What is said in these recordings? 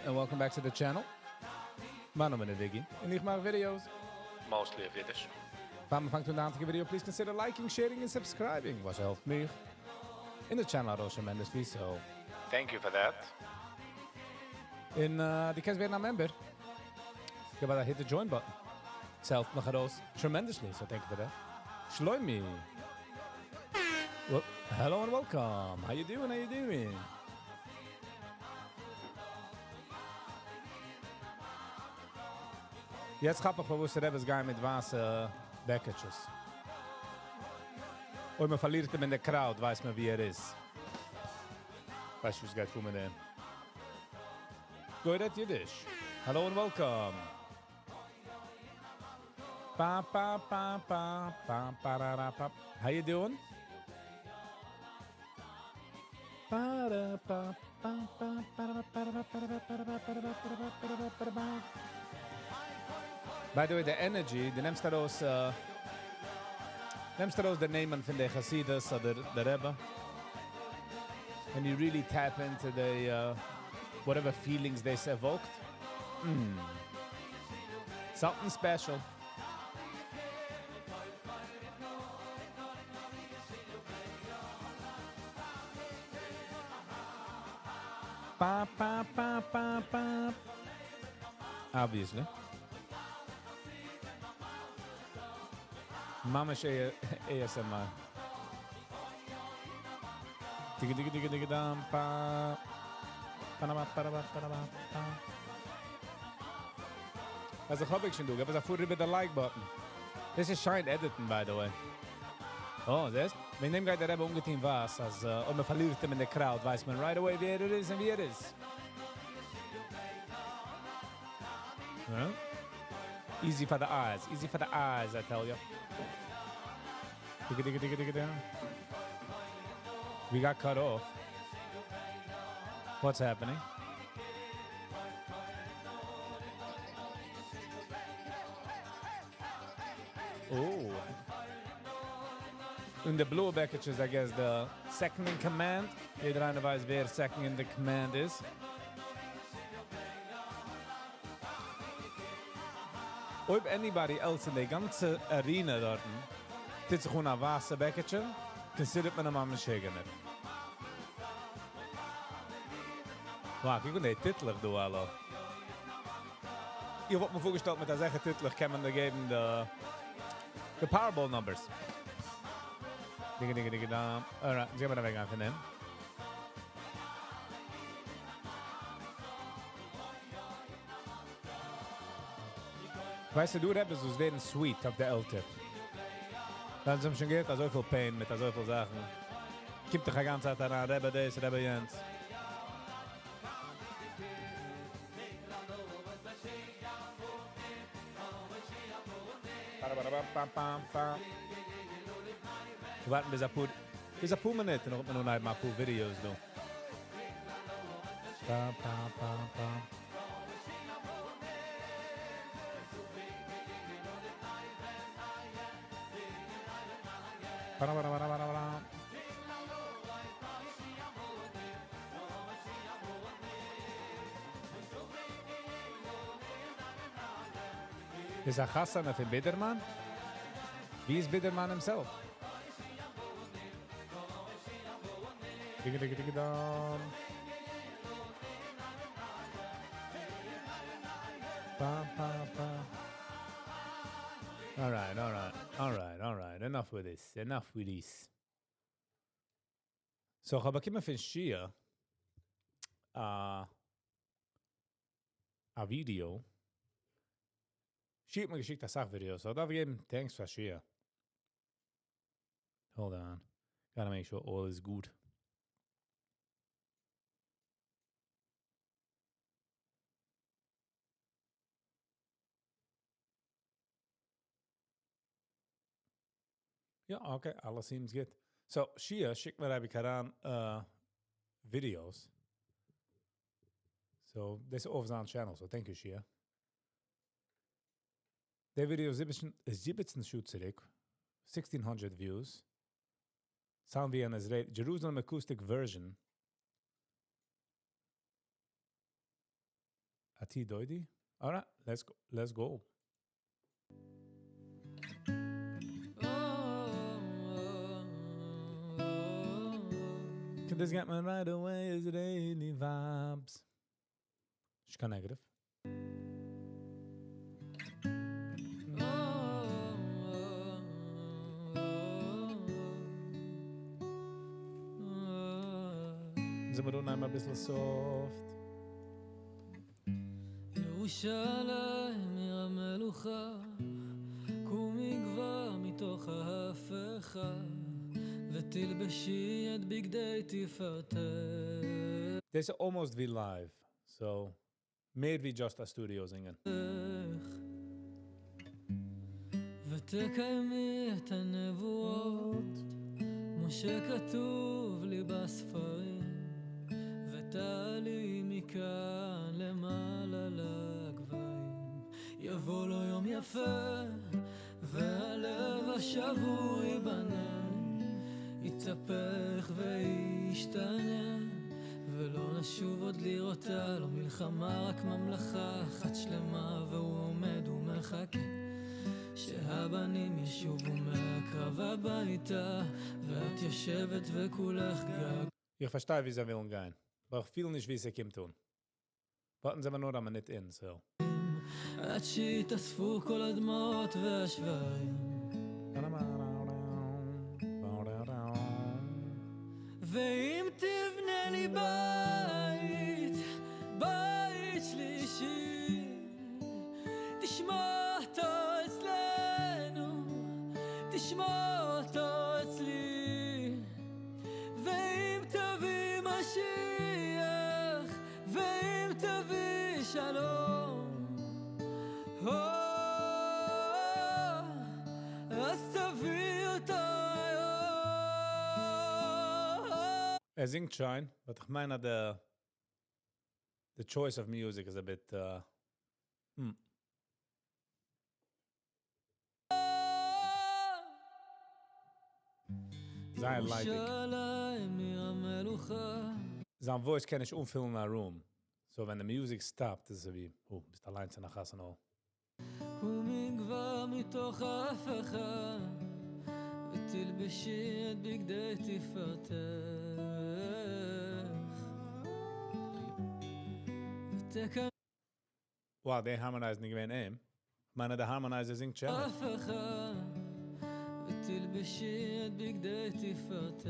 and welcome back to the channel. מיין נאמען איז Viggy און איך מאך videos. Mostly אויף אידיש. פאר מען פאנגט אן די היינטיגע video, please consider liking, sharing און subscribing, וואס העלפט מיך און די channel ארויס tremendously, so Thank you for that. און דו קענסט ווערן א member. גיב א hit the join button. עס העלפט מיך ארויס tremendously, so thank you for that. Shloimi. Well, hello and welcome. How you doing? How you doing? יעצט כאפ איך פארוואס די רבי'ס גייען מיט ווייסע בעקיטשעס. אויב מען פארלירט אים אין די crowd, ווייסט מען ווי ער איז. ווייסט וואס גייט פאר מיט דעם. גוי רעדט אידיש. Hello and welcome. Pa pa pa pa pa pa ra ra pa. How you doing? Pa ra pa pa pa pa ra pa ra pa ra pa ra pa ra pa ra pa ra pa ra pa. By the way, the energy, דו נעמסט ארויס, נעמסט ארויס די נעמען פון די חסידות אדער די רבי, and you really tap into the whatever feelings they evoked. Something special. Pa, pa, pa, pa, pa. Obviously. ממש ASMR. טיגי טיגי טיגי טיגי דם פא. פאנאמא פאראבא פאראבא פא. אז איך האב איך שוין דא, געב אונז א פאר איבער די like button. דאס איז שיין edit ן by the way. Oh, זעסט? וועגן דעם גייט דער רבי אנגעטון ווייס, אז אויב מען פארלירט אים אין די crowd, ווייסט מען right away ווער ער איז און ווי ער איז. Huh? Easy for the eyes, easy for the eyes, I tell you. Digga, digga, digga, digga, down. We got cut off. What's happening? Oh. In the blue packages, I guess, the second in command. יעדער איינער ווייסט, ווער second in the command איז. אויב anybody else אין די גאנצע arena דארטן טוט זיך אן א ווייסע בעקיטשע, consider ט מען אים א משוגענער. Wow, קוק אן די טיטלעך דא אלע. איך וואלט מיר פארגעשטעלט מיט אזעלכע טיטלעך קען מען דא געבן די די Powerball numbers. דיגע דיגע דיגע דאם. Alright, יעצט גייען מיר אוועקגיין פון דעם. ווייסטו, דו רבי'ס וואס ווערן sweet אויף די עלטער. זיי האבן שוין געהאט אזויפיל pain מיט אזויפיל זאכן. קומט דאך א גאנצע צייט אריין, רבי דאס, רבי יענץ. ווארטן ביז אפאר, ביז אפאר מינוט, און נאך האט מען אנהייבן אפאר videos דא. פא פא פא פא. איז א חתונה פון בידערמאן? ווי איז בידערמאן himself? דיגע דיגע דיגע דאם. Pa, pa, pa. All right, all right, all right, all right. Enough with this. Enough with this. So, איך האב באקומען פון Shia א video. Shia האט מיר געשיקט א סאך videos. So, דארף איך געבן thanks פאר Shia. Hold on. Gotta make sure all is good. יא, okay, אלעס seems good. So, Shia שיקט מיר אייביג אריין videos. So, דאס איז אויף זיין channel, so thank you, Shia. דער video איז 17 שעה צוריק, 1600 views. Sound ווי אן Israel, Jerusalem acoustic version. עתי דודי? Alright, let's go. Let's go. Can this get me right away Israeli vibes? נישט קיין negative. זעמיר אנהייבן אביסל soft. ירושלים עיר המלוכה, קומי כבר מתוך ההפכה, ותלבשי את בגדי תפארתך. דאס איז almost ווי live, so מער ווי just א studio זינגען. ותקיימי את הנבואות, כמו שכתוב לי בספרים, ותעלי מכאן למעלה לגבהים. יבוא לו יום יפה, והלב השבור ייבנה, יתהפך וישתנה, ולא נשוב עוד לראותה, לא מלחמה, רק ממלכה אחת שלמה, והוא עומד ומחכה שהבנים ישובו מהקרב הביתה, ואת יושבת וכולך געגועים. איך פארשטיי ווי זיי ווילן גיין, אבער איך פיל נישט ווי ס'קומט אן. ווארטן זיי מיר נאר א מינוט אין, so. עד שיתאספו כל הדמעות והשברים. ואם תבנה לי בית, בית שלישי, תשמע אותו אצלנו, תשמע אותו אצלי. ואם תביא משיח, ואם תביא שלום, או, אז תביא אותו היום. ער זינגט שיין, but איך מיין אז the choice of music is a bit זייער ליידיג. ירושלים עיר המלוכה. זיין voice קען נישט אנפילן א room. So ווען די music stopped איז אזוי ווי, oh, ביסט אליינס אין א חתונה hall. קומי כבר מתוך ההפכה, ותלבשי את בגדי תפארתך. ותקם Wow, די harmonize נישט געווען אים. כ'מיין די harmonizer זינגט שענער. ההפכה, ותלבשי את בגדי תפארתך.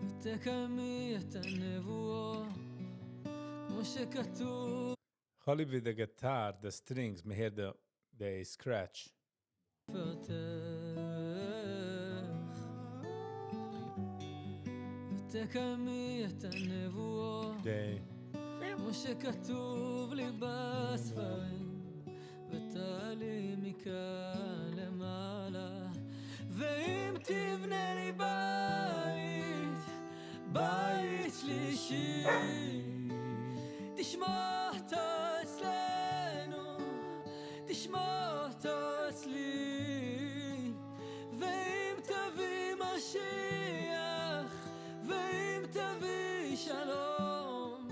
ותקיימי את הנבואות, כמו שכתוב. כ'האב ליב ווי די guitar, די strings, מ'הערט די scratch. ותקיימי את הנבואות, די. כמו שכתוב לי בספרים, ותעלי מכאן למעלה. ואם תבנה לי בית, בית שלישי, תשמע אותו אצלנו, תשמע אותו אצלי. ואם תביא משיח, ואם תביא שלום,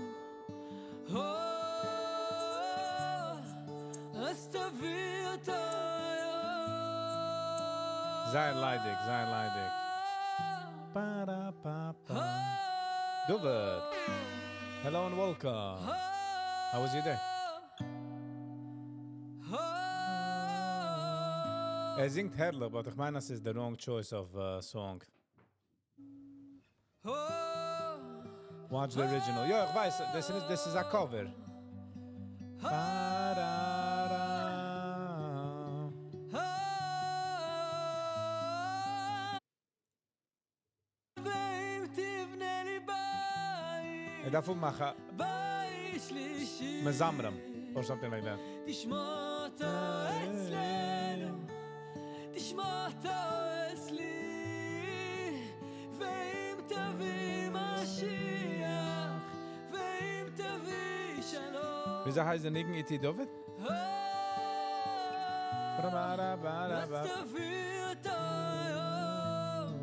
או, אז תביא אותו היום. זייער ליידיג, זייער ליידיג. Pa pa pa. David. Hello and welcome. How was your day? ער זינגט הערליך, but איך מיין אז ס'איז the wrong choice of song. Watch the original. יא, איך ווייס, this is a cover. Ba-da-da. ואם תבנה לי בית, ער דארף מאכן בית שלישי, מזמרים or something like that. תשמע אותו אצלנו, תשמע אותו אצלי. ואם תביא משיח, ואם תביא שלום, וויאזוי הייסט דער ניגון עתי דוד? אז תביא אותו היום,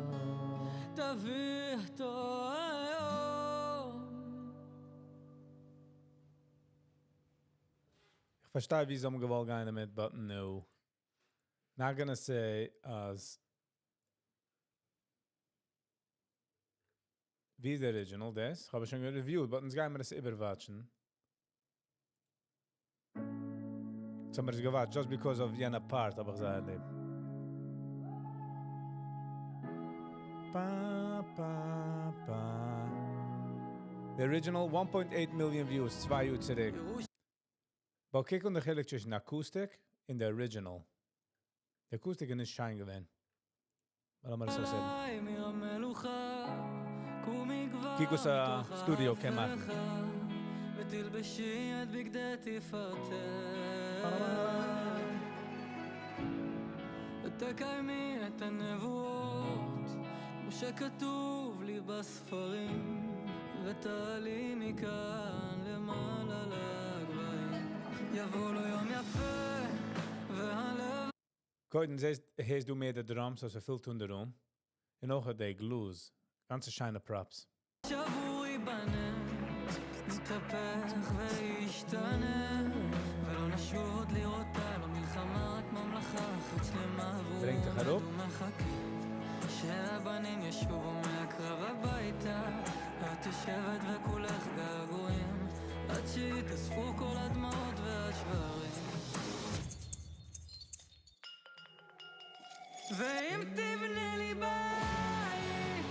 תביא אותו היום. פארשטיי ווי זיי האבן געוואלט גיין דערמיט, but no. Not gonna say אז ווי איז די original דאס? האב איך שוין reviewed, but אונז גייען מיר עס איבערוואטשן. יעצט האבן מיר עס געוואטשט, just because of יענע part האב איך זייער ליב. Pa, pa, pa. The original 1.8 million views, 2 יאר צוריק. But קוק אן די חילוק צווישן acoustic און the original. The acoustic איז נישט שיין געווען. לאמיר עס אויסהערן. קוק וואס א studio קען מאכן. ותלבשי את בגדי תפארתך ותקיימי את הנבואות כמו שכתוב לי בספרים ותעלי מכאן למעלה לגבהים יבוא לו יום יפה והלב קודם זעסט, הערסט דו מער די drums, אז ער פילט אין די room. און אויך די glues. גאנצע שיינע props. שבור ייבנה, יתהפך וישתנה ולא נשוב עוד לראותה, לא מלחמה, רק ממלכה אחת שלמה ברענגט דיך אראפ. ומחכה שהבנים ישובו מהקרב הביתה ואת יושבת וכולך געגועים עד שיתאספו כל הדמעות והשברים ואם תבנה לי בית,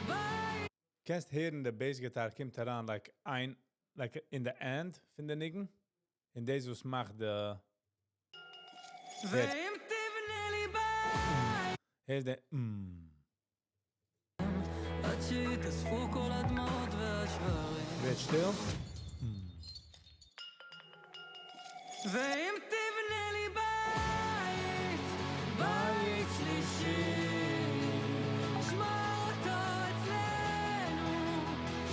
בית קענסט הערן, די bass guitar קומט אריין, like, איין, like in the end פון די ניגון. און דאס וואס מאכט די ואם תבנה לי בית הערסט די. עד שיתאספו כל הדמעות והשברים ווערט שטיל. ואם תבנה לי בית, בית שלישי שמור אותו אצלנו,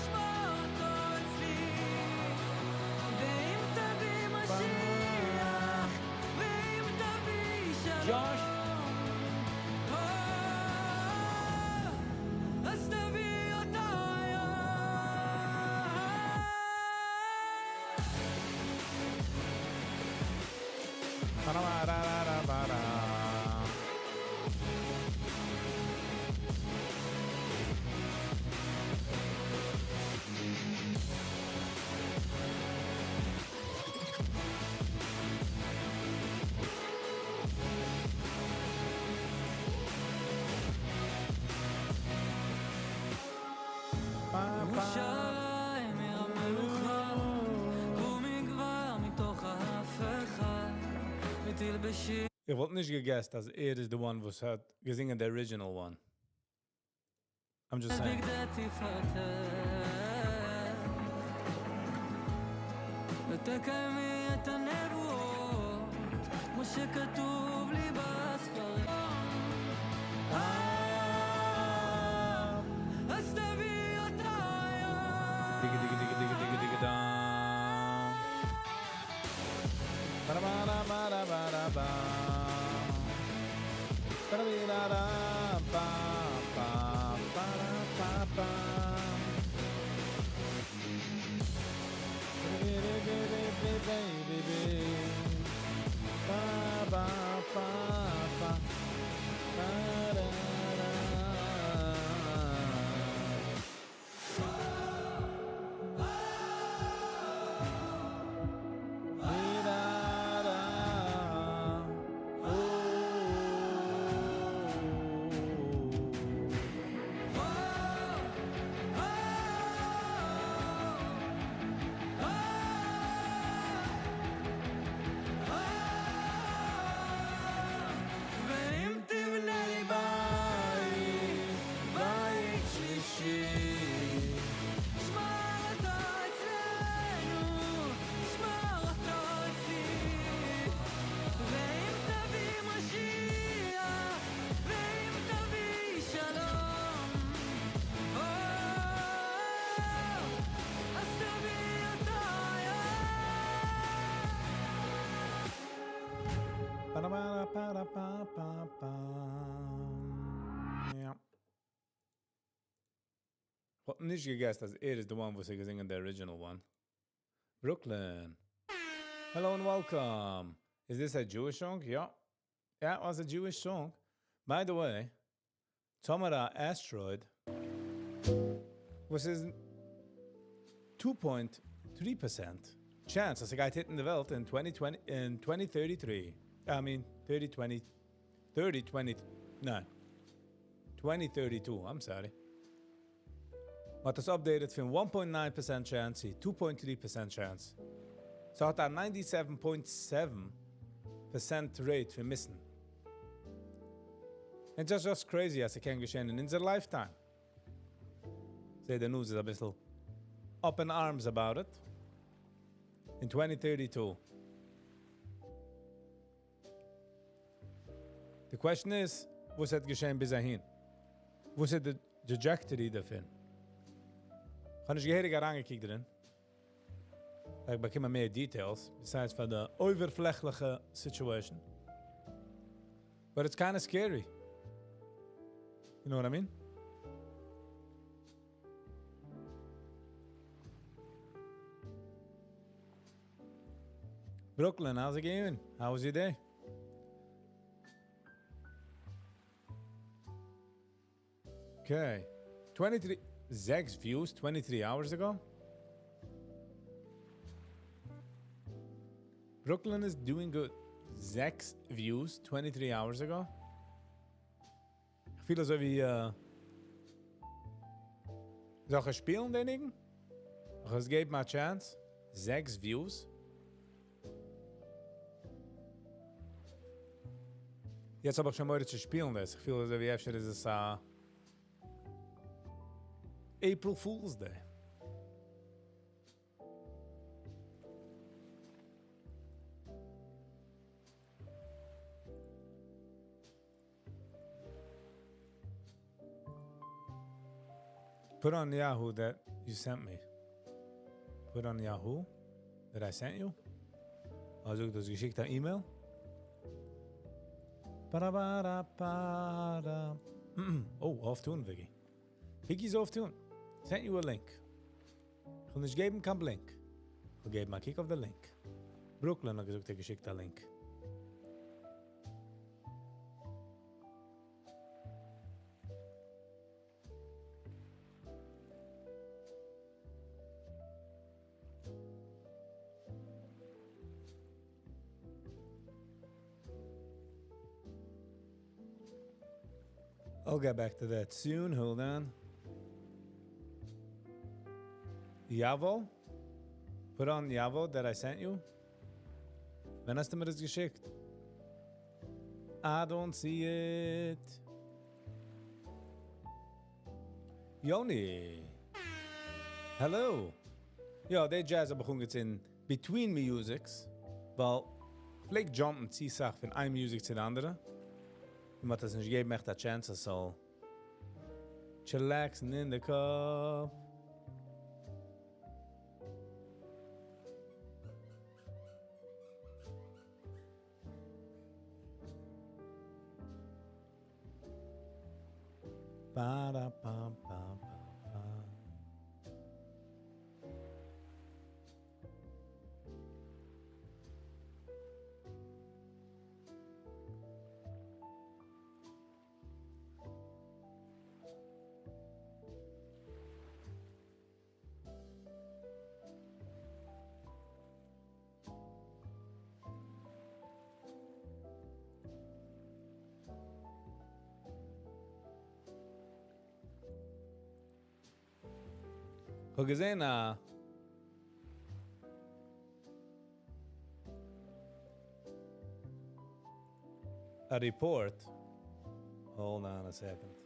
שמור אותו אצלי ואם תביא משיח, ואם תביא שלום או, אז תביא אותו היום. Ba-da-ba-da-da-ba-da. ירושלים עיר המלוכה, קומי כבר מתוך ההפכה, ותלבשי איך וואלט נישט געגעסט, אז ער איז the one וואס האט געזונגען the original one. I'm just saying. בגדי תפארתך ותקיימי את הנבואות כמו שכתוב לי בספרים אה, אז תביא אותה היום. דיגי דיגי דיגי דיגי דיגי דיגי da. Ba-da-ba-da-ba-da-ba-da-ba. Ba-da-ba-da-ba-ba. Ba-da-ba-ba. Baby. Ba-ba-ba-ba. Ba-da-da. Da-da. Ooh. ואם תבנה לי בית, בית שלישי שמור אותו אצלנו, שמור אותו אצלי ואם תביא משיח, ואם תביא שלום או, אז תביא אותו היום. Ba-da-ba-da-ba-da-ba-ba-ba. Ja. וואלט נישט געגעסט, אז ער איז the one וואס האט געזונגען the original one. Brooklyn. Hello and welcome. Is this a Jewish song? Yeah. That was a Jewish song. By the way, טאמער א asteroid וואס איז 2.3% chance אז ס'גייט hit ן די וועלט אין 2020 אין 2033, I mean 3020 3020 ניין 2032, I'm sorry. מ'האט עס updated פון 1.9% chance צו 2.3% chance. ס'האט א 97.7% rate פון miss ן. און just just crazy אז ס'קען געשען אין אונזער lifetime. זע די news איז אביסל up in arms about it. אין 2032. די question איז, וואס וועט געשען ביז אהין? וואס איז די trajectory דערפון? איך האב נישט געהעריג אריינגעקוקט דערין. איך באקום מער details, besides פאר די אויבערפלעכליכע situation. But it's kind of scary. You know what I mean? Brooklyn, how's it going? How was your day? Okay. 23, 6 views 23 hours ago? Brooklyn is doing good. 6 views 23 hours ago? איך פיל אזוי ווי, זאל איך שפילן דעם ניגון? איך עס געבן א chance? 6 views? יעצט האב איך שוין מורא צו שפילן דאס. איך פיל אזוי ווי אפשר איז עס א April Fool's Day. Put on Yahoo that you sent me. Put on Yahoo that I sent you? אלזא, דו האסט געשיקט אן email? Ba-da-ba-da-ba-da. Oh, off tune, Vicky. Vicky's off tune. Sent you a link. איך וויל נישט געבן קיין blink. איך וויל געבן א קוק אויף די link. Brooklyn האט געזאגט, ער געשיקט א link. I'll get back to that soon. Hold on. Yavo? Put on Yavo that I sent you? ווען האסטו מיר דאס געשיקט? I don't see it. Yoni. Hello. יא, די jazz האב איך אנגעצינדן between musics, ווייל פלעג jump ן צו סאך פון איין music צו די אנדערע. און מ'האט עס נישט געגעבן עכט א chance עס זאל chillax ן אין די קאפ. Ba-da-ba-ba-ba-ba. כ'האב געזען א א report. Hold on a second.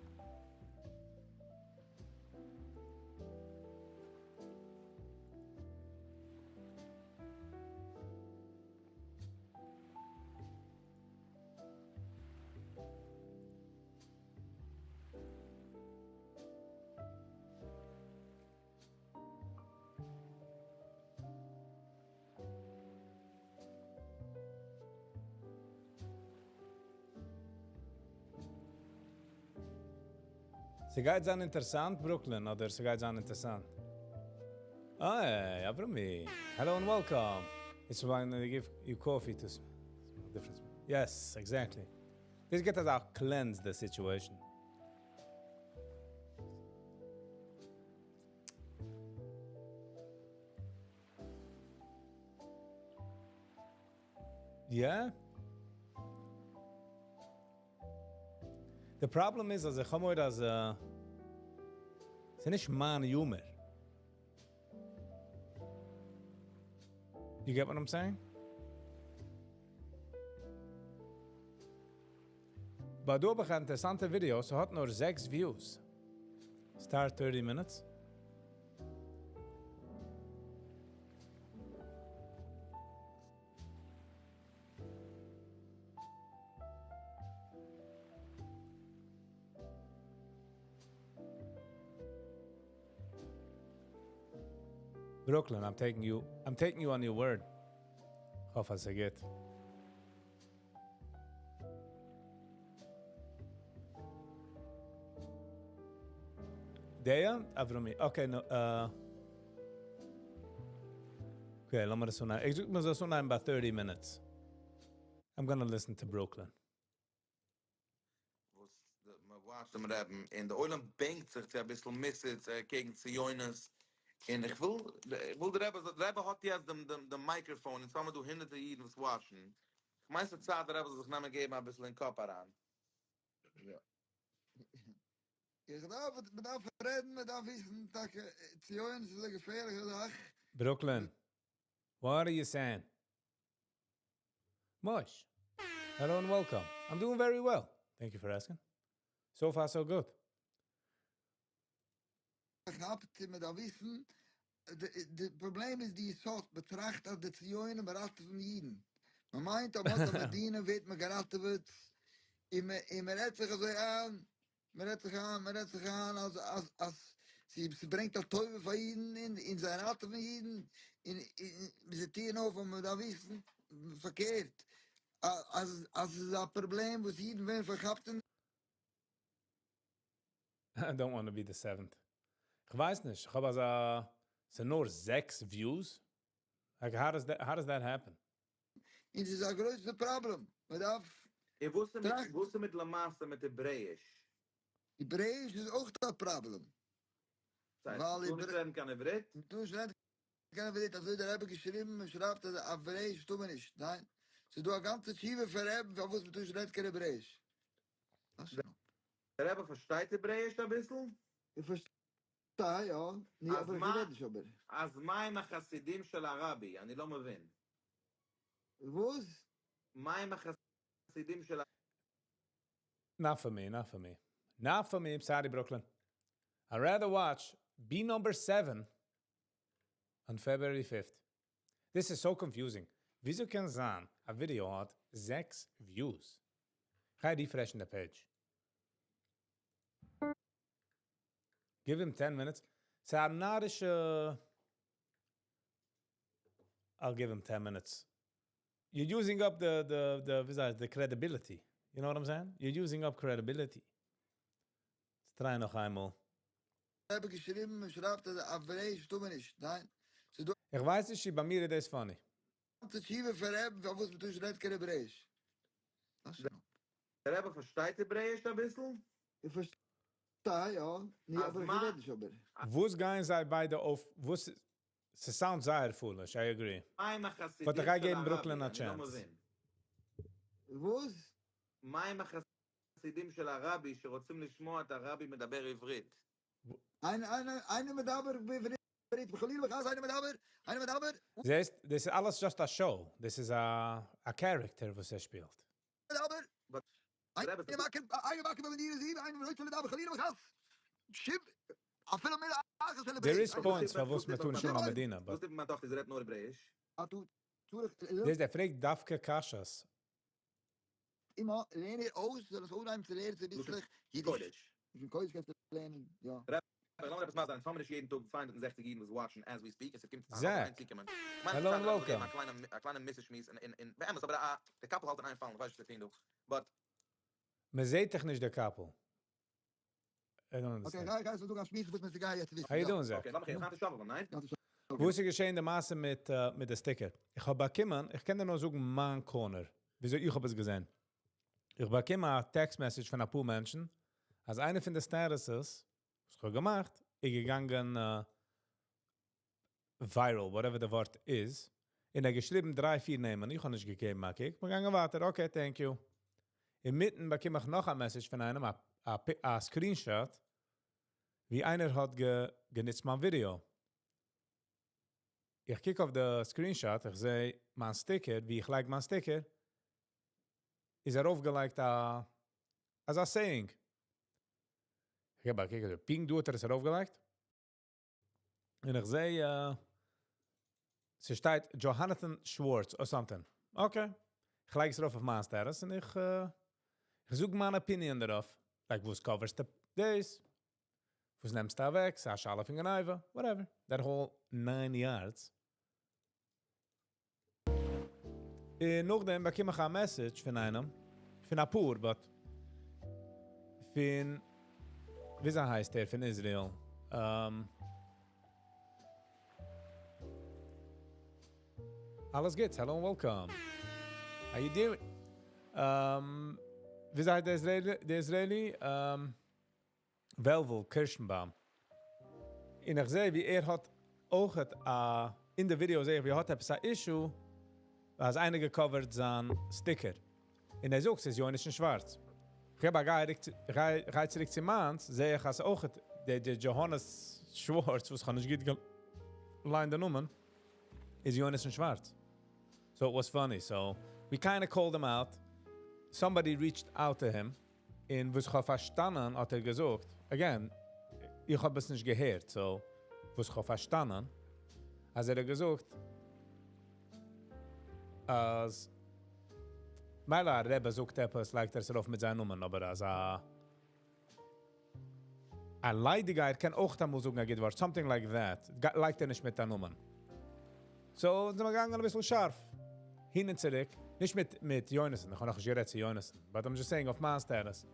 ס'גייט זיין אינטערעסאנט, Brooklyn, אדער ס'גייט זיין אינטערעסאנט? Hey, Avrumi. Hello and welcome. It's when they give you coffee to smell difference. Yes, exactly. דאס גייט אזא cleanse the situation. Yeah? The problem איז אז איך האב מורא אז ס'איז נישט מיין humor. You get what I'm saying? But דא האב איך א אינטערעסאנטע video, ס'האט נאר זעקס views. Start 30 minutes. Brooklyn, I'm taking you, I'm taking you on your word. האף אז ס'גוט. דער? אברומי. Okay, no, okay, לאמיר עס אנהייבן. איך זאג מיר זאל עס אנהייבן ביי 30 minutes. I'm gonna listen to Brooklyn. וואס מען וואטשט דעם רבי'ן און דער עולם בענקט זיך צו אביסל מוסר קעגן ציונות, און איך וויל איך וויל דער רבי דער רבי האט יעצט דעם דעם דעם מיקראפאן און ס'האמיר דא הונדערטער אידן וואס וואטשן, איך מיין ס'איז צייט דער רבי זאל זיך נעמען געבן אביסל אין קאפ אריין. יא. איך דארף, מען דארף רעדן, מען דארף וויסן טאקע, ציונות איז א געפערליכע זאך. Brooklyn, what are you saying? Mosh, hello and welcome. I'm doing very well. Thank you for asking. So far, so good. כאפט, מען דארף וויסן, די פראבלעם איז די יסוד, מען טראכט אז די ציונים ראטעווען אידן. מען מיינט אז מען האט א מדינה ווערט מען געראטעוועט, און מען רעדט זיך אזוי איין, מען רעדט זיך איין, מען רעדט זיך איין אז אז אז ס'ברענגט א טובה פאר אידן און און זיי ראטעווען אידן, און זיי טוען אויף אז מען דארף וויסן פארקערט, אז אז ס'איז א פראבלעם וואס אידן ווערן פארכאפט אין. I don't want to be the seventh. איך ווייס נישט, איך האב אזא, ס'איז נאר זעקס views? Like how does that happen? און ס'איז א גרויסע פראבלעם, מען דארף און וואס איז מיט טראכטן. וואס איז מיט למעשה מיט העברעאיש? העברעאיש איז אויך א פראבלעם. דאס הייסט, ווייל מ'טאר נישט רעדן קיין עברית? מ'טאר נישט רעדן קיין עברית, אזוי דער רבי געשריבן, מען שרייבט אז העברעאיש טאר מען נישט, ניין? ס'איז דא א גאנצע תשובה פון רבי'ן פארוואס מ'טאר נישט רעדן קיין העברעאיש. דער רבי פארשטייט העברעאיש אביסל? איך פארשטיי, יא, ני אז אבער איך מה רעד נישט אבער. אז מה עם החסידים של הרבי? אני לא מבין. וואס? מה עם החסידים של Not for me, not for me. Not for me, I'm sorry, Brooklyn. I'd rather watch B number 7 on February 5th. This is so confusing. וויאזוי קען זיין א video האט זעקס views? איך גיי refreshen the page. Give him 10 minutes. ס'איז א נארישע. I'll give him 10 minutes. You're using up the, ווי זאגט, the credibility. You know what I'm saying? You're using up credibility. Let's try נאך איינמאל. רבי געשריבן, מען שרייבט אז העברעאיש טאר מען נישט, ניין? ס'איז דא איך ווייס נישט, ביי מיר איז דאס funny. גאנצע תשובה פון רבי'ן פארוואס מ'טאר נישט רעדן קיין העברעאיש. דער רבי פארשטייט העברעאיש אביסל? איך פארשטיי, יא, ני אז אבער איך מה רעד נישט אבער. וואס גייען זיי ביידע אויף, וואס, ס'sound זייער foolish, I agree. מה עם But החסידים איך גיי של געבן Brooklyn הרבי? a אני לא chance. מבין. וואס? מה עם החסידים של הרבי שרוצים לשמוע את הרבי מדבר עברית? איינער מדבר בעברית, חלילה וחס, איינער מדבר, איינער מדבר. זעסט, דאס איז אלעס just a show. דאס איז א character וואס ער שפילט. מדבר. But איינער מאכט, איינער מאכט במדינה זי, איינער רוצה לדבר, חלילה וחס. שיב, אפילו מילה אחת של There is העברעאיש. points פארוואס מען טאר נישט אן א מדינה, but וואס טוט מיין טאכטער, זי רעדט נאר העברעאיש? אה, דו, דאס דער פרעגט דווקא קשיות. אימער, לערן איר אויס, זאל עס אנהייבן צו לערנען צוביסלעך יידיש. קודש. לשון קודש קענסטו לערנען, יא. לאמיר עפעס מסביר זיין, ס'האמיר נישט יעדן טאג 260 אידן וואס וואטשן as we speak, עס קומט Zach. Hello Hello and welcome. א קליינע מוסר שמועס אין באמת, אבער א די קאפל האלט אין איין פאלן, איך ווייס נישט וואס צו טון דא. But מען זעט דאך נישט די קאפל. I don't Okay, understand. גיי, גיי, זאג א שמועס וואס מען גייט יעצט וויסן. How you doing, Zach? Okay, לאמיר גיין, גאנצע שבוע, ניין? גאנצע וואס איז געשען די מעשה מיט מיט די sticker? איך האב באקומען, איך קען דיר נאר זאגן מיין corner, וויאזוי איך האב עס געזען. איך באקום א text message פון אפאר מענטשן, אז איינע פון די statuses וואס איך האב געמאכט, איז געגאנגען viral, whatever די ווארט איז, און ער האט געשריבן דריי פיר נעמען, איך האב נישט געגעבן א קוק, מיר געגאנגען ווייטער, okay, thank you. אינמיטן באקום איך נאך א message פון איינעם, א screenshot, ווי איינער האט גענוצט מיין ווידעא. איך קוק אויף די screenshot, איך זע מיין sticker, ווי איך לייג מיין sticker, איז ארויפגעלייגט א אזא saying. איך געב א קוק, אזוי, פונקט דא האט ער עס ארויפגעלייגט. און איך זע, ס'שטייט Jonathan Schwartz or something. Okay. איך לייג עס ארויף אויף מיין status און איך זאג מיין opinion דערויף. Like, וואס cover סטו דאס? וואס נעמסטו אוועק? ס'איז א שאלה פון גניבה. Whatever. That whole nine yards. און נאכדעם באקום איך א message פון איינעם, פון א פאר, but פון, וויאזוי הייסט ער, פון Israel? אלעס גוט, hello and welcome. How you doing? וויאזוי הייסט דער Israeli? דער Israeli? וועלוול קירשנבוים. און איך זע ווי ער האט אויך א, אין די ווידעא זע איך ווי ער האט עפעס א issue, אז איינער גע cover ט זיין sticker. און ער זאגט, ס'איז יונתן שווארץ. איך געב א גיי, גיי צוריק צו מיינס, זע איך אז אויך דער Johannes Schwartz, וואס איך האב נישט גוט געליינט די נאמען, איז יונתן שווארץ. So it was funny. So we kind of called him out. Somebody reached out to him. און וואס איך האב פארשטאנען, האט ער געזאגט, again, איך האב עס נישט געהערט, so וואס איך האב פארשטאנען, אז ער האט געזאגט, אז מילא א רבי זאגט עפעס, לייגט ער עס ארויף מיט זיין נאמען, אבער אז א ליידיגייער קען אויך אמאל זאגן א גוט ווארט, something like that, לייגט ער נישט מיט א נאמען. So, זענען מיר געגאנגען א ביסל שארף. הין און צוריק, נישט מיט יונתן, איך האב נאך נישט גערעדט צו יונתן, but I'm just saying אויף מיין status.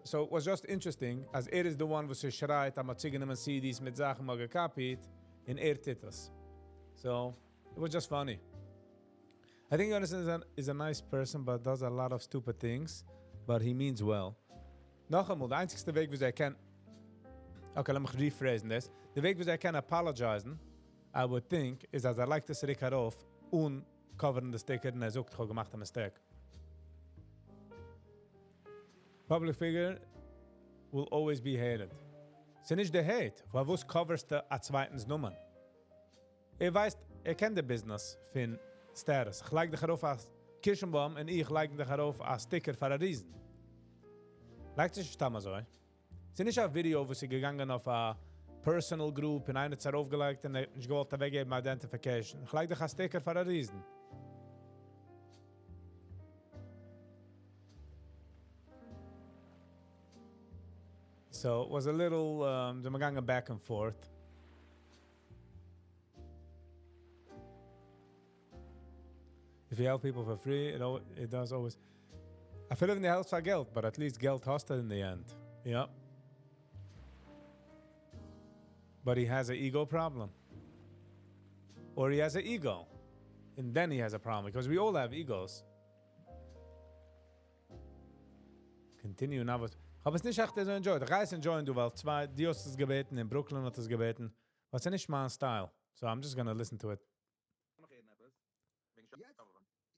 So, it was just interesting, אז ער איז the one וואס ער שרייט, אז מ'האט צוגענומען CDs מיט זאכן מ'האט גע copy ט, און ער טוט עס. So, it was just funny. I think Yonason is a nice person, but does a lot of stupid things, but he means well. נאכאמאל, די איינציגסטע וועג ווי ער קען, okay, לאמיך rephrase ן דאס. די וועג ווי ער קען apologize ן, I would think, איז אז ער לייגט עס צוריק ארויף, אן cover ן די sticker, און ער זאגט, איך האב געמאכט א mistake. Public figure will always be hated. ס'איז נישט די hate, פארוואס cover סטו א צווייטנס נאמען? ער ווייסט, ער קען די business פון status. איך לייג דיך ארויף א קירשנבוים און איך לייג דיך ארויף א sticker פאר א reason. לייגט זיך נישט סתם אזוי. ס'איז נישט א ווידעא וואס איז געגאנגען אויף א personal group און איינער האט עס ארויפגעלייגט און ער האט נישט געוואלט אוועקגעבן identification. איך לייג דיך א sticker פאר א reason. So it was a little, זענען מיר געגאנגען back and forth. If you help people for free, it does always. אפילו ווען דו העלפסט פאר געלט, but at least געלט האסטו in the end. Yeah. But he has an ego problem. Or he has an ego. And then he has a problem, because we all have egos. Continue now. איך האב עס נישט עכט אזוי enjoyed. איך גיי עס enjoy ען דא, ווייל צוויי, דו האסט עס געבעטן, אין Brooklyn האט עס געבעטן. אבער ס'איז נישט מיין style. So I'm just gonna listen to it.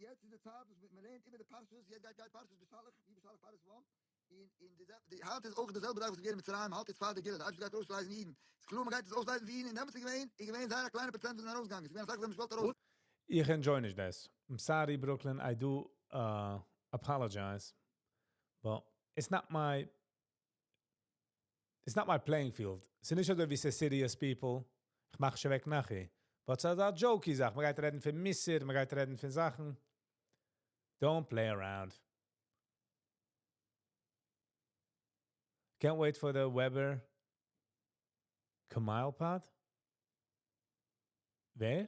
יעצט איז די צייט וואס מען לערנט איבער די פרשיות, יעצט גייט פרשת בשלח, ווי בשלח פרשת וואן, און און די די היינט איז אויך די זעלבע זאך וואס איז געווען אין מצרים, האלט יעצט פאר די גאולה, די אייבערשטער גייט אויסלייזן אידן, ס'איז קלאר מען גייט עס אויסלייזן פון אידן, און דעמאלטס איז געווען איז געווען זייער א קליינע פראצענט וואס זענען ארויסגעגאנגען, ס'איז געווען אסאך וואס האבן נישט געוואלט ארויס. איך enjoy נישט דאס. I'm sorry Brooklyn, I do apologize, but it's not my playing field. ס'איז נישט אזוי ווי ס'איז serious people, איך מאך שוין אוועק נאכי. But ס'איז א jokey זאך, מ'גייט רעדן פון מוסר, מ'גייט רעדן פון זאכן. Don't play around. Can't wait for the Weber Kamile pod. ווער?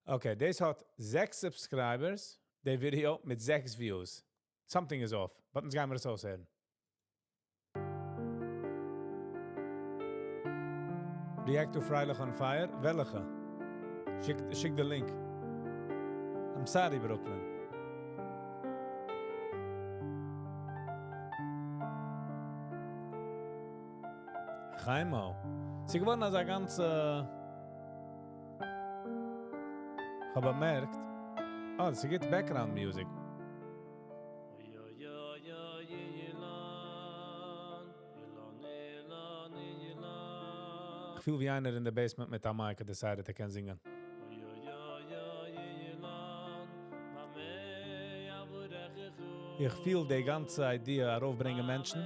Okay, דאס האט זעקס subscribers, די ווידעא מיט זעקס views. Something is off. But אונז גייען מיר עס אויסהערן. React to Freilich on Fire? וועלכע? שיק, שיק די link. I'm sorry, Brooklyn. Chaimo. ס'איז געווארן אזא גאנצע... כ'האב באמערקט. אה, ס'גיט background music. כ'פיל ווי איינער אין די basement מיט א mic האט decided ער קען זינגען. איך פיל די גאנצע idea ארויפברענגען מענטשן.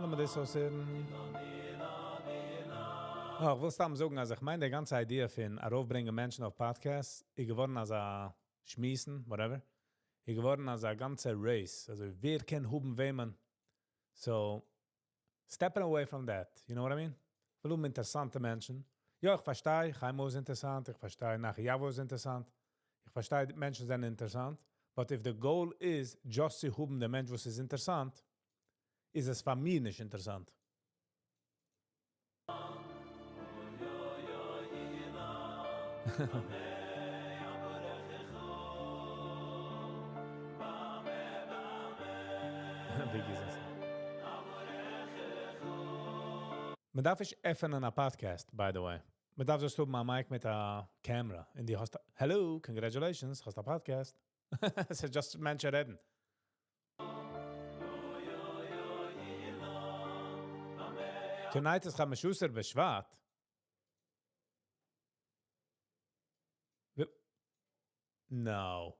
לאמיר דאס אויסהערן. אה, איך וויל סתם זאגן, אז איך מיין די גאנצע idea פון ארויפברענגען מענטשן אויף podcasts איז געווארן אזא שמועסן, whatever, איז געווארן אזא גאנצע race. אזוי ווער קען האבן וועמען. So, stepping away from that, you know what I mean? וויל האבן אינטערעסאנטע מענטשן. יא, איך פארשטיי, חיימו איז אינטערעסאנט, איך פארשטיי, נאך יאווא איז אינטערעסאנט. איך פארשטיי, מענטשן זענען אינטערעסאנט. But if the goal is just צו האבן דעם מענטש, וואס איז אינטערעסאנט, איז עס פאר מיר נישט אינטערעסאנט. ווי איז עס? מען דארף נישט עפענען א podcast, by the way. מען דארף just האבן א mic מיט א camera. און דו האסט, hello, congratulations, האסט א podcast. עס איז just מענטשן רעדן. Tonight איז חמשה עשר בשבט. No.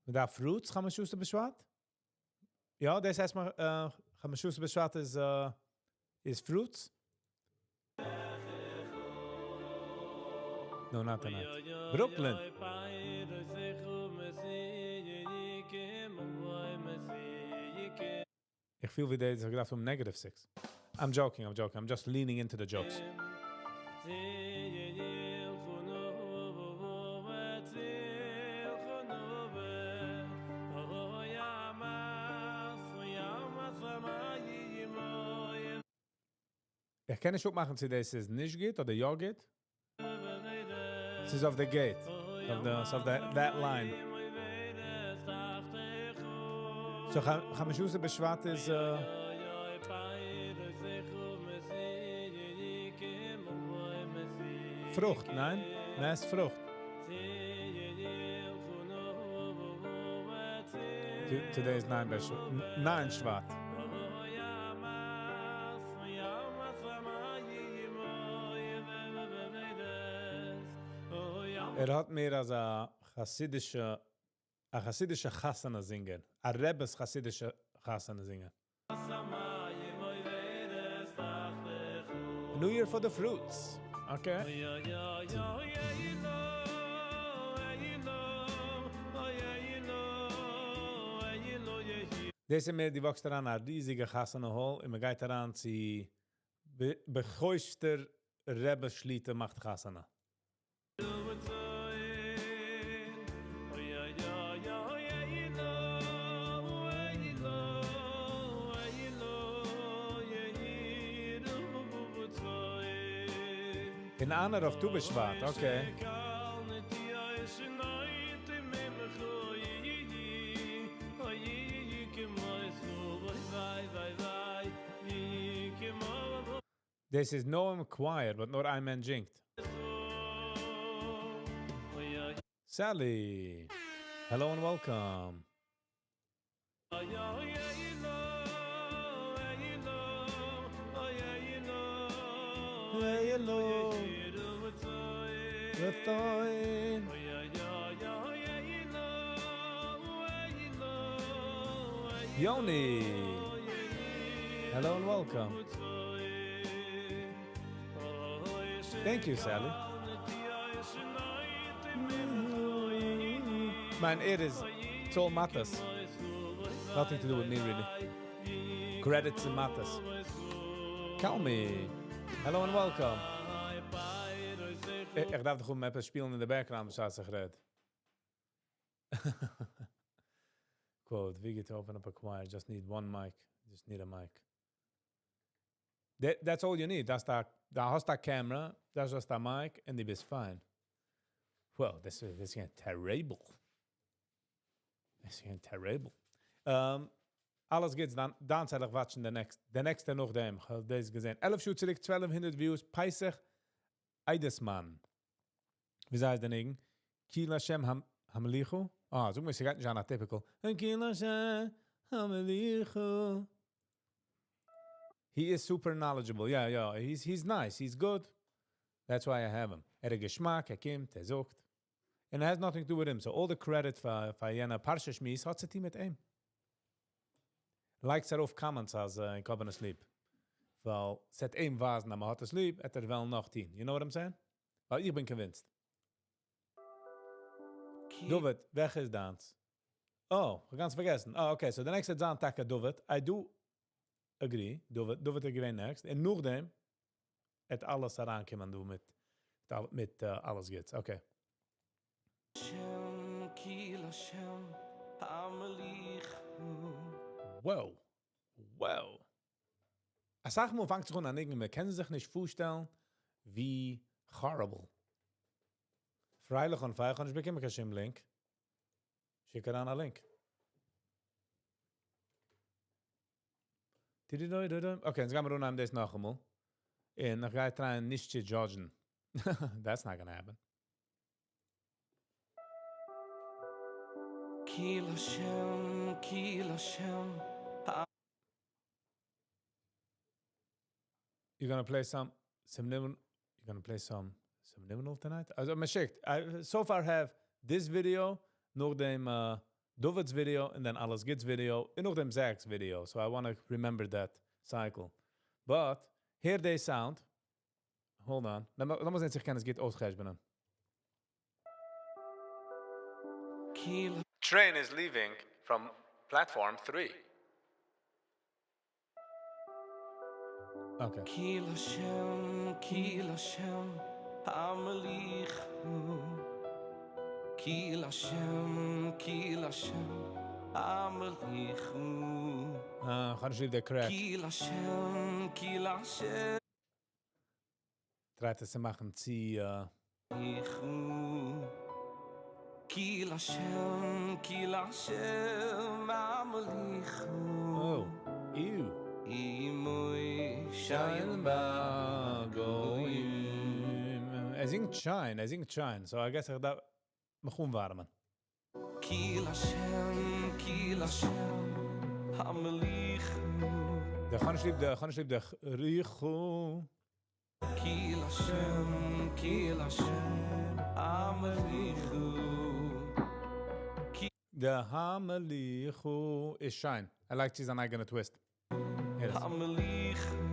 מען דארף fruits חמשה עשר בשבט? יא, דאס הייסט מען, חמשה עשר בשבט איז fruits? No, not tonight. Brooklyn. איך פיל ווי דאס, איך געדארפט האבן negative 6. I'm joking, I'm joking. I'm just leaning into the jokes. איך קען נישט אפמאכן צו דאס איז נישט גוט אדער יא גוט. ס'איז אויף די gate. אויף די, that line. So, חמשה עשר בשבט איז... פרוכט, ניין? מ'עסט פרוכט. Today is 9 9 שבט. ער האט מער אזא חסידישע, א חסידישע חתונה זינגער. א רבי'ס חסידישע חתונה זינגער. New Year for the fruits. Okay. דאס איז מער, דו וואקסט אריין א ריזיגע חתונה hall און מען גייט אריין צו בא'חוש'טער רבי שליט"א מאכט חתונה. In honor of Tu Bishvat, okay. This is Noam Choir, but נאר איין מענטש זינגט. Sally, hello and welcome. Hello. Hello. Yoni, hello and welcome. Thank you, Sally. Man, it's all Matas. Nothing to do with me, really. Credits and Matas. Call me. Hello and welcome. איך דארף דאך האבן עפעס שפילן אין די background בשעת איך רעד. Quote, we get to open up a choir, just need one mic. Just need a mic. That's all you need. דאס דא, דא האסט א camera, דא האסט א mic, און דו ביסט fine. Well, this is terrible. This is terrible. אלעס גוטס, דאן, דאן זאל איך watch ן די next נאכדעם. איך האב דאס געזען. 11 שעה צוריק, 1200 views. פסח איידעסמאן. ווי הייסט דער ניגון? כי להשם המליכו? אה, זאג מיר, ס'גייט נישט אן א typical. כי להשם המליכו. He is super knowledgeable. Yeah. He's nice. He's good. That's why I have him. ער האט געשמאק, ער קומט, ער זאגט. And it has nothing to do with him. So all the credit פאר יענע פרשה שמועס האט צו טון מיט אים. לייגטס ארויף comments אז איך האב עס ליב. ווייל ס'וועט אים ווייזן, אז מ'האט עס ליב, וועט ער וועלן נאך טון. You know what I'm saying? ווייל איך בין convinced. דוד, וועלכע איז דיינס? Oh, איך האב גאנץ פארגעסן. Oh, okay, so the next איז דאן טאקע דוד. I do agree. דוד, דוד איז געווען next. און נאכדעם וועט אלעס אריינקומען דא מיט אלעס גוטס. Okay. שם כי לשם המליכו. Wow. Wow. א סאך מאל פאנגט זיך אן א ניגון, מיר קענען זיך נישט פארשטעלן, ווי horrible. פרייליך און פייער קען איך באקומען קיין שום link. שיק אריין א link. Okay, יעצט גייען מיר אנהייבן דאס נאכאמאל. און איך גיי try ען נישט צו judge ן. That's not gonna happen. כי לשם, כי לשם. You're gonna play some subliminal. You're gonna play some subliminal tonight. אלזא, מען שיקט. I so far have this video, נאכדעם David's video, and then אלעס גוטס video, און נאכדעם Zach's video. So I want to remember that cycle. But hear they sound. Hold on. לאמיר זען, איך קען עס גוט אויסחשבונען. כי Train is leaving from platform 3. Okay. כי לשם, כי לשם, המליכו. כי לשם, כי לשם, המליכו. אה, איך האב נישט ליב דער crack. כי לשם, כי לשם. Try ט עס צו מאכן, צו כי לשם, כי לשם, המליכו. Oh, ew. ימוי שיין בגויים. ער זינגט שיין, ער זינגט שיין. So I guess איך דארף מיך אנווארעמען. כי לשם, כי לשם, המליכו. דער חנש ליב, דער חנש ליב, דער ריחו. כי לשם, כי לשם, המליכו. דער המליכו איז שיין. I like this אייגענע twist. Here it is. המליכו.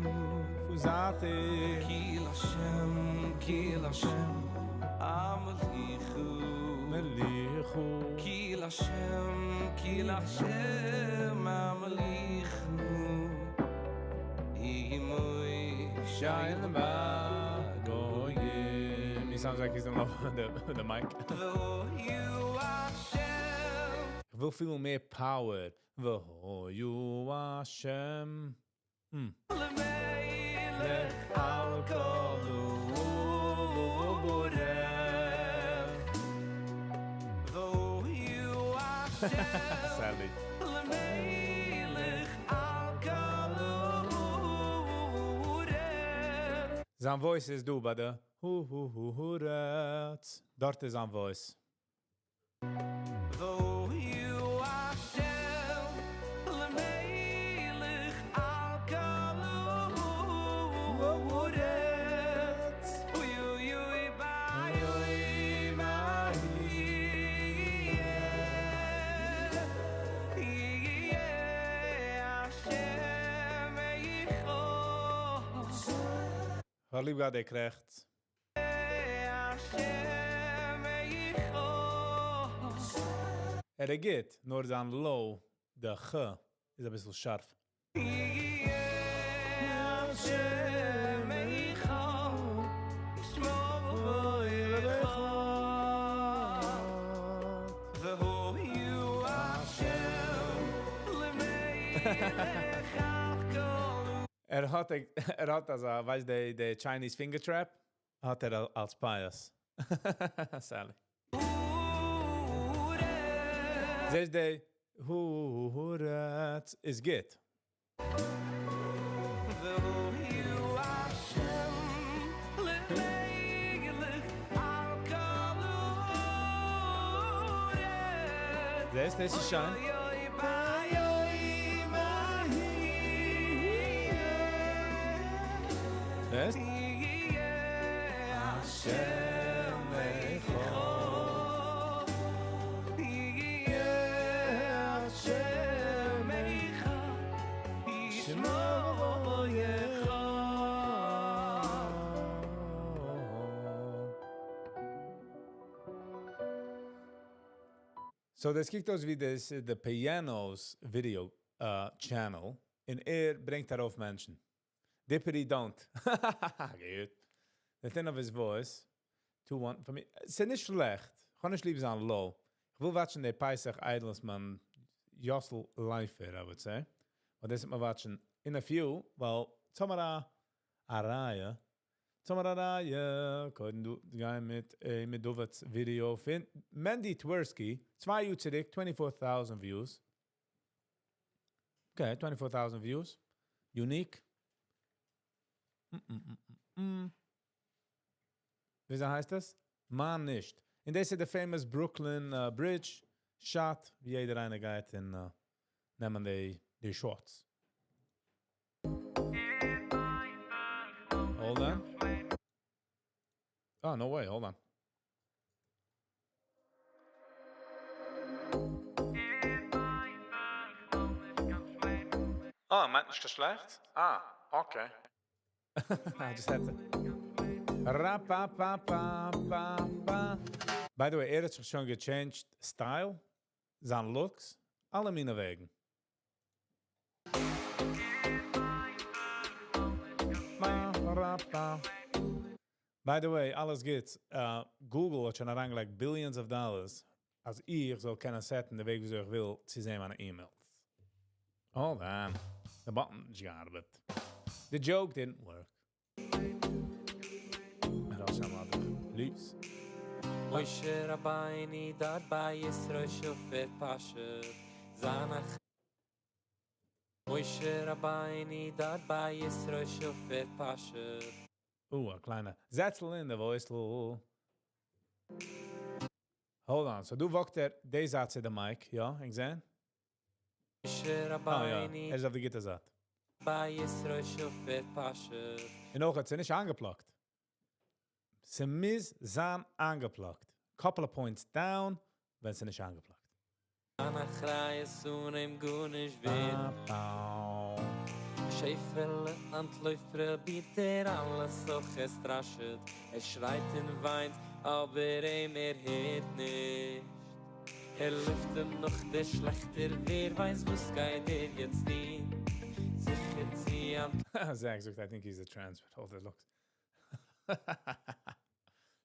פוזאטי. כי לשם, כי לשם, המליכו. מליכו. כי לשם, כי לשם, המליכו. ימוי שיין בגויים. He sounds like he's in love with the mic. והיו השם. איך וויל פיל מער power. והיו השם. למלך על כל הארץ. והיו השם. Sadly. למלך על כל הארץ. זיין voice איז דא ביי די הו הו הו הארץ. דארט איז זיין voice. והיו השם למלך על כל הארץ. אוי אוי אוי ביי אוי ביי יהיה השם איכו. האב ליב געהאט דער קרעכץ. השם איכו. ער גייט, נאר זיין low, די ח, איז א ביסל שארף. יהיה השם איכו. ער האט ער האט אזא ווייסט די די Chinese finger trap האט ער אלס פיאות. Sally. זעסט די הארץ איז גוט. זעסט דאס איז שיין. זעסט? So דאס קוקט אויס ווי דאס איז די Pianos video channel, און ער ברענגט ארויף מענטשן. Dippity don't. גוט. The tone of his voice. 2-1 for me. ס'איז נישט שלעכט. איך האב נישט ליב זיין low. איך וויל watch ן די Pesach Idlesman Yossel Leifer, I would say. אבער דאס וועט מען watch ן in a few, ווייל צו א א רייע. צו א רייע. קודם דו גיין מיט מיט David's video פון Mendy Tversky, 2 יאר צוריק, 24,000 views. Okay, 24,000 views. Unique. וויאזוי הייסט דאס? מאן נישט. און דאס איז די famous Brooklyn Bridge shot, ווי יעדער איינער גייט און נעמען די, די shots. Hold on. Oh, no way, hold on. Oh, מיינט נישט שלעכט? Ah, okay. I just had to. Ra pa pa pa pa pa. By the way, ער האט זיך שוין גע changed style, זיין looks, אלע מיני וועגן. Pa, ra, pa. By the way, אלעס גוט. Google האט שוין אריינגעלייגט billions of dollars, אז איך זאל קענען set ן די וועג, וויאזוי איך וויל, צו זען מיינע emails. Hold on. The button איז געארבעט. The joke didn't work. Please. משה רבינו דארט ביי יתרו שופט פאשעט זיין משה רבינו דארט ביי יתרו שופט פאשעט. א קליינע זעצל אין די voice. Hold on. So דא walk ט ער די זייט צו די mic, יא, איך זע? משה Oh, יא. רבינו ער איז אויף די גוטע זייט. ביי יתרו שופט פאשעט. און אויך האט זי נישט אנגע plug ט. ס'מוז זיין אנגע plug ט. Couple of points down, ווען ס'איז נישט אנגע plug ט. אן אחריות און אים גארנישט ווערט. שעפעלע אנטלויפט, פרובירט ער אלעס, אויך ער סטראשעט. ער שרייט און וויינט, אבער אים ער הערט נישט. ער לויפט אים נאך דער שלעכטער, ווער ווייסט וואס גייט ער יעצט טון. זיכער צו Zach זאגט, I think he's a trans, but hold it looks.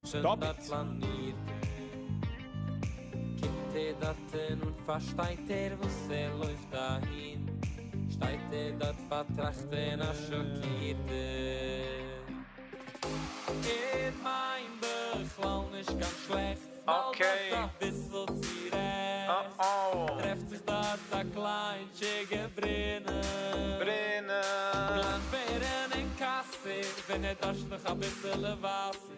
Stop דארט it. פלאנירט. קומט ער דארטן און פארשטייט ער, וואס ער לויפט דאהין. שטייט ער דארט פארטראכט און א שאקירטער. ער מיינט בכלל נישט קיין שלעכט, ווייל דארט א ביסל צו רעכט. Oh. טרעפט זיך דארט א קליינטשיגע ברונעם. ברונעם. גלאנץ אין קאסע, ווען ער דארשט נאך א ביסל וואסער.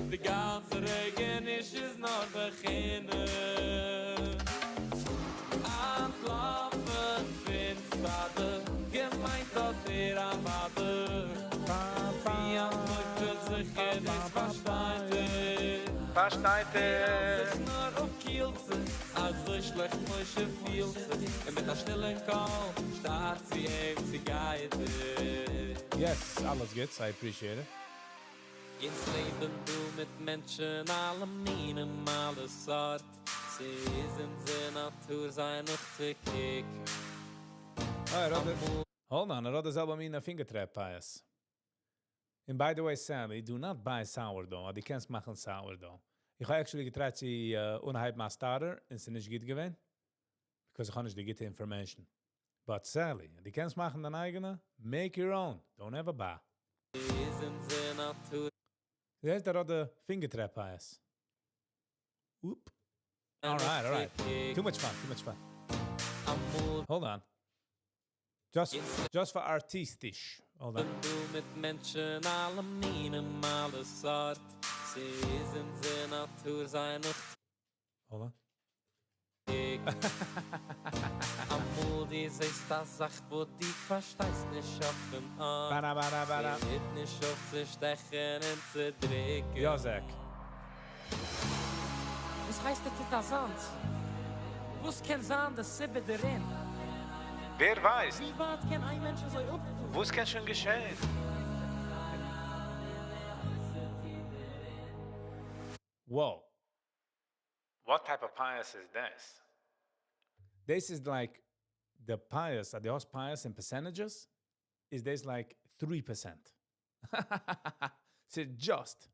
די גאנצע רעגעניש איז נאר בחינם. אנטלאפן פון סטאדע, געמיינט האט ער א מאדע. ווי אנטלויפט זיך ער דאס פארשטייט ער. פארשטייט ער. זיך נאר אפקילט זיך, אזוי שלעכט משה פילט זיך. און מיט א שטילן קול, שטארק צו אים צו גייט ער. Yes, אלעס גוט. I appreciate it. אונז לעבן דא מיט מענטשן, אלע מינים, אלע סארט. ס'איז אונזער נאטור, זיי נאכצוקוקן. Oh, ער האט hold on, ער האט די זעלבע מין finger trap פיאות. And by the way, Sally, do not buy sourdough. דו קענסט מאכן sourdough. איך האב actually גע try ט צו אנהייבן א starter, און ס'איז נישט גוט געווען. Because איך האב נישט די גוטע information. But Sally, דו קענסט מאכן דיין אייגענע, make your own. Don't ever buy. איז אונזער נאטור. זעסט, דער האט די finger trap פיאות. Oop. All right, all right. Too much fun, too much fun. אמאל Hold on. Just for ארטיסטיש. Hold on. דא מיט מענטשן אלע מינים, אלע סארט. ס'איז אונזער נאטור זיי נאך Hold on. אמאל דו זעסט א זאך וואס דו פארשטייסט נישט אויפן ארט. Bara, bara, bara. ס'הערט נישט אויף צו שטעכן און צו דריקן. יא, Zach. וואס הייסט ער טוט אזאנס? וואס קען זיין די סיבה דערין? ווער ווייסט? ווי ווייט קען איין מענטש אזוי אפפארן? וואס קען שוין געשען? Whoa. What type of פיאות is this? This is like the פיאות, דו האסט פיאות in percentages, is this like 3%. So just.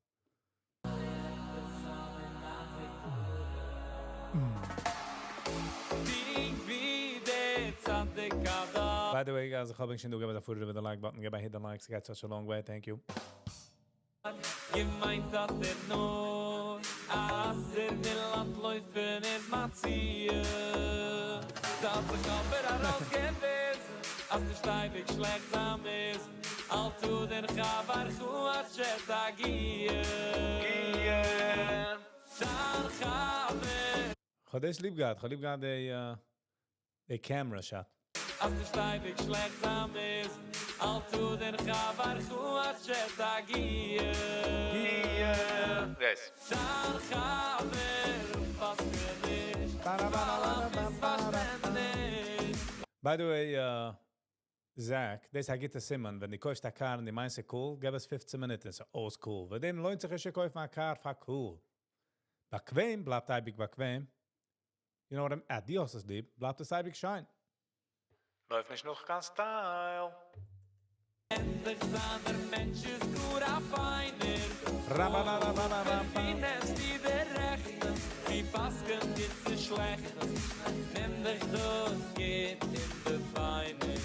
ווי דער צדיק הדור. By the way, guys, איך האב שוין דא געבן דערפאר איבער the like button, געב א hit the likes, it got such a long way, thank you. געמיינט האט ער נאר, אז ער וויל אנטלויפן איז מציע. ס'האט זיך אבער ארויסגעוויזן, אז נישט אייביג שלעכט זיין איז. אל תדין חברך עד שתגיע. דיין חבר. איך האב דאס ליב געהאט, איך האב ליב געהאט די, די camera shot. אז נישט אייביג שלעכט זיין איז. אל תדין חברך עד שתגיע. Yes. דיין חבר פאסט נישט. מיספארשטענדעניש. By the way, Zach, דאס איז א גוטע סימן, ווען דו קויפסט א car און דו מיינסט ס'איז cool, גיב עס 15 מינוט און ס'איז אויס cool. וועגן דעם לוינט זיך נישט צו קויפן א car פאר cool. באקוועם בלייבט אייביג באקוועם. You know what I'm, אה, דו האסט עס ליב, בלייבט עס אייביג שיין. לויף נישט נאך קיין style. ענדליך זיין דער מענטש איז גאר א פיינער. Rabarabarabarabam. ווי נעמסטו דער רעכטן, ווי פסק'נט גוט צו שלעכטן. נעם דיך דאס גוט אין די ביינער.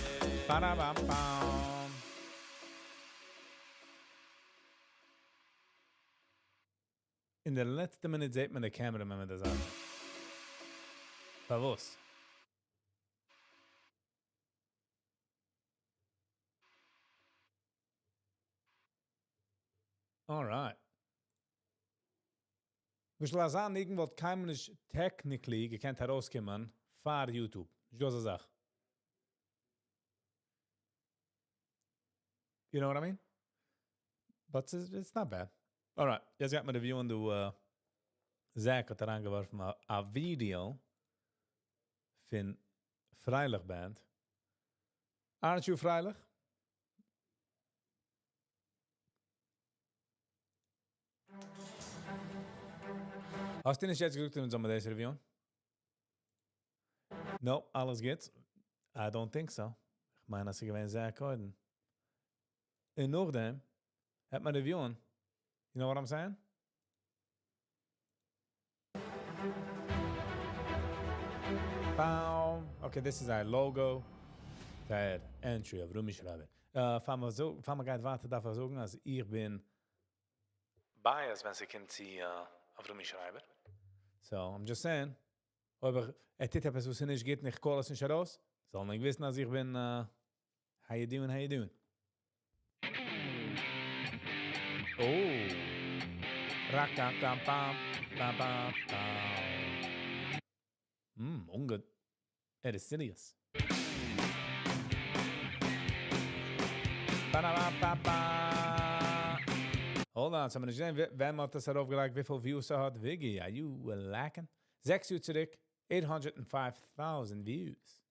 Ba-da-bam-bam. אין די לעצטע מינוט זעט מען די camera מיט די זאך. פארוואס? Alright. למשל אזא ניגון וואלט קיינמאל נישט technically געקענט ארויסקומען פאר YouTube. נישט דא אזא זאך. You know what I mean? But it's not bad. Alright, יעצט גייט מען reviewen דא, Zach האט אריינגעווארפן א video פון Freilich Band. Aren't you פריילעך? האסטו נישט יעצט געזאגט, אונז זאלן מיר דאס reviewen? No, אלעס גוט. I don't think so. איך מיין, אז ס'איז געווען Zach קודם. און נאכדעם האט מען reviewen. You know what I'm saying? Bow. Okay, this is our logo. דער entry of Rumi Schreiber. פאר מיר גייט ווייטער, דארף איך זאגן, אז איך בין biased, ווען ס'קומט צו Avrumi Schreiber. So, I'm just saying, אויב ער טוט עפעס, וואס נישט גוט, איך call עס נישט ארויס, זאל מען וויסן, אז איך בין, how you doing, how you doing? Oh. Rakam, pam, pam, pam, pam. Ungut. ער איז serious. Ba-da-ba-ba-ba. Hold on, so מיר זען, ווער האט דאס ארויפגעלייגט, וויפיל views ער האט? Viggy, are you lacking? 6 יאר צוריק, 805,000 views.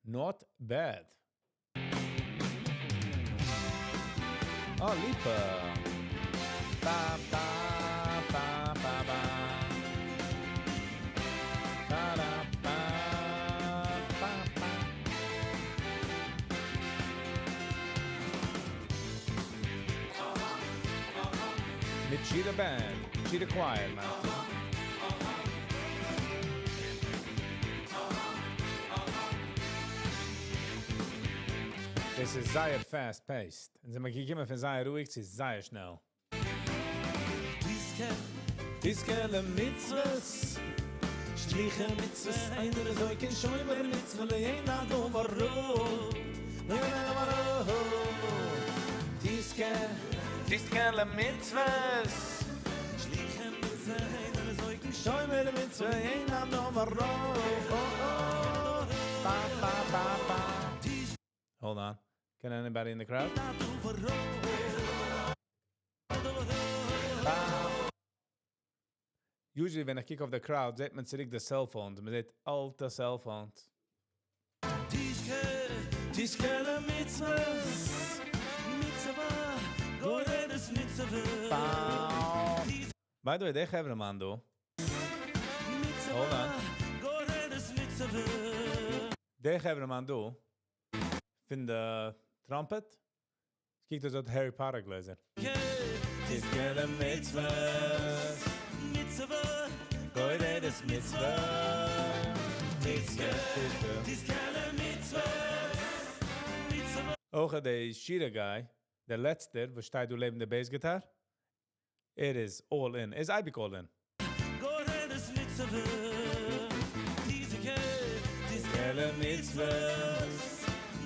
Not bad. Oh, Lipa. Ba, ba, ba, ba, ba. Ba, da, ba, ba, ba. מיט Cheetah Band, Cheetah Choir, מיינסטו? דאס איז זייער fast paced. און זענען מיר געקומען פון זייער רואיג צו זייער שנעל. תזכה, תזכה למצוות, שליחי מצוות, איינער איז אויך קיין שומר מצוה, לא אין הדבר רע, לא אין הדבר רע. תזכה, תזכה למצוות, שליחי מצוות, איינער איז אויך קיין שומר מצוה, אין הדבר רע. Ba, ba, ba, ba. Hold on. Can anybody in the crowd? הדבר רע. Ba. Usually ווען איך קוק אויף די crowd, זעט מען צוריק די cell phones. מען זעט אלטע cell phones. תזכה, תזכה למצוות, מצווה, גוררת מצווה. By the way, דער חברה-מאן דא. Hold on. גוררת מצווה. דער חברה-מאן דא. פון די trumpet. קוקט אויס Harry Potter גלעזער. תזכה למצוות. מצווה, גוררת מצווה. תזכה, תזכה למצוות, מצווה. אויך דער שירה guy, דער לעצטער, וואס שטייט דא לעבן די bass guitar. It is all in. איז אייביג all in. גוררת מצווה. תזכה, תזכה למצוות.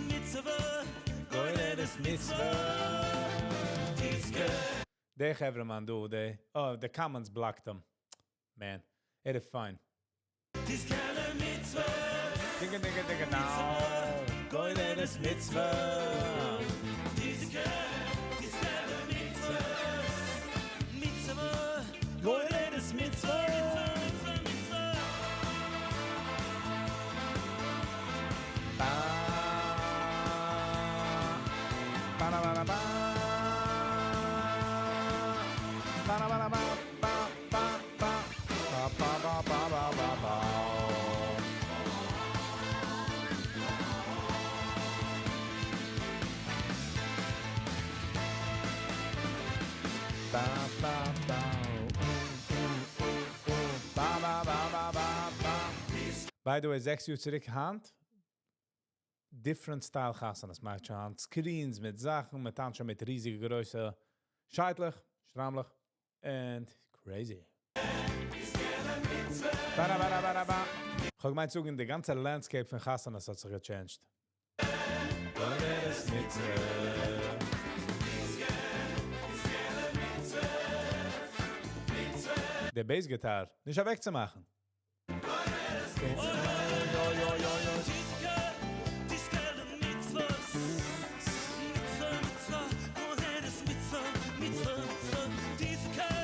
מצווה, גוררת מצווה. תזכה. דער חברה-מאן דא, דער, oh, the comments blocked him. Man, it is fine. תזכה למצוות. Dinga, dinga, dinga, now. גוררת מצווה. תזכה, תזכה למצוות. מצווה, גוררת מצווה. מצווה, מצווה. Ba. Ba, ba, ba, ba. Ba, ba, ba, ba, ba, ba, ba. Ba, ba, ba, ba, ba, ba, ba. Ba, ba, ba. Ooh, ooh, ooh, ooh. Ba, ba, ba, ba, ba, ba. By the way, 6 יאר צוריק היינט, different style חתונות. מ'האט שוין screens מיט זאכן, מ'טאנצט שוין מיט ריזיגע גרויסע שייטלעך, שטריימלעך, and crazy. Ba, ba, ba, ba, ba. איך האב געמיינט זאגן, די גאנצע landscape פון חתונות האט זיך גע changed. גוררת מצווה. דער bass guitar, נישט אוועקצומאכן. תזכה, תזכה למצוות. מצווה, מצווה, גוררת מצווה, מצווה, מצווה. תזכה,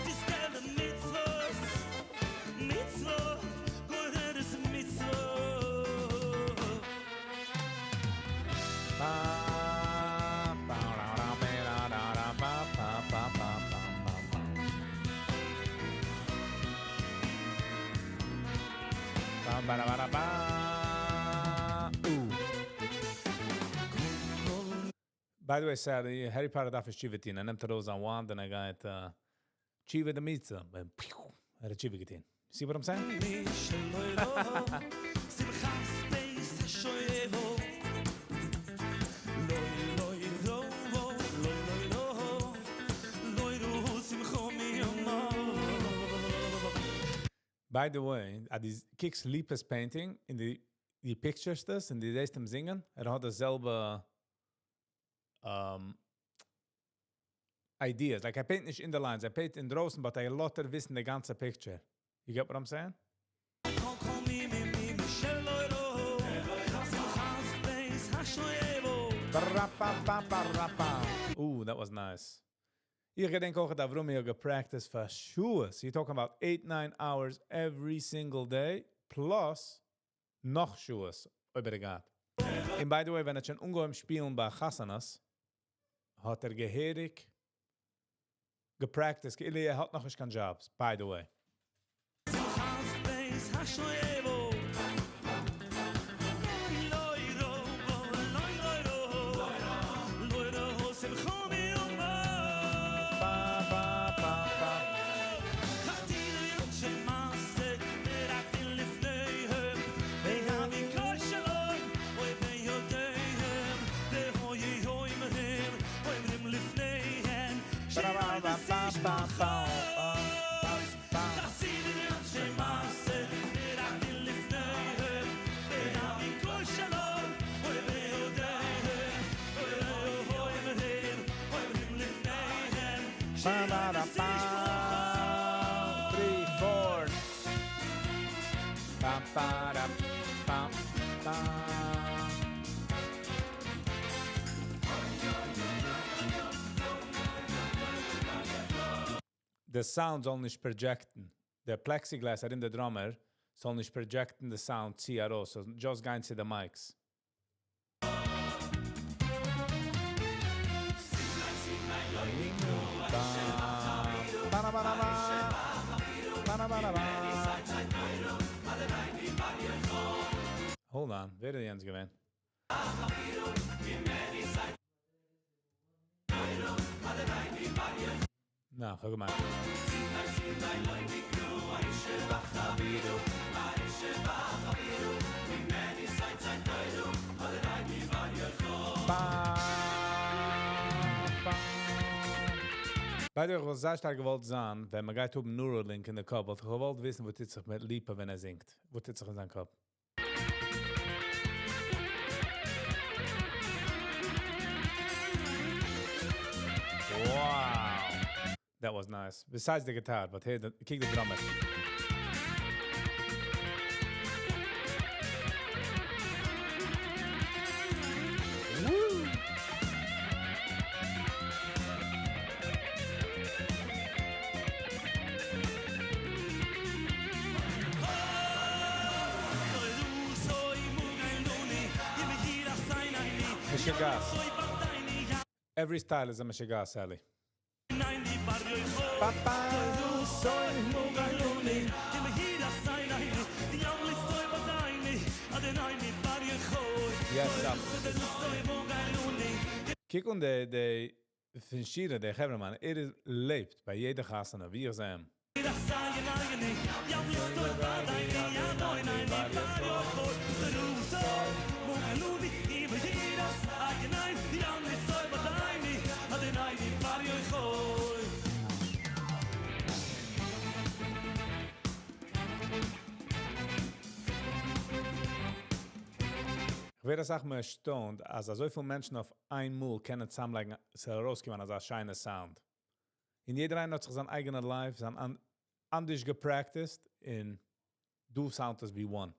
תזכה למצוות. מצווה, גוררת מצווה. Ba, ba, ra, ra, ba, ra, ra, ra, ba, ba, ba, ba, ba, ba, ba. Ba, ba, ra, ba, ra, ba. Ooh. By the way, Sally, Harry Potter דארף תשובה טון. ער נעמט ארויס זיין wand און ער גייט תשובה די מצוה. און פיו, ער האט תשובה געטון. See what I'm saying? מי שלא יראה, שמחת בית השואבה. לא לא יראו, לא לא לא, לא יראו שמחו מיומו. By the way, אז דו קוקסט Lipa's painting אין די די pictures דאס און דו זעסט אים זינגען, ער האט דאס זעלבע ideas. Like ער paint נישט אין די lines, ער paint אין דרויסן, but ער לאזט דיר וויסן די גאנצע picture. You get what I'm saying? כל כל מי מי מי מי שלא יראו, שמחת בית השואבה. Ba-ra-pa-pa-pa-ra-pa. Ooh, that was nice. איך געדענק אויך, אברומי האט גע practiced for שעות. You're talking about 8, 9 hours every single day, plus נאך שעות, אויב ער גייט. And by the way, ווען ער האט שוין אנגעהויבן שפילן ביי חתונות, האט ער געהעריג גע practiced. כאילו ער האט נאך נישט קיין jobs, by the way. שמחת בית השואבה. לא יראו, לא יראו, לא יראו שמחו מיומו. Ba, ba, ba, ba. שכחתי להיות שמעשה ורקתי לפניהם והביא כל שלום אויבי יודיהם. Three, four. Bam, ba, bam, bam. The sound זאל נישט project ן. The plexiglass ארום די drummer זאל נישט project ן the sound צו ארויס, so just גיין צו די mics. Hold on, ווער איז יענץ געווען? נא, כ'האב געמיינט. By the way, איך וואלט זייער שטארק געוואלט זיין, ווען מען גייט האבן Neuralink אין די קאפ, וואלט איך געוואלט וויסן, וואס טוט זיך מיט ליפא ווען ער זינגט. וואס טוט זיך אין זיין קאפ? Wow. That was nice. Besides the guitar, but here, the, kick the drummer. Woo! משוגעת. Every style is a משוגעת, Sally. Papa, Yes, up. קוק אן די, די פון שירה, דער חברה-מאן, ער איז לעבט ביי יעדע חתונה, ווי איך זע אים. איך ווער אסאך מער ערשטוינט, אז אזויפיל מענטשן אויף איינמאל קענען צוזאמלייגן, ס'זאל ארויסקומען אזא שיינע sound. און יעדער איינער האט זיך זיין אייגענע life, זיין אן אנדערש גע practiced, און דא sound עס ווי one.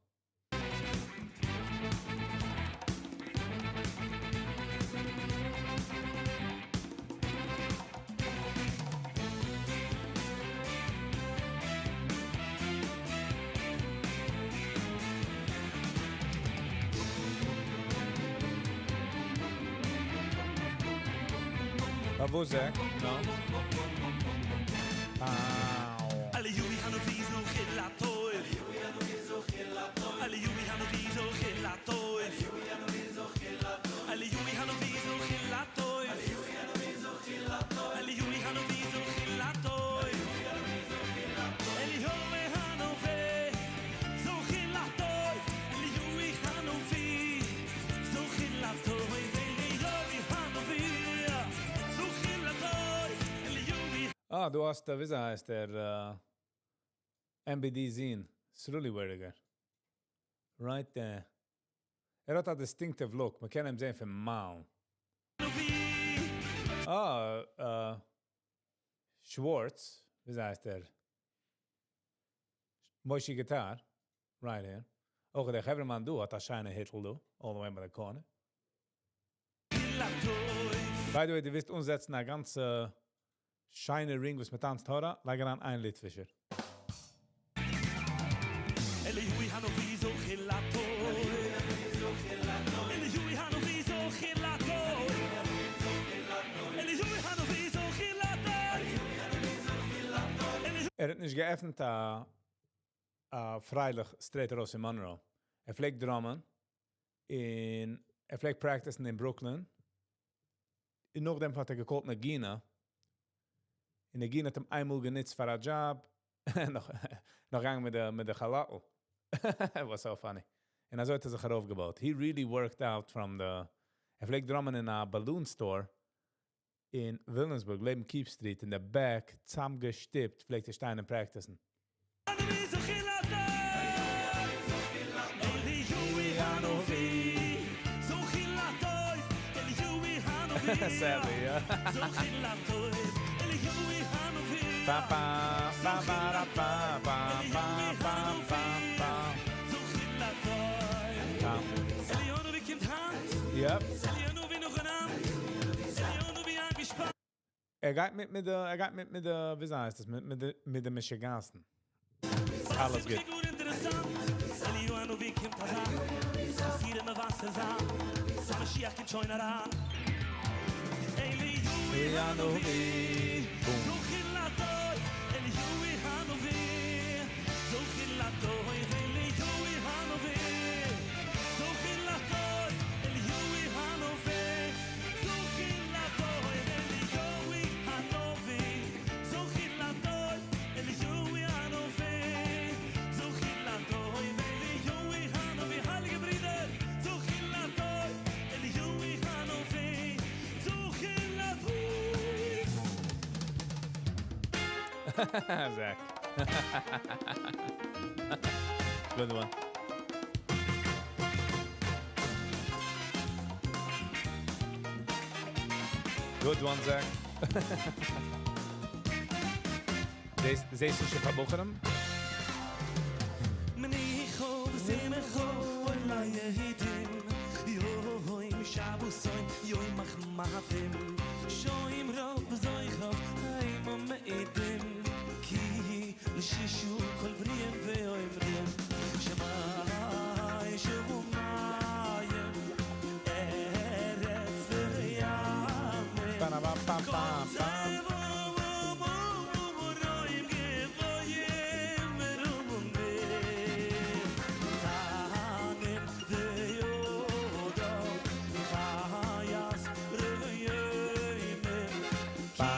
וואו איז ער? No? Wow. אה, דו האסט, ווי הייסט דער MBD זון, Sruli Werdiger. Right there. ער האט א distinctive look, מען קען אים זען פון מיילן. אה, Schwartz, ווי הייסט ער? Moshe Guitar, right here. אויך דער חברה-מאן דא האט א שיינע היטל דא, all the way by the corner. By the way, דו ווילסט אנזעצן א גאנצע שיינע ring וואס מען טאנצט הורא, לייג אריין איין ליטווישער. ער האט נישט געעפנט א א פרייליך straight ארויס אין Monroe. ער פלעגט drum ען און ער פלעגט practice ן אין Brooklyn. און נאכדעם האט ער גע call ט נגינה. און נגינה האט אים איינמאל גענוצט פאר א job. נאך נאך געגאנגען מיט די מיט די כאלאטל. It was so funny. און אזוי האט ער זיך ארויפגעבויט. He really worked out from the ער פלעגט drum ען אין א balloon store. אין וויליאמסבורג, לעבן Keep Street, אין די back, צוזאמגעשטופט, פלעגט ער שטיין און practice ן. Sadly, yeah. Ba, ba, ba, ba, da, ba, ba, ba, ba, ba, ba. Ba. Yep. ער גייט מיט מיט די, ער גייט מיט מיט די, ווי הייסט דאס, מיט מיט די, מיט די משוגעת'ן. אלעס גוט. Boom. Zach. Good one. Good one, Zach. דאס דאס איז שוין פארבוכערם? מניחו ושמחו ליהידים יום שבוסוי יום מחמדים שוים רוב וזויכו הם מעידים כי לשישו כל בריאים ואויברים שמע ישבו מים ארץ וים Ba-da-ba-ba-ba-ba. Ba.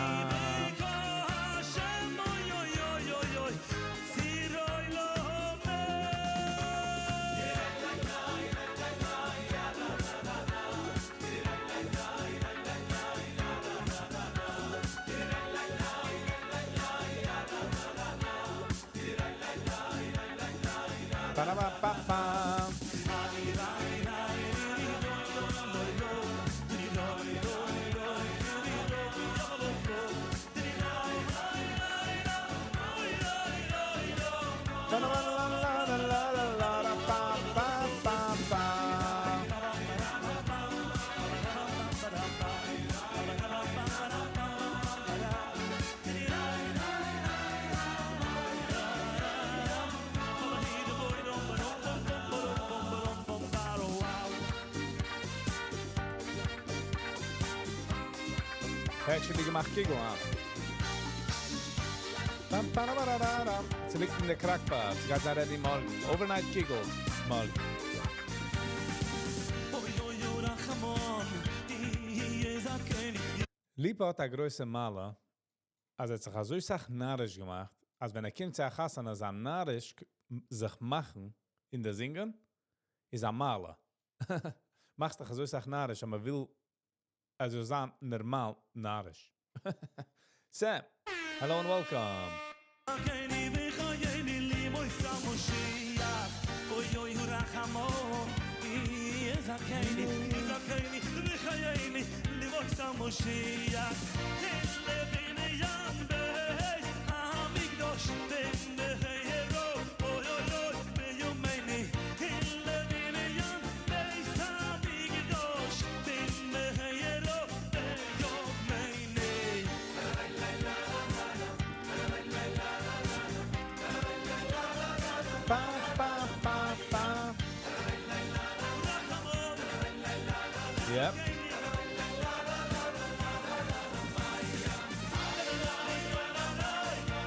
Ba-da-ba-ba-ba. Ba-da-ba-la-la-la-la-la-ba-ba-ba-ba. Actually געמאכט קוגל, אה? Bam, ba, da, ba, da, da, da. ס'ליגט אין די crockpot. ס'גייט זיין ready מארגן. Overnight קוגל. מארגן. אוי אוי אוי רחמון ליפא האט א גרויסע מעלה, אז ער האט זיך אזוי סאך נאריש געמאכט, אז ווען ער קומט צו א חתונה זיין נאריש זיך מאכן אין די זינגען, איז א מעלה. מאכסט דיך אזוי סאך נאריש, אז מען וויל אזוי זיין נארמאל נאריש. Sam, hello and welcome. אוי אוי רחמון יזכני יזכני וחייני לבוא משיח לבניין בית המקדוש במהרה אוי אוי אוי ביומני לבניין בית המקדוש במהרה ביומני. Ba, ba, ba, ba. Yep.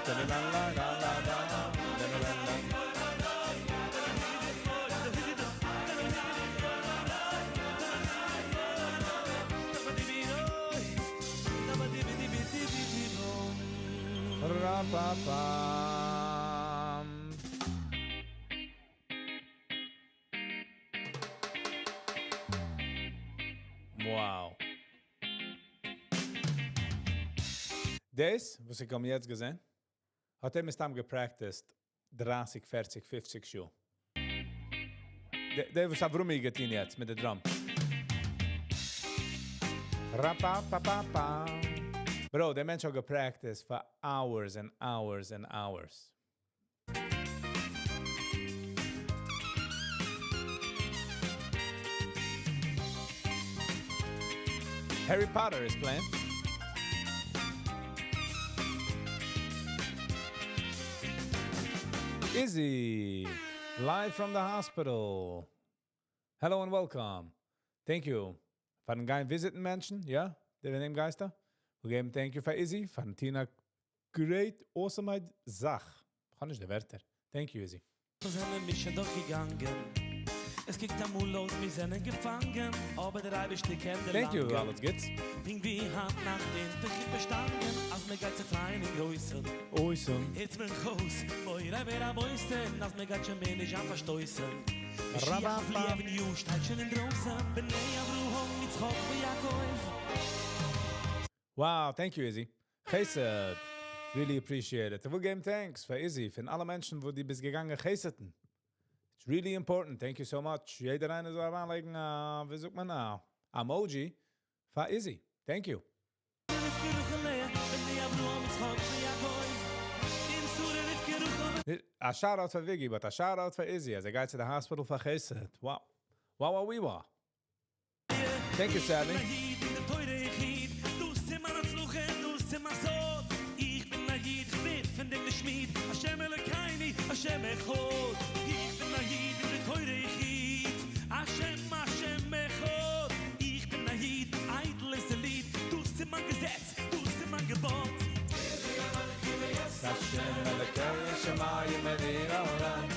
La la la la la la la la la. Ra-pa-pam. Wow. דאס, וואס איך האב יעצט געזען, האט ער מסתם גע practiced 30, 40, 50 שעה. דער, דער וואס אברומי געטון יעצט מיט די drum. Ra-pa-pa-pa-pa. Bro, דער מענטש האט גע practiced for hours and hours and hours. Harry Potter is playing. Izzy, live from the hospital. Hello and welcome. Thank you. פארן גיין visit ן מענטשן, יא? דער ווען גייסטו? מיר געבן thank you פאר Izzy, פארן טון א great, awesome זאך. איך האב נישט די ווערטער. Thank you, Izzy. זענען מיר שוין דורכגעגאנגען. עס קוקט אמאל אויס, מיר זענען געפאנגען, אבער דער אייבערשטער קען Thank you, דערלאנגען. אלעס גוטס. פונקט ווי היינט נאכט אין דער חופה שטאנגען, אז מען גייט זיך פרייען אין גרויסן. Awesome. הערט מען אויס, מורי ורבותי, אז מען גייט שוין מער נישט פארשטויסן. משיח אויף Lee Avenue שטייט שוין אין דרויסן, בני אברהם, יצחק ויעקב. Wow, thank you, Izzy. חסד. Really appreciate it. איך וויל געבן thanks פאר Izzy, פון אלע מענטשן, וואו דו ביסט געגאנגען חסד'ן. It's really important. Thank you so much. יעדער איינער זאל אריינלייגן, ווי זאגט מען, emoji פאר Izzy. Thank you. רבקה רחל לאה, בני אברהם, יצחק ויעקב. עם שרה רבקה רחל A shout out for Viggy, but a shout out for Izzy as I got to the hospital for חסד. Wow. Wow, wow, wee, wow. Thank you, Sally. איך בין א איד, אין דער תורה איך היט. דאס איז מיין הצלחה, דאס איז מיין סוד. איך בין א איד, איך ווער פון דעם נישט מיד. השם אלוקינו, השם אחד. איך בין א איד, אין דער תורה איך היט. השם, השם אחד. איך בין א איד, איידל איז דער ליד. דאס איז מיין געזעץ, דאס איז מיין געבאט. השם אלוקי השמים אני העולם.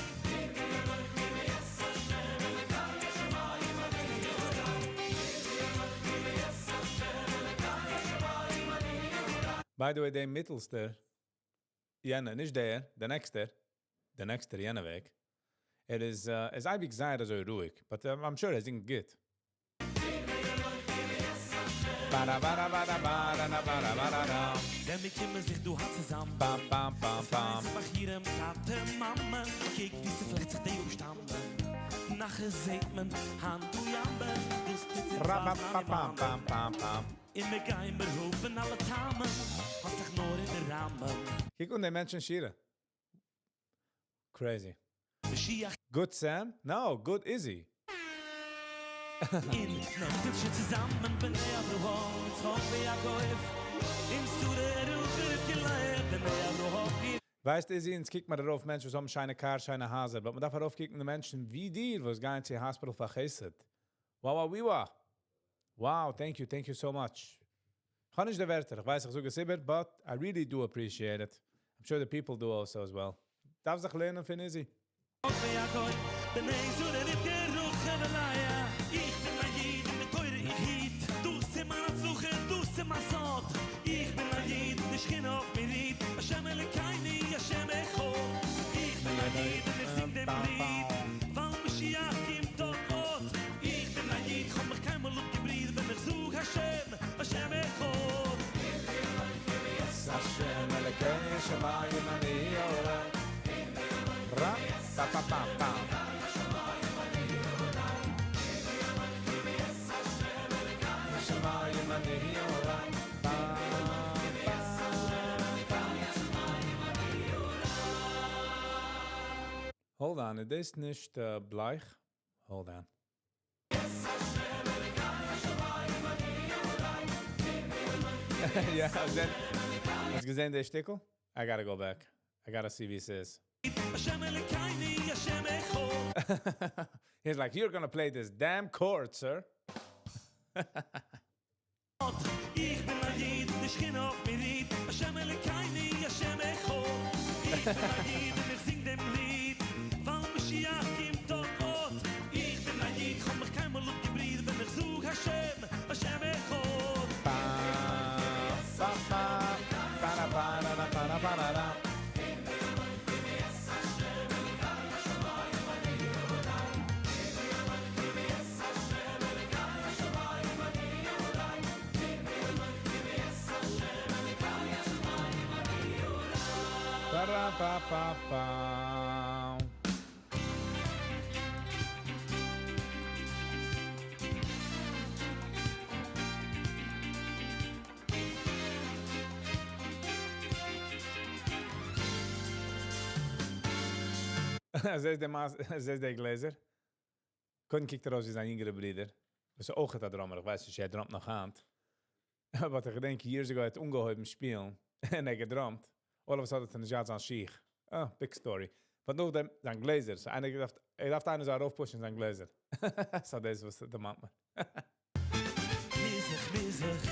By the way, דער מיטלסטער, יענער, נישט דער, דער נעקסטער, דער נעקסטער יענער וועג, ער איז, איז אייביג זייער אזוי רואיג, but I'm sure ער זינגט גוט. Bara, bara, bara, bara, bara, bara, bara. ווען מיר קומען זיך דא היינט צוזאם. Bam, bam, bam, bam. באכירם, טאטע, מאמע, קוק ווי ס'פלעכט זיך די אפשטאמען. נאכהער זעט מען, האנט און יאמבע, דאס טוט זיך Ra, וואס ba, ba, bam, bam, bam, bam. און מיר גייען מיר האבן אלע טעמים, האלט זיך נאר אין די ראמען. קוק אן די מענטשן שירה. Crazy. משיח Good Sam? No, good Izzy. אין נעמט זיך שוין צוזאמען, בני אברהם, יצחק ויעקב. עם שרה רחל רבקה לאה, בני אברהם, ווייסט, Izzy, אונז קוקט מען דערויף מענטשן, וואס האבן שיינע cars, שיינע הייזער, but מען דארף ארויפקוקן די מענטשן ווי דיר, וואס גייען צו hospital פאר חסד. Wow, wow, wow, wow. Wow, thank you, thank you so much. איך האב נישט די ווערטער, איך ווייס, איך זאג עס איבער, but I really do appreciate it. I'm sure the people do also as well. דארף זיך לערנען פון Izzy. ויעקב, בני שרה רבקה רחל ולאה. איך בין א איד, אין די תורה איך היט. דאס איז מיין הצלחה, דאס איז מיין סוד. איך בין א איד, די שכינה אויף מיר רוט. השם אלוקינו, השם אחד. איך בין א איד, און איך זינג דעם ליד. ווייל משיח קומט אט אט. איך בין א איד, איך האב מיך קיינמאל אפגעבריט, ווען איך זאג השם, השם אחד. השם אלוקי השמים אני יורה. Ra, pa, pa, pa, pa. השמים אני יורה. Pa, pa, pa. Hold on, איז דאס נישט בלייך? Hold on. Yeah, האסט געזען דער שטיקל? I gotta go back. I gotta see ווי ס'איז. השם אלוקינו, השם אחד. He's like, "You're gonna play this damn chord, sir." איך בין א איד, די שכינה אויף מיר רוט. השם אלוקינו, השם אחד. איך בין א איד, און איך זינג דעם ליד. ווייל משיח קומט אט אט. איך בין א איד, איך האב מיך קיינמאל אפגעבריט, ווען איך זאג השם, השם אחד. Pa, pa, pa, pa, ra, pa, ra, ra, pa, ra, pa, ra, ra. פא פא פא. זעסט די מאס, זעסט די גלעזער? קודם קוקט ער אויס ווי זיין יונגערע ברודער. וואס איז אויך א drummer, איך ווייס נישט, ער drumט נאך היינט. אבער איך געדענק, years ago האט אנגעהויבן שפילן, און ער געdrumט. All of a sudden האט ער נישט געהאט זיין שיך. אה, big story. But נאכדעם, זיין גלעזער. So איינער געדארפט, ער דארף איינער זאל ארויפpushן זיין גלעזער. So דאס וואס דערמאנט מיר. מזרח, מזרח,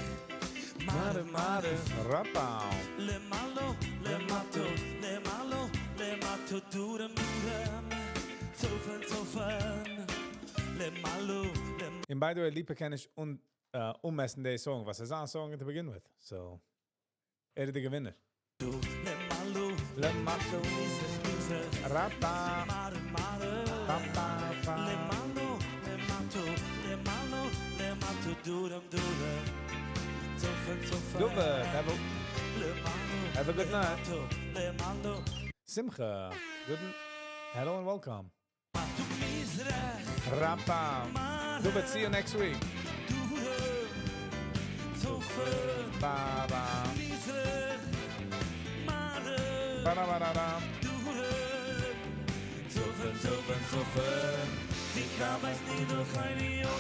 מערב, מערב. ראפאו. למעלה, למטה, למעלה, למטה, דרום, דרום, צפון, צפון, למעלה, למטה. And by the way, ליפא קען נישט אן, אוממעסן די song, וואס איז זיין song to begin with. So, ער איז דער געווינער. למעלה, למטה, מזרח, מזרח, ראפא. מערב, מערב, פא, פא, פא. למעלה, למטה, למעלה, למטה, דרום, דרום, צפון, צפון. David, למעלה, have a good night. למטה, למעלה. Simcha, good hello and welcome. מטה, מזרח, Rapam. מערב, David, see you next week. דרום, צפון, Ba, ba. מזרח, מערב, Ba, ba, ba, ba. דרום, צפון, צפון, צפון. ווי קאַ ווייס ניט דאָך איין יאָ,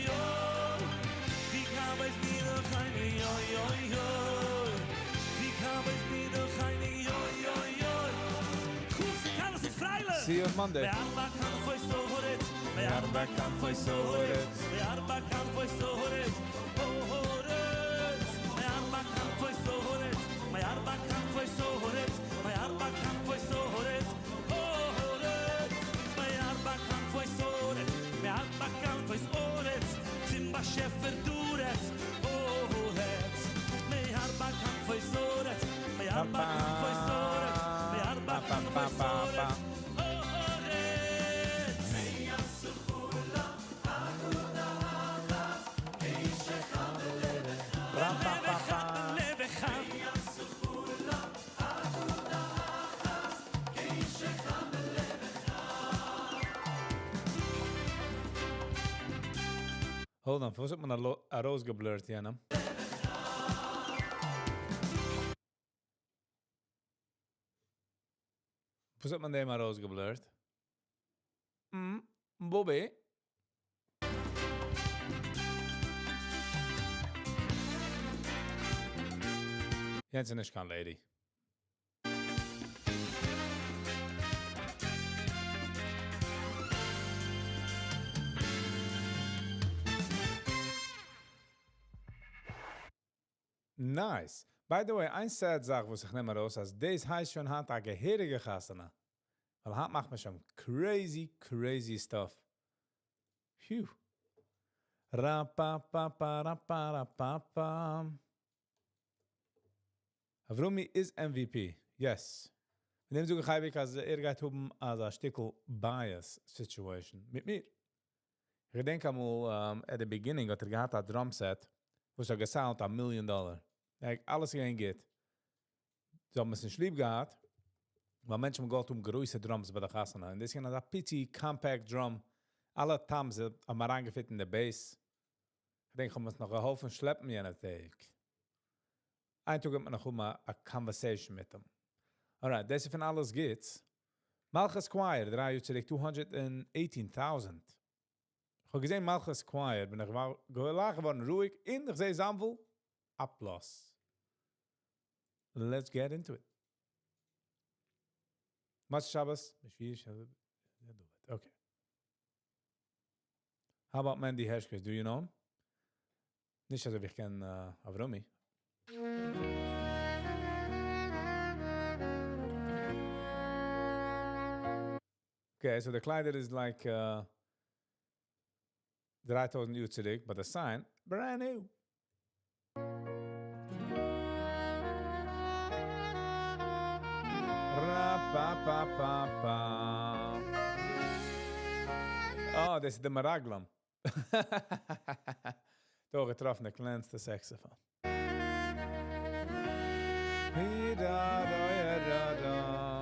יאָ. ווי קאַ ווייס ניט דאָך איין יאָ, יאָ, יאָ. ווי קאַ ווייס ניט דאָך איין יאָ, יאָ, יאָ. חוץ קאַן עס פריילעך. See you on Monday. בארבע כנפות הארץ, בארבע כנפות הארץ, בארבע כנפות הארץ, הארץ. בארבע כנפות הארץ, בארבע כנפות הארץ, בארבע כנפות הארץ, הארץ. בארבע כנפות הארץ, בארבע כנפות הארץ, צום באשעפער דו רעדסט, הארץ. בארבע כנפות הארץ, בארבע כנפות הארץ, בארבע כנפות הארץ, הארץ. לב אחד, לב אחד. Hold on, וואס האט מען ארויסגעblurrt, יענעם? וואס האט מען דעם ארויסגעblurrt? Bobby? יענץ איז נישט קיין lady. Nice. By the way, איין sad זאך, וואס איך נעם ארויס, אז דאס הייסט שוין היינט א געהעריגע חתונה. ווייל היינט מאכט מען שוין crazy, crazy stuff. Phew. Ra pa pa pa ra pa ra pa pa. Avrumi is MVP. Yes. מיט דעם זאג איך אייביג, אז ער גייט האבן אזא שטיקל bias situation מיט מיר. איך געדענק אמאל, at the beginning האט ער געהאט א drum set, וואס האט געsound a million dollar. Like, אלעס געווען גוט. זיי האבן עס נישט ליב געהאט, ווייל מענטשן האבן געוואלט האבן גרויסע drums ביי דער חתונה. און דאס איז געווען אזא פיצי compact drum. אלע toms האבן אריינגעfit אין די bass. איך דענק, איך האב עס נאך געהאלפן שלעפן יענע טאג. איין טאג האט מען נאך האבן א conversation מיט אים. Alright, דאס איז פון אלעס גוטס. מלכות Choir, 3 יאר צוריק, 218,000. איך האב געזען מלכות Choir, בין איך געלאכט געווארן רואיג, און איך זע זאנוויל, Applaus. Let's get into it. מוצאי שבת, בשביל שבת, okay. How about Mandy Hershkes? Do you know him? נישט אזוי ווי איך קען, Avrumi. Okay, so the קליידער is like 3000 יאר צוריק, but the sign, brand new. Ra, pa, pa, pa, pa. Oh, דאס איז דער מרגלים. דא געטראפן, דער קלענסטע saxophone. Hi, da, da, ja, da, da.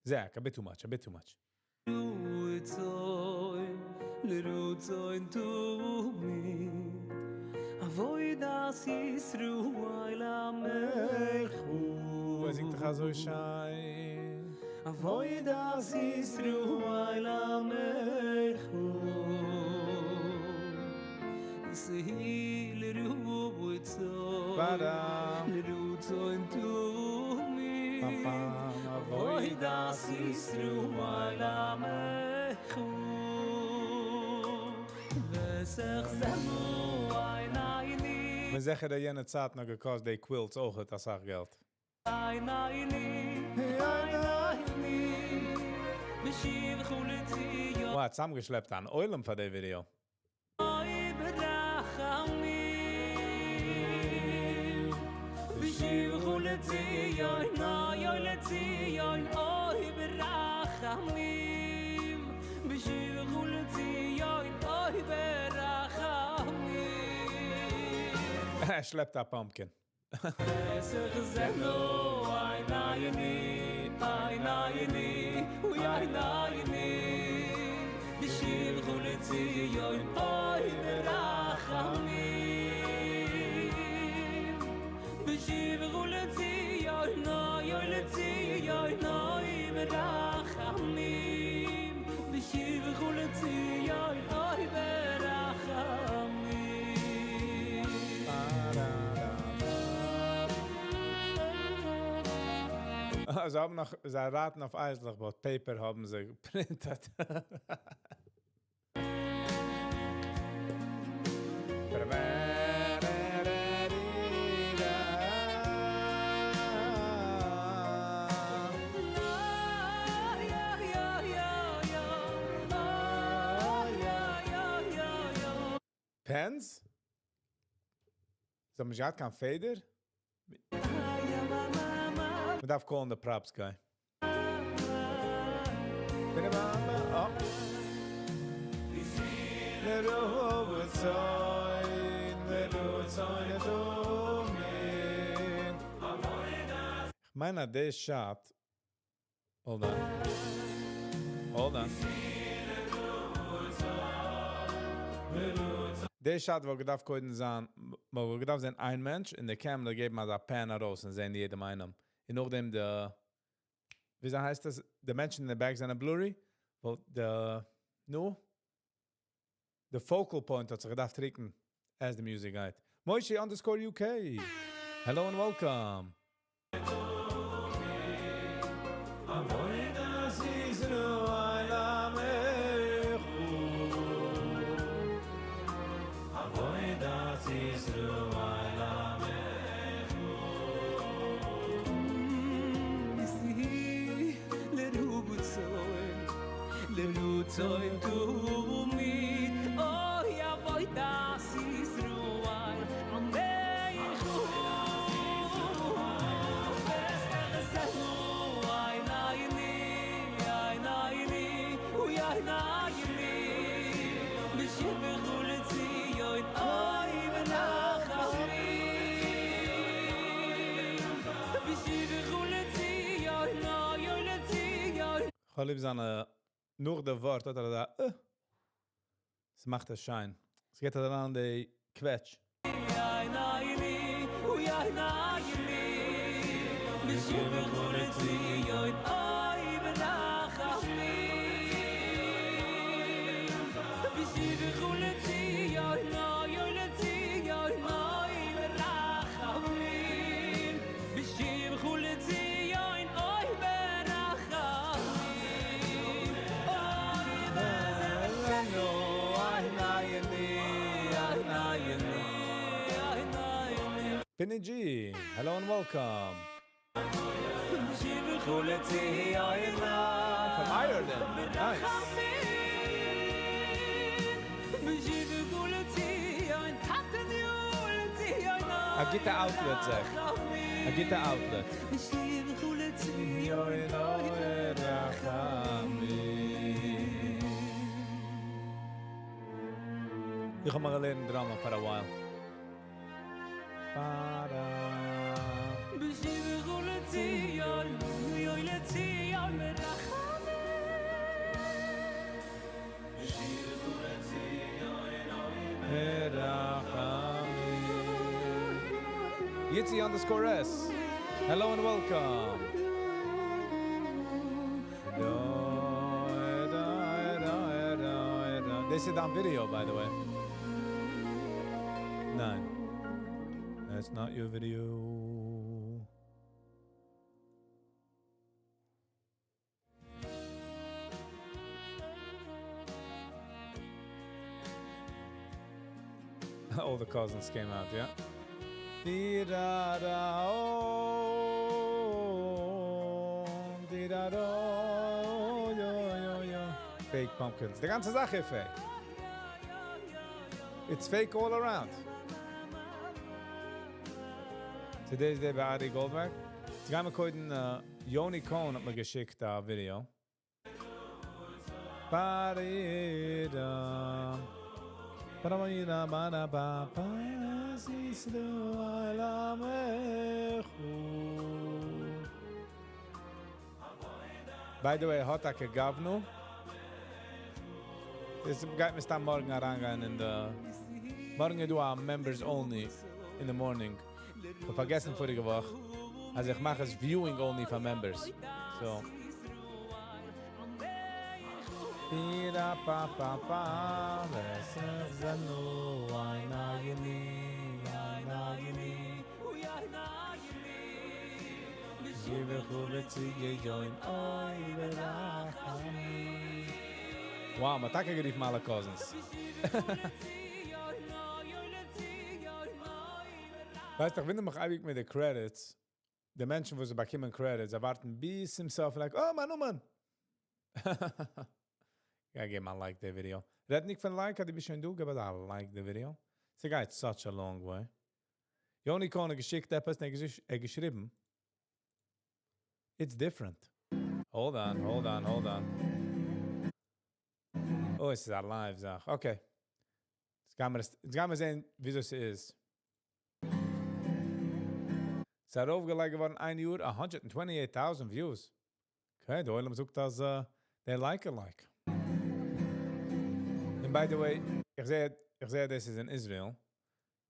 Zach, a bit too much, a bit too much. ער זינגט דאך אזוי שיין. עבודת ישראל עמך עבודת ישראל עמך כ'בין זיכער אז יענע צייטן האט געקאסט די quilts אויכעט אסאך געלט. וואו, צוזאמגעשלעפט אן עולם פאר די ווידיאו. ער שלעפט א pumpkin. זיי האבן נאך, זיי רייטן אויף אייזלעך, but paper האבן זיי געפרינטעט. Pens? זיי האבן נישט געהאט קיין פעדער? מ'דארף call ן די props guy. כ'מיין אז די shot, hold on, hold on. די shot וואלט געדארפט קודם זיין, מ'וואלט געדארפט זען איין מענטש און די camera געבן אזא pan ארויס און זען יעדעם איינעם. און נאכדעם די, וויאזוי הייסט עס, די מענטשן אין די back זענען blurry, וואלט די, נו? די focal point האט זיך געדארפט רוקן as the music גייט. Moshe underscore UK. Hello and welcome. כ'האב ליב זיינע נאך די ווארט האט ער אזא אה. ס'מאכט עס שיין. ס'געט אריין די קוועטש. Pinny G, hello and welcome. From Ireland, nice. א גוטע outlet, Zach. א גוטע outlet. איך האב מאל געלערנט drama for a while. Yitzi underscore S. Hello and welcome. This is on video, by the way. ניין. That's not your video. All the cousins came out, yeah? Di da da oh, di da do yo yo yo. Fake pumpkins. די גאנצע זאך איז fake. It's fake all around. Today's day ביי Ari Goldberg. יעצט גייען מיר קודם, Yoni Cohn האט מיר געשיקט א video. Ba-di-da. Ba-da-ba-da, ba-da-ba, ba, si, si, do, a, la, me, chu. By the way, האט טאקע גבנו. עס גייט מסתם מארגן אריינגיין אין די מארגן איז דא א members only in the morning. איך האב פארגעסן פאריגע וואך. אז איך מאך עס viewing only for members. So. Di da pa pa pa, vesechzanu, ayna yini, ayna yini. Yivechu v'tziye yoin, oy v'rachami. Wow, מ'האט טאקע גערופן אלע cousins. ווייסט, איך וואונדער מיך אייביג מיט די credits, די מענטשן, וואס זיי באקומען credits, זיי ווארטן ביז צום סוף, like, oh, מיין נאמען. יא, געב א like די video. רעד נישט פון like, דו ביסט שוין דא, געב א like די video. ס'גייט such a long way. Yoni Cohn האט געשיקט עפעס, ער האט געשריבן. It's different. Hold on, hold on, hold on. Oh, עס איז א live זאך. Okay. יעצט גייען מיר, יעצט גייען מיר זען, וויאזוי עס איז. ס'איז ארויפגעלייגט געווארן איין יאר, 128,000 views. Okay, דער עולם זאגט, אז they like it like. And by the way, איך זע, דאס איז אין Israel.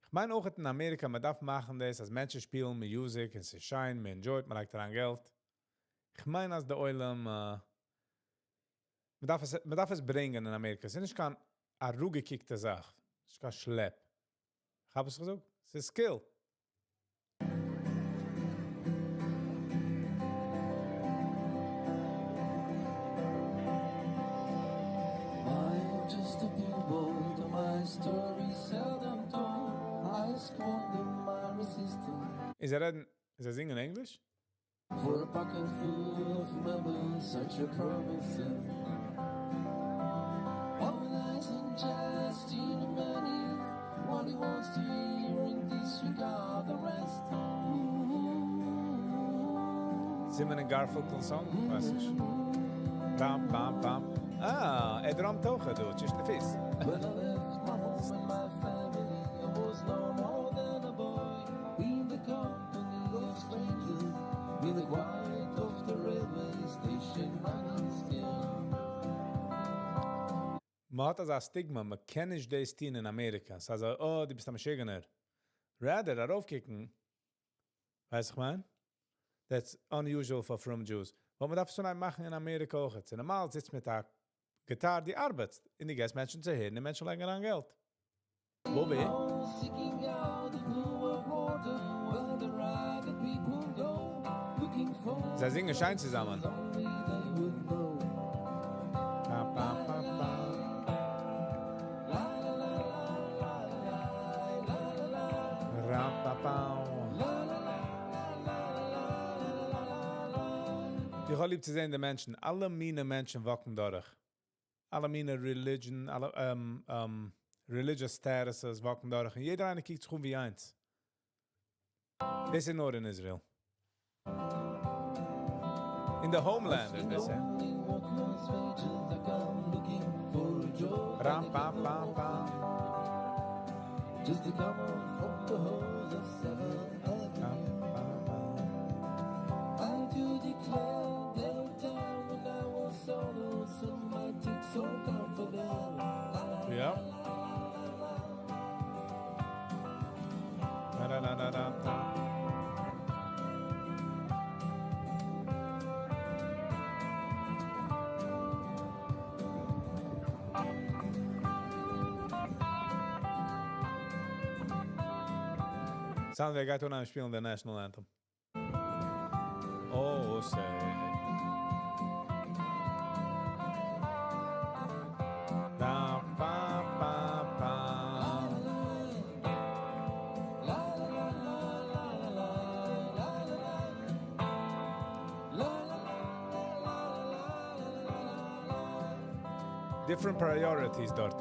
איך מיין אויך אין אמעריקע, מען דארף מאכן דאס, אז מענטשן שפילן music, און עס איז שיין, מען enjoyt, מען לייגט אריין געלט. איך מיין, אז דער עולם, מען דארף עס ברענגען אין אמעריקע. עס איז נישט קיין אראפגעקוקטע זאך. עס איז נישט קיין שלעפ. איך האב עס געזאגט? עס איז skill. I'm just a poor boy, though my story seldom told. I squander my resistance. איז ער רעדן, איז ער זינגען English? For a pocket full of memories, such a promise. Womanizing just in money, what he wants to hear and disregard the rest. Simon and Garfunkel song? ווייס איך. Bam, bam, bam. Ah, ער דראמט אויך, דו, צווישן די פיס. When I left my home and my family, I was no more than a boy. In the company of strangers, in the quiet of the railway station, running still. מען האט אזא stigma, מען קען נישט דאס טון אין אמעריקע. ס'איז אזוי, oh, דו ביסט א משוגענער. Rather, ארויפקוקן, ווייסט איך מיין? That's unusual for frum Jews. וואס מען דארף שוין מאכן אין אמעריקע אויך. ס'איז נארמאל, זיצט מיט א גיטאר, דו ארבעטסט. און דו געבסט מענטשן צו הערן, די מענטשן לייגן אריין געלט. וואו בין איך? Seeking out the blue of water, where the ragged people go, looking for זיי זינגען שיין צוזאמען. only they would know. Pa, pa, pa, pa. Ra, pa, pa. איך האב ליב צו זען די מענטשן, אלע מיני מענטשן walk ן דורך. אלע מיני religion, אלע religious statuses walk ן דורך. און יעדער איינער קוקט זיך אום ווי איינס. דאס איז נאר אין Israel. In the homeland, is this, eh? Ram, pam, pam, pam. Just to come on from the halls of Seventh Avenue. I do declare there were time when I was so lonesome, I took so comfort in. Ja. Da, da, da, da, da. Sound ווי ער גייט אנהייבן שפילן די national anthem. Oh, say. Da, pa, pa, pa. Different priorities דארט.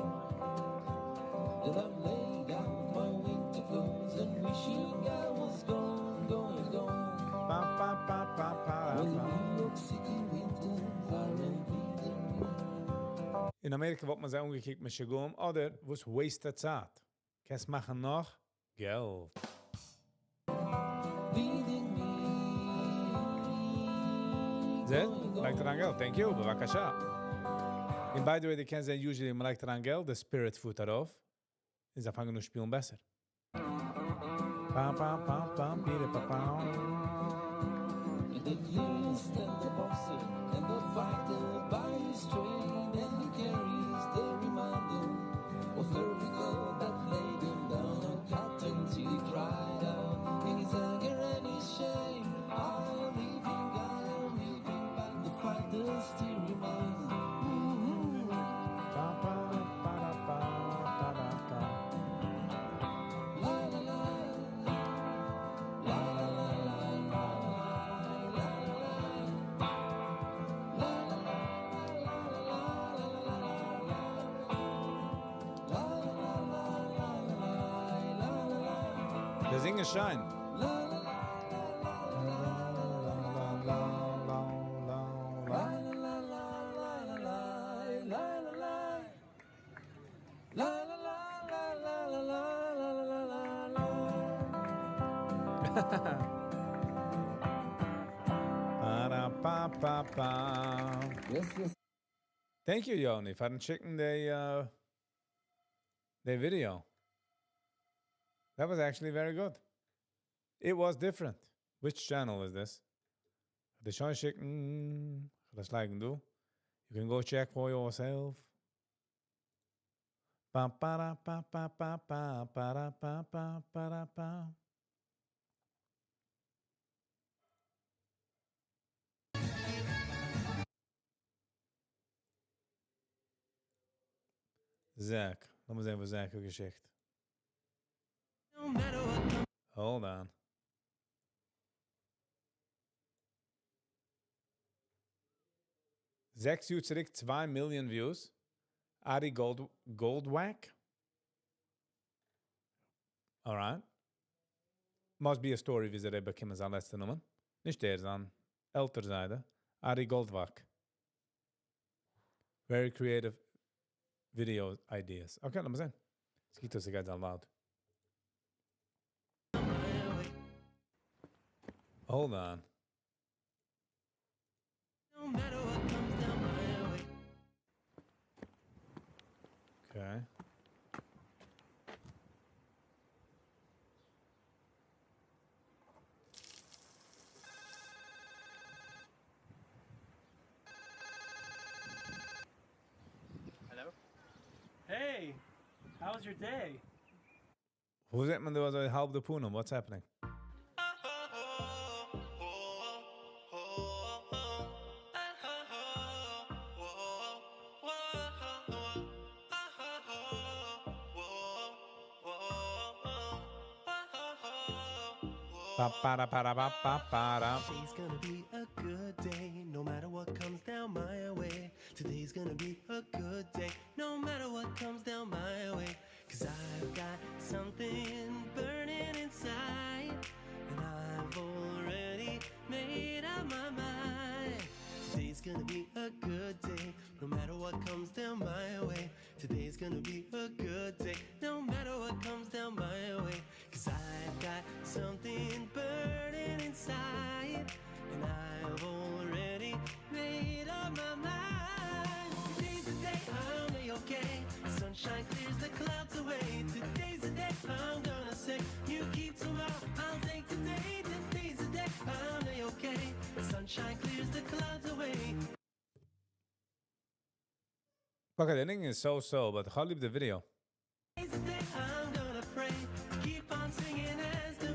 And I'm laying out my winter clothes and wishing I was gone, gone, gone. Pa, pa, pa, pa, pa, Well, pa. New York City winters are a bleeding me. אין אמעריקע וואלט מען זיי אנגעקוקט משוגעים אדער וואס waste די צייט. קענסט מאכן נאך געלט. Bleeding me. זעט? לייגט אריין געלט. Thank you. בבקשה. And by the way, די קענסט זען usually מען לייגט אריין געלט, the spirit פארט ארויף. און זיי פאנגען אן שפילן בעסער. Pa, pa, pa, pa, piri, pa, pa. And the cleanest and the boxer and the fighter by his trade, and he carries the reminder of every girl that laid him down on cotton till he cried out in his anger and his shame. I'm leaving, I'm leaving, but the fighter still remains. Mm-hmm. Pa, pa, pa, da, pa, da, da, da. La la la, la la la la la la la la la la la la la. דער זינגער שיין. La la La, la, la, la, la. la la la la la la la. La la la la la la la la la la. Pa, pa, pa, pa. Yes. Thank you, Yoni, פארן שיקן the video. That was actually very good. It was different. Which channel is this? די שוין שיקן, דאס לייגן דא. You can go check for yourself. Pa pa ra pa pa pa pa pa ra pa pa pa ra pa. Zach. לאמיר זען, וואס Zach האט געשיקט. Hold on. 6 יאר צוריק, 2 million views. Ari Gold Goldwack. Alright. Must be a story ווי ער האט באקומען זיין לעצטע נאמען. נישט ער, זיין עלטער זיידע. Ari Goldwack. Very creative video ideas. Okay, לאמיר זען. עס גייט, עס גייט loud. Hold on. No matter what comes down my way. Okay. Hello? Hey, how was your day? וואו זעט מען דא אזוי האלב די פנים? What's happening? Pa pa ra pa ra pa pa pa ra. Today's gonna be a good day, no matter what comes down my way. Today's gonna be a good day, no matter what comes down my way. 'Cause I've got something burning inside, and I've already made up my mind. Today's gonna be a good day, no matter what comes down my way. Today's gonna be a good day, no matter what comes down my way. 'Cause I've got something burning inside, and I've already made up my mind. Today's the day I'm a-okay. Sunshine clears the clouds away. Today's the day I'm gonna say, you keep tomorrow, I'll take today. Today's the day I'm a-okay. Sunshine clears the clouds away. Okay, the ending is so-so, but איך ליב the video. Today's the day I'm gonna pray. Keep on singing as the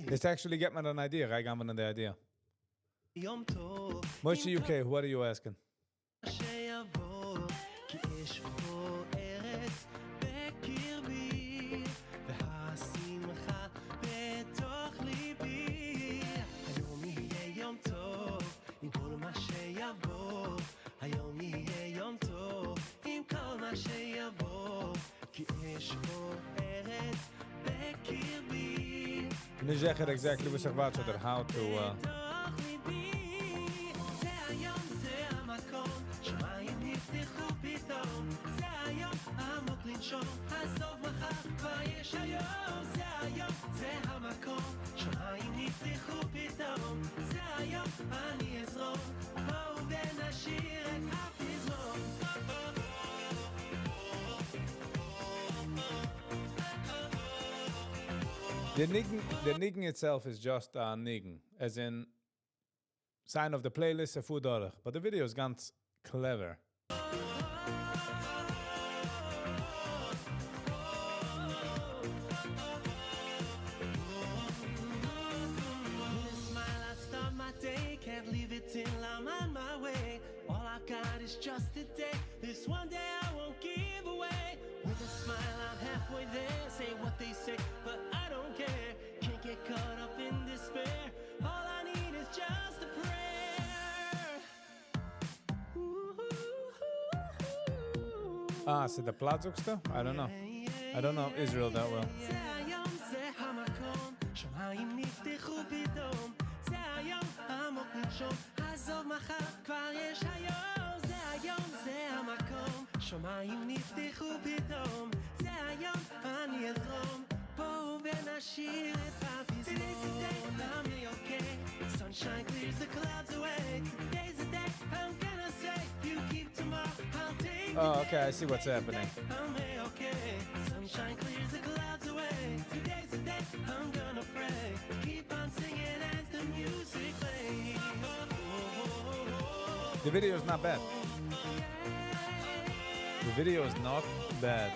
This actually get מיר an idea, גיי גנב'ענען די idea. יום טוב משה UK, what are you asking? שיבוא כי יש פה ארץ בקרבי והשמחה בתוך ליבי היום יהיה יום טוב עם כל מה שיבוא היום יהיה יום טוב עם כל מה שיבוא כי יש פה ארץ בקרבי נישט זיכער exactly וואס איך ווארט אדער how to בתוך ליבי זה היום זה המקום שמיים נפתחו פתאום זה היום עמוק לנשום עזוב מחר כבר יש היום זה היום זה המקום שמיים נפתחו פתאום זה היום אני אזרום בואו ונשיר את הפזמון The ניגון, the ניגון itself is just a ניגון, as in sign of the playlist, a food דורך, but the video is גאנץ clever. With a smile I start my day Can't leave it till I'm on my way All I've got is just today This one day I won't give away With a smile I'm halfway there Say what they say, but I don't care Can't get caught up in despair All I need is just a prayer Ah, ס'איז די פלאץ זאגסטו? I don't know. I don't know Israel that well. זה היום, זה המקום, שמיים נפתחו פתאום, זה היום, עמוק לנשום, עזוב מחר, כבר יש היום, זה היום, זה המקום, שמיים נפתחו פתאום, זה היום, אני אזרום, בואו ונשיר את הפזמון. Today's the day, I'm okay, sunshine clears the clouds away, today's the day, I'm gonna say, you keep tomorrow, I'll take Oh, okay, I see what's happening. I'm okay. Sunshine clears the clouds away. Today's the day I'm gonna pray. Keep on singing as the music plays. The video is not bad. The video is not bad.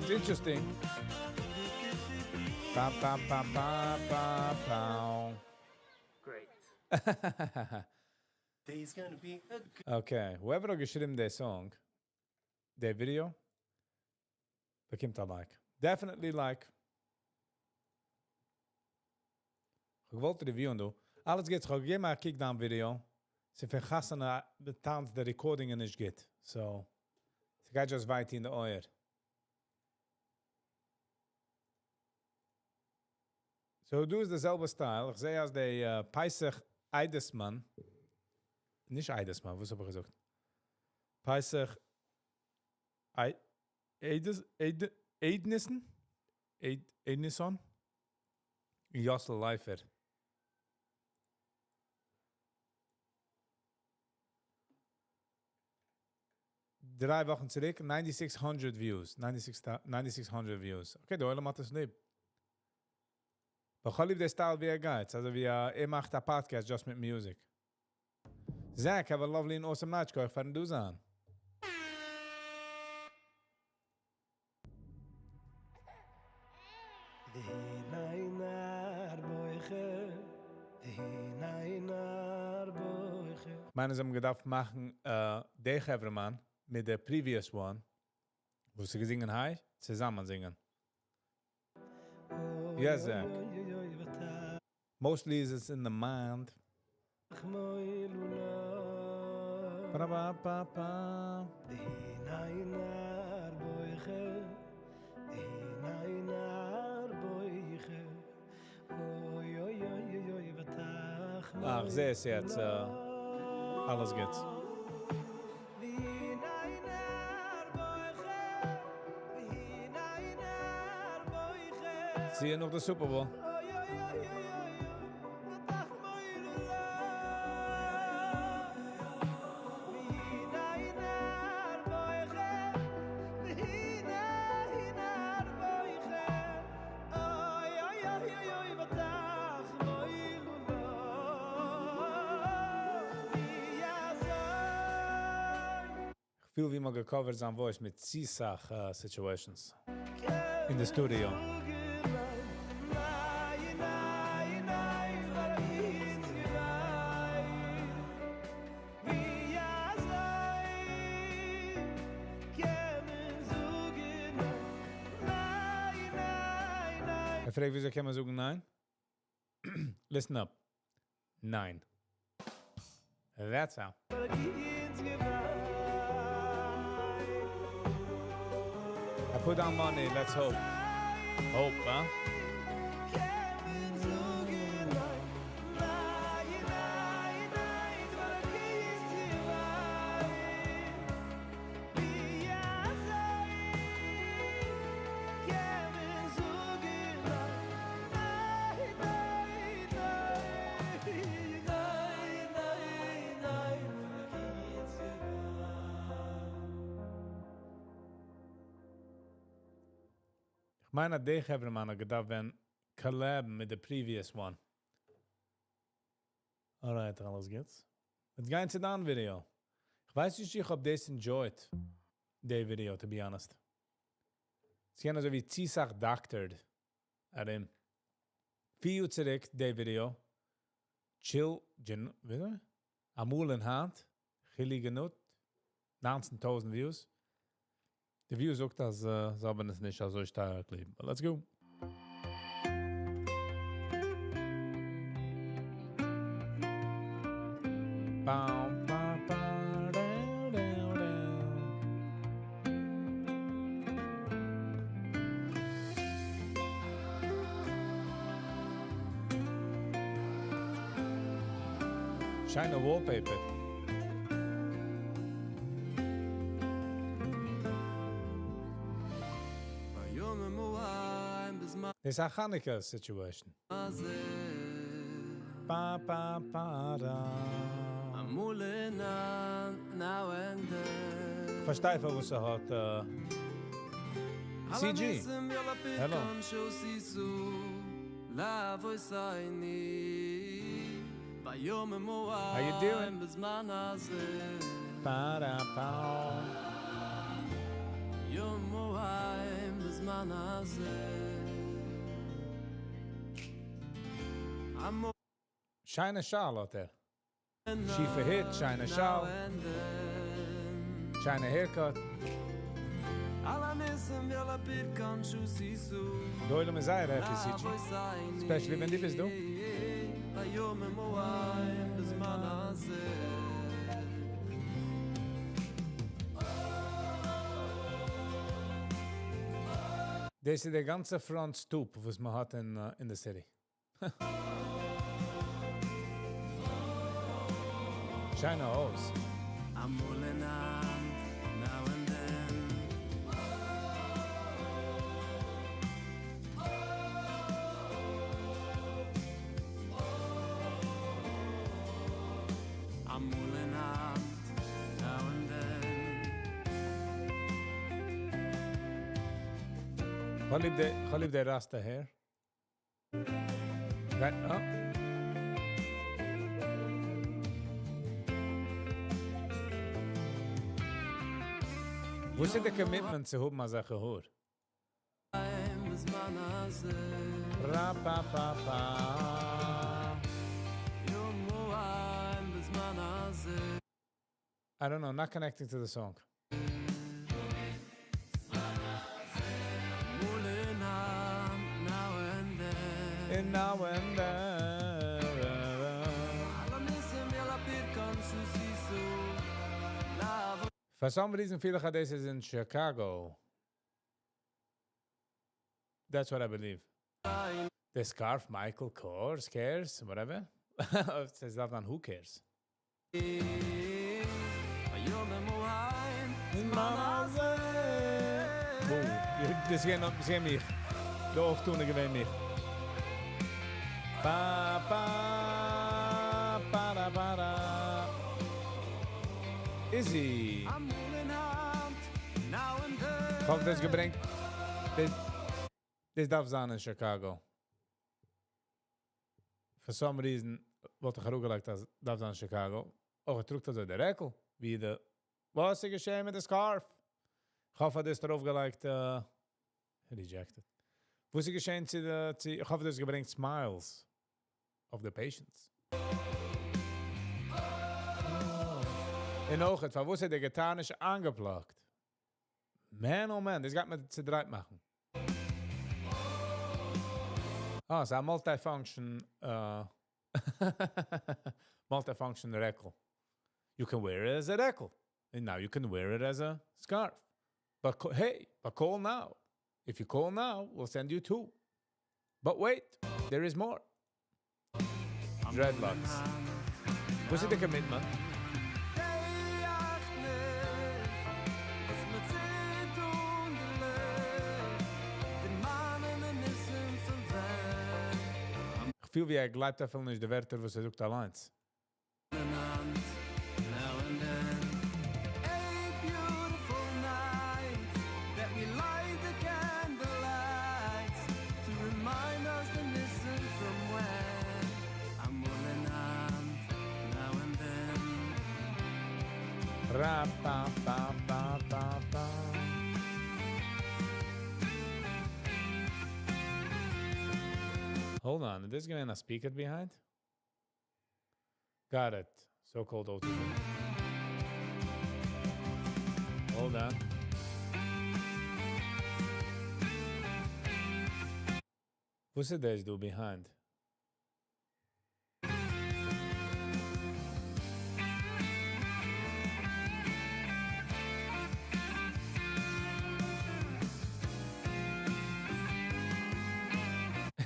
It's interesting. Pa, pa, pa, pa, pa, pa. Great. Day's gonna be a good Okay, whoever האט געשריבן די song, די video, באקומט א like. Definitely like. איך וואלט reviewen דא. אלעס גוטס, איך האב געגעבן א קוק דיין video. ס'איז פון חתונה, די טאנץ, די recording איז נישט גוט. So, ס'גייט just וויי טון די אויער. So דא איז די זעלבע style, איך זעה אז די פסח איידעסמאן, נישט איידעסמאן, וואס האב איך געזאגט? פסח איידעס, אייד, איידניסן? אייד, איידניסאן? יאסל לייפער. דריי וואכן צוריק, 9600 views. 9600 views. Okay, דער עולם האט עס ליב. אבער איך האב ליב די style ווי ער גייט. אזוי ווי ער מאכט א podcast just מיט music. Zach, have a lovely and awesome night. שכוח פארן דא זיין. מיינען זיי האבן געדארפט מאכן די חברה'מאן מיט די previous one וואס האט געזינגען high צוזאמען זינגען. Yes, Zach. Mostly is it's in the mind. Ba-da-ba-ba-ba. אה, איך זעה עס יעצט. אלעס גוט. See you נאך די Super Bowl. פיל ווי מ'האט גע cover ט זיין voice מיט צו סאך situations אין די studio. ער פרעגט וויאזוי קען מען זאגן ניין? Listen up. ניין. That's how. I put down money, let's hope. Hope, huh? איך מיין, אז די חברה-מאן האט געדארפט ווען collab מיט the previous one. Alright, אלעס גוטס. יעצט גייען צו דיין ווידעא. איך ווייס נישט, איך האב דאס enjoyed, די video, to be honest. ס'איז אזוי ווי צו סאך doctored ארום. 4 יאר צוריק, די video. Chill, gen, וויאזוי? אמאל אין היינט, חילי גענוט, 19.000 views. די view זאגט, אז זיי האבן עס נישט אזוי שטארק ליב. But let's go. Bow, ba, ba, down, down, down. שיינע wallpaper. דאס איז א חנוכה situation. Ba, ba, ba, da. Now and then. פארשטיי וואס ער האט CG. Hello. How you doing? Ba da ba. יום בזמן הזה. שיינע שאל האט ער. שיפע היט, שיינע שאל. שיינע haircut. על הניסים ועל הברכן שעשיתו. דער עולם איז זייער happy, CG. Especially ווען דו ביסט דא. ביום המועד בזמן הזה. דאס איז דער גאנצע front stoop, וואס מען האט אין the city. שיינע הויז. אמאל אין היינט, now and then. אמאל אין היינט, now and then. איך ליב די Rasta hair. Right, oh. וואו איז די commitment צו האבן אזעלכע האר? Ra pa pa pa. יום מועד בזמן הזה. I don't know, not connecting to the song. אמאל אין היינט, now and then. And now and then. על הניסים ועל הברכן שעשיתו. For some reason feel איך this is in Chicago. That's what I believe. The scarf, Michael Kors, cares, whatever. It says that on who cares. ביום המועד בזמן הזה. Boom. דאס גייט נאך, דאס גייט מיך. דא אויפטון געווען מיך. Ba ba ba da ba da. Izzy. אמאל אין היינט, now and then. איך האף דאס געברענגט. דאס דארף זיין אין Chicago. For some reason וואלט איך אראפגעלייגט, אז דארף זיין אין Chicago. אויך ער טראגט אזוי דער רעקל, ווי די וואס איז געשען מיט די scarf? איך האף אז דו האסט ארויפגעלייגט, rejected. וואס איז געשען צו די, צו, איך האף דו האסט געברענגט smiles of the patients. און אויך, פארוואס איז די guitar נישט אנגע-plugged? Man, oh man, דאס גייט מיר צעדרייט מאכן. אה, ס'איז א multifunction, multifunction רעקל. You can wear it as a רעקל. And now you can wear it as a scarf. But hey, but call now. If you call now, we'll send you two. But wait, there is more. Dreadlocks. וואס איז די commitment? איך וואס מ'ציט אן די ליכט, די מאנען ניסים פון ווען. איך פיל ווי ער גלייבט אפילו נישט די ווערטער, וואס ער זאגט אליין. Now and then, a beautiful night that we light the candlelights to remind us the ניסים from when. אמאל און היינט, now and then. Ra pa pa pa pa pa. Hold on, is this going a speaker behind? Got it. So-called OTV. Hold on. וואס איז דאס דא behind?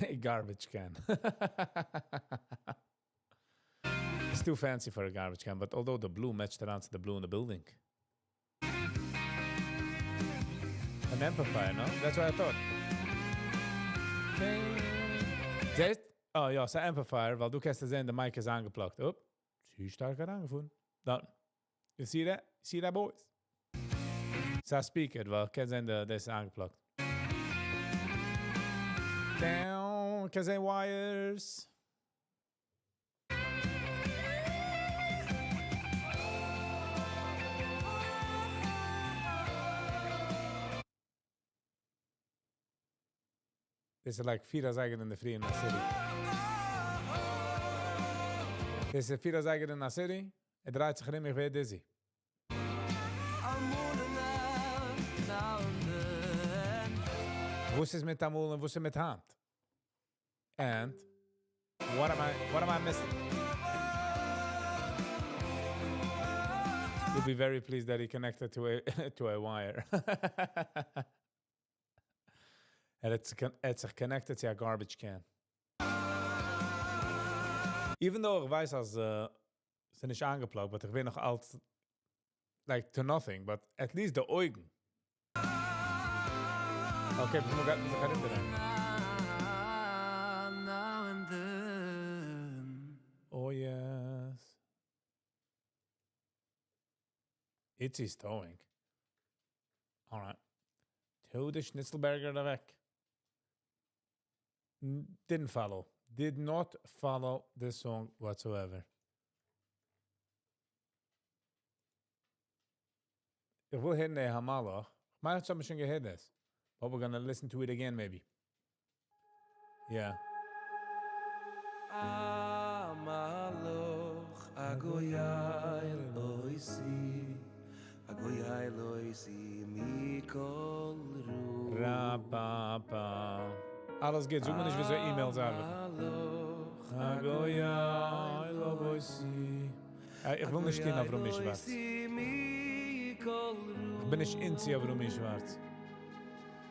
A garbage can. It's too fancy for a garbage can, but although the blue matched around to the blue in the building. An amplifier, no? That's what I thought. זעסט? Oh יא, ס'איז אן amplifier, ווייל דו קענסט זען, די mic איז אנגע-plugged. אופ. צו שטארק אריינגעפארן. Done. You see that? See that, boys? ס'איז א speaker, ווייל קענסט זען, דאס איז אנגע-plugged. Down, קענסט זען wires. דאס איז like 4 אזייגער אין דער פרי אין די city. דאס איז 4 אזייגער אין די city. ער דרייט זיך ארום, איך ווער dizzy. אמאל און היינט, now and then. וואס איז מיט אמאל און וואס איז מיט היינט? And what am I missing? You'll be very pleased that he connected to a wire. ער האט זיך connected צו א garbage can. Even though איך ווייס, אז ס'איז נישט אנגע-plugged, but איך וויל נאך אלץ like to nothing, but at least די אויגן. Okay, מיר גייען זיך ערינערן. Now and then. Oh yes. Itzy's towing. All right. טו די Schnitzelberger אוועק. Didn't follow. Did not follow this song whatsoever. איך וויל הערן דער המלאך. מיין, איך האב שוין געהערט דאס. But we're gonna listen to it again, maybe. Yeah. המלאך הגואל אותי, הגואל אותי מכל רע. Ra, pa, pa. אלעס גוט. זאג מיר נישט, וויאזוי emails ארבעטן. המלאך הגואל אותי. איך וויל נישט טון אברומי שווארץ. איך בין נישט into אברומי שווארץ.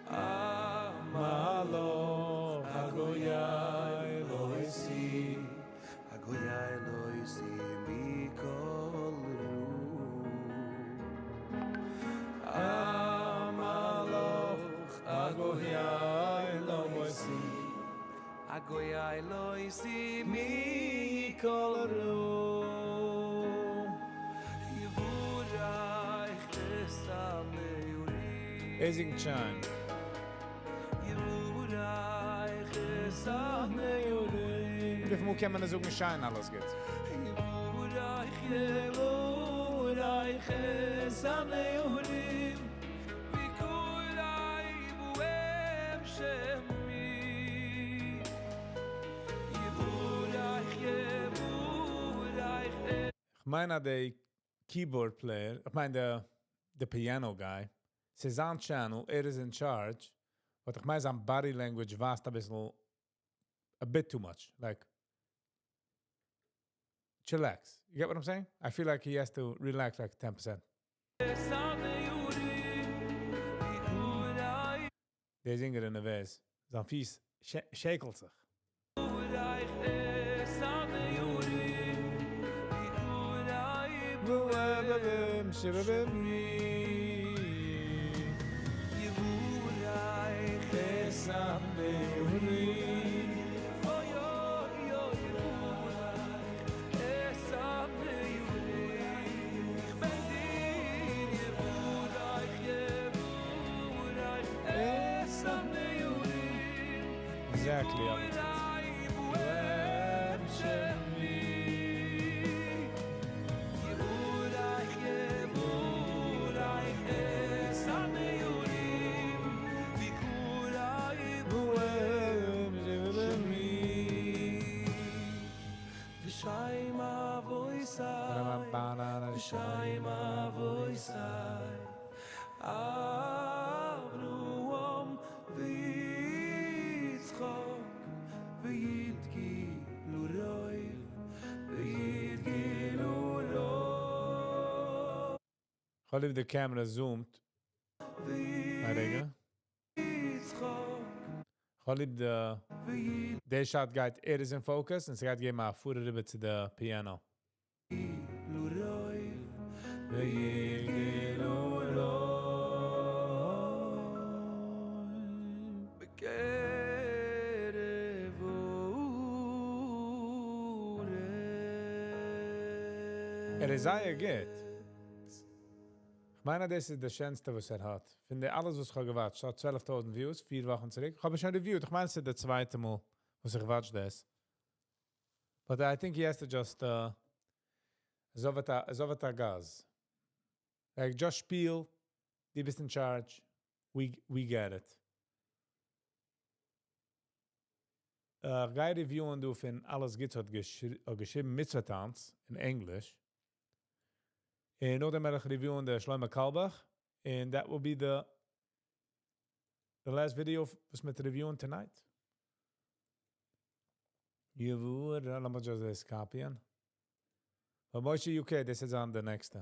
המלאך הגואל אותי, הגואל אותי מכל רע. המלאך הגואל אותי, הגואל אותי מכל רע. יבורך את הנעורים. Amazing chime. יבורך את הנעורים. וויפיל מאל קען מען דאס זאגן שיין אלעס גוט? יבורך, יבורך. את הנעורים ויקראי בהם שמי יבורך יבורך איך מיין אז די keyboard player, איך מיין די piano guy, ס'איז זיין channel, ער איז in charge, but איך מיין זיין body language ווייזט א ביסל a bit too much. Like, chillax. You get what I'm saying? I feel like he has to relax like 10%. את הנעורים ויקראי דער זינגער איז נערוועז. זיין פיס שאקלט זיך. יבורך את הנעורים ויקראי בהם שמי יבורך את הנעורים אוי אוי אוי יבורך את הנעורים איך בעט דיר יבורך יבורך את הנעורים ויקראי בהם שמי יבורך יבורך את הנעורים ויקראי בהם שמי בשם אבותי בשם אבותי אברהם ויצחק ויתגלו רוב ויתגלו רוב איך ליב די camera zoomt. א רגע. ויצחק איך ליב די די shot גייט, ער איז in focus און ס'גייט געבן א פאר אריבער צו די piano. ויתגלו רוב בקרב הארץ. ער איז זייער גוט. איך מיין, דאס איז די שענסטע, וואס ער האט. פון די אלעס, וואס איך האב גע watched, האט 12.000 views, 4 וואכן צוריק. איך האב שוין reviewed, איך מיין, עס איז די צווייטע מאל, וואס איך watch דאס. But I think he has to just עזוב את הגז. Like, just שפיל, דו ביסט in charge, we get it. גיי review ען דא פון אלעס גוטס האט געשריבן מצוה טאנץ אין English. און נאכדעם וועל איך review ען דער Shlomo Kalbach. And that will be the last video וואס מיר review ען tonight. יבור, לאמיר just דאס copy ען. But Moshe UK, דאס איז אן די נעקסטע.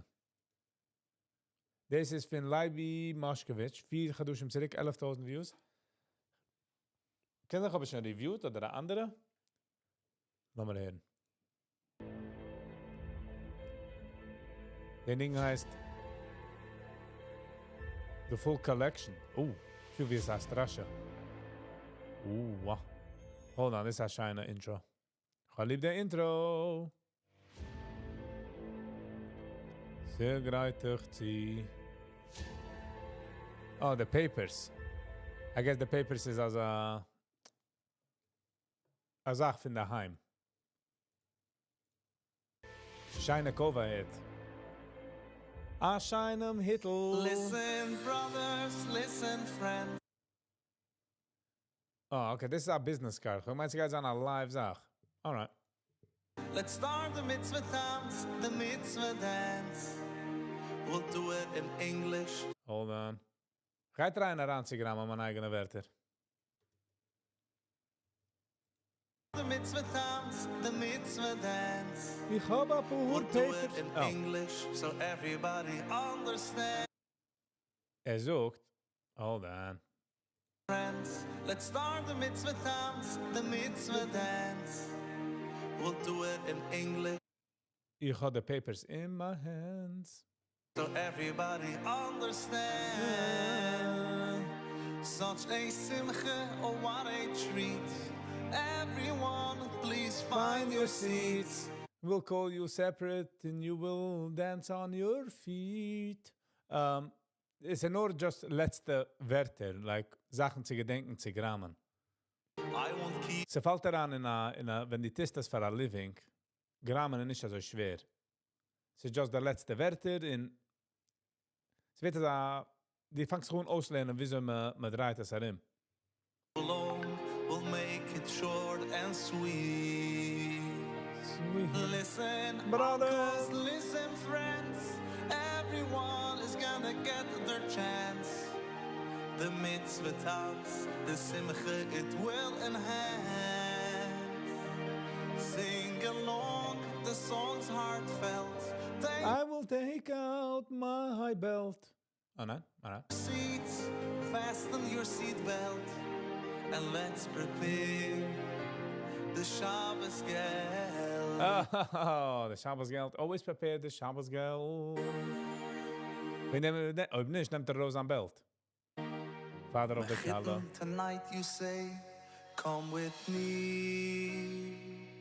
דאס איז פון Leiby Moshkovich, 4 חדשים צוריק, 11.000 views. קען זיין, האב איך שוין reviewed אדער אנדערע? לאמיר הערן. דער דינג הייסט The Full Collection. Oh, פיל ווי עס הייסט Russia. Oh, wow. Hold on, דאס איז א שיינע intro. איך ליב די intro. זייער גרייט צו. Oh, the papers. I guess the papers איז א זאך פון דער היים. שיינע כובע היט. א שיינעם היטל. Listen, brothers, listen, friends. Oh, okay, this is a business card. איך מיין, ס'גייט זיין א live זאך. Alright. Let's start the mitzvah dance, the mitzvah dance. We'll do it in English. Hold on. גייט אריין אריינצוגראמען מיינע אייגענע ווערטער. The mitzvah dance, the mitzvah dance. איך האב א פאר We'll do it papers. in Oh. English so everybody understands. ער זאגט, hold on. Let's start the mitzvah dance, the mitzvah dance. We'll do it in English איך האב the papers in my hands. so everybody understands. Such a simcha, oh what a treat. Everyone, please find your seats. We'll call you separate and you will dance on your feet. עס איז נאר just לעצטע ווערטער, like זאכן צו געדענקען, צו גראמען. I won't keep ס'פאלט אריין אין א, ווען דו טוסט דאס for a living, גראמען איז נישט אזוי שווער. ס'איז just די לעצטע ווערטער און ס'ווערט אזא, דו פאנגסט זיך אן אויסלערנען וויאזוי מען דרייט עס ארום. Alone, we'll make it short and sweet. Listen, Brother. uncles, listen, friends. Everyone is gonna get their chance. The mitzvah טאנץ, the simcha it will enhance. Sing along, the song's heartfelt. Take I will take out my belt. Oh ניין? Alright. seats, fasten your seatbelt, and let's prepare the Shabbos geld. Oh, the Shabbos געלט. Always prepare the Shabbos געלט. ווען נעמען, אויב נישט, נעמט ער ארויס אן belt. Father of the כלה. Tonight you say, come with me.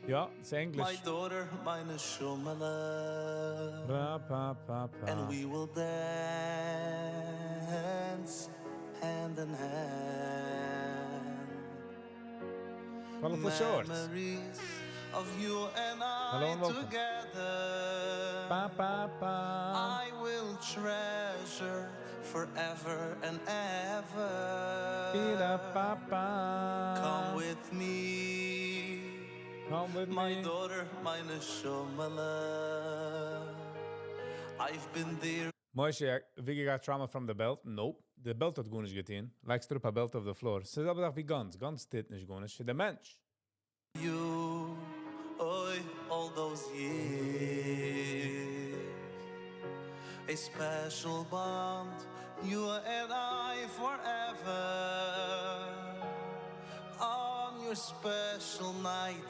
יא, it's English. My daughter, my neshama'le. Pa, pa, pa, pa. And we will dance hand in hand. Colorful shorts. Memories of you and I Hello and welcome. together. Pa, pa, pa. I will treasure forever and ever. Pira, pa, pa. Come with me. Come with My me. daughter, my neshama'le. I've been there. Moshe, ווי got trauma from the belt? Nope. The belt האט גארנישט געטון. לייגסט אראפ א belt אויף the floor. ס'איז אבער דאך ווי guns. Guns טוט נישט גארנישט. דער מענטש. You, oi, all those years. A special bond, you and I forever. On your special night,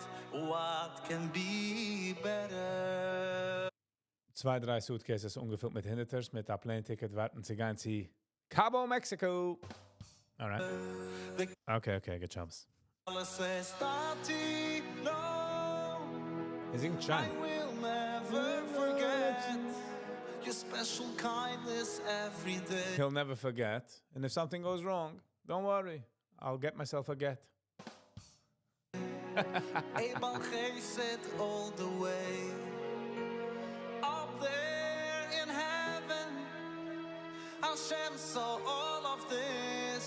what can be better? צוויי, דריי suitcases אנגעפילט מיט הונדערטערס, מיט א plane ticket ווארטן צו גיין צו Cabo, Mexico. Alright. The Okay, good jobs. כלה says, Tati, no. ער זינגט I שיין. will never forget your special kindness every day. He'll never forget. And if something goes wrong, don't worry. I'll get myself a get. A בעל חסד all the way. Up there in heaven, Hashem saw all of this.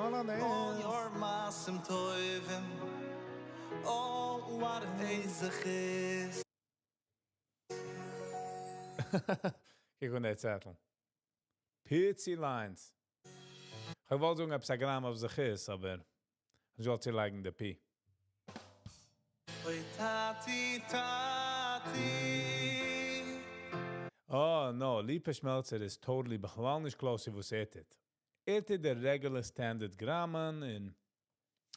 All of this. All your מעשים טובים. Oh, what a זכות. קוק אן דער צעטל. פיצי lines. איך וואלט זאגן, עפעס א גראם אויף זכות, אבער איך זאל צולייגן די P. Oy, tati, tati. Oh, no, Lipa Schmelzer איז totally בכלל נישט close וואס ער טוט. ער טוט די regular standard גראמען און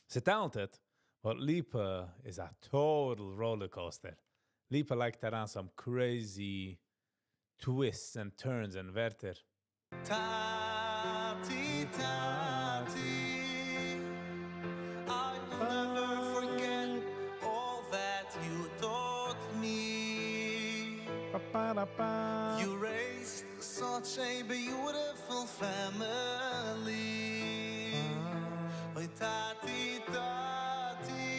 ס'איז talented, but Lipa is a total roller coaster. Lipa לייגט אריין some crazy twists and turns and ווערטער. Tati, tati. I will never forget all that you taught me. Pa-pa-da-pa. You raised such a beautiful family. Oy, tati, tati.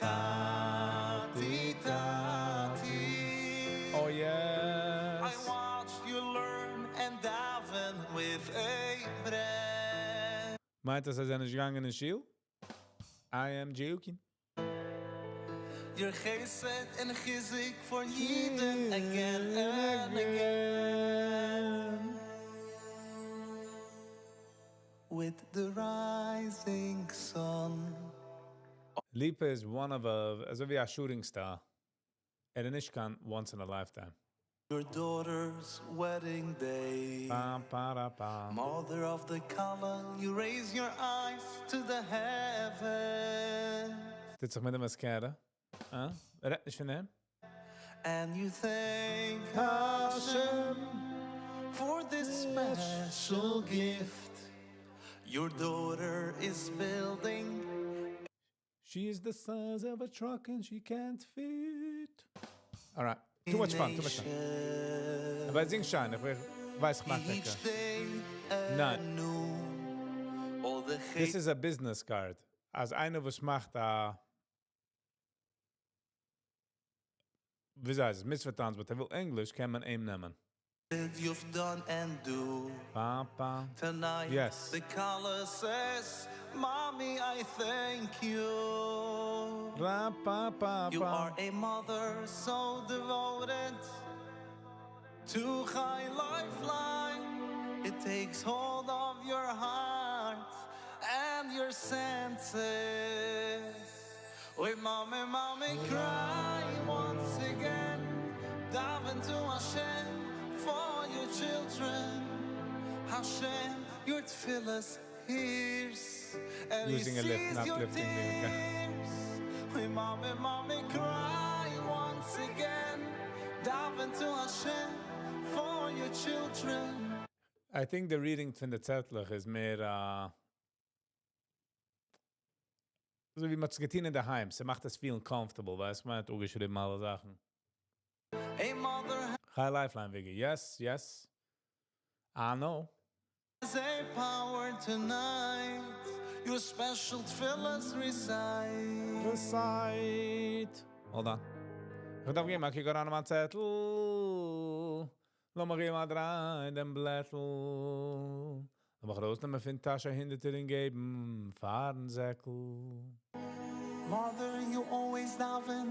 Tati, tati. Oh, yes. I watched you learn and daven with a ברען. מיינט דאס, אז ער איז נישט געגאנגען אין שול? I am joking. Your חסד and חיזוק for Yidden again and again. With the rising sun. Lipa is one of a, אזוי ווי א shooting star. ער איז נישט קיין once in a lifetime. Your daughter's wedding day. Pa, pa, da, pa. Mother of the כלה, you raise your eyes to the heavens. טוט זיך מיט דעם mascara. אה? רעדט נישט פון דעם? And you thank Hashem for this special gift. Your daughter is building. She is the size of a truck and she can't fit. All right. Too much fun, too much fun. אבער ער זינגט שיין, איך ווייס, איך מאך Each day ניין. anew. All the This is a business card. אז איינער וואס מאכט א ווי זאגט עס, מצוה טאנץ, but ער וויל English, קען מען אים נעמען. You've done and do. Papa. Tonight, Yes. the כלה says, Mommy, I thank you. Ra, pa, pa, You pa. are a mother so devoted to Chai Lifeline. It takes hold of your heart and your senses. Wait, mommy, mommy, cry once again. Daven to Hashem for your children. Hashem, your tefillas hears and he Using a lift, sees not your lifting the tears. Wait, mommy, mommy, cry once again. Daven to Hashem for your children. I think the reading פון די צעטלעך איז מער אזוי ווי מ'האט געטון אין דער היים. ס'מאכט עס feel comfortable, ווייסט, מ'האט אויפגעשריבן אלע זאכן. A mother Chai Lifeline, Viggy. Yes. I know. has a power tonight. Your special tefillas recite. Recite. Hold on. איך דארף געבן א קוק אריין אין מיין צעטל. לאמיר געבן א דריי דעם בלעטל. לאמיר ארויסנעמען פון טאש א הונדערטער און געבן פארן זעקל. Mother, you always daven.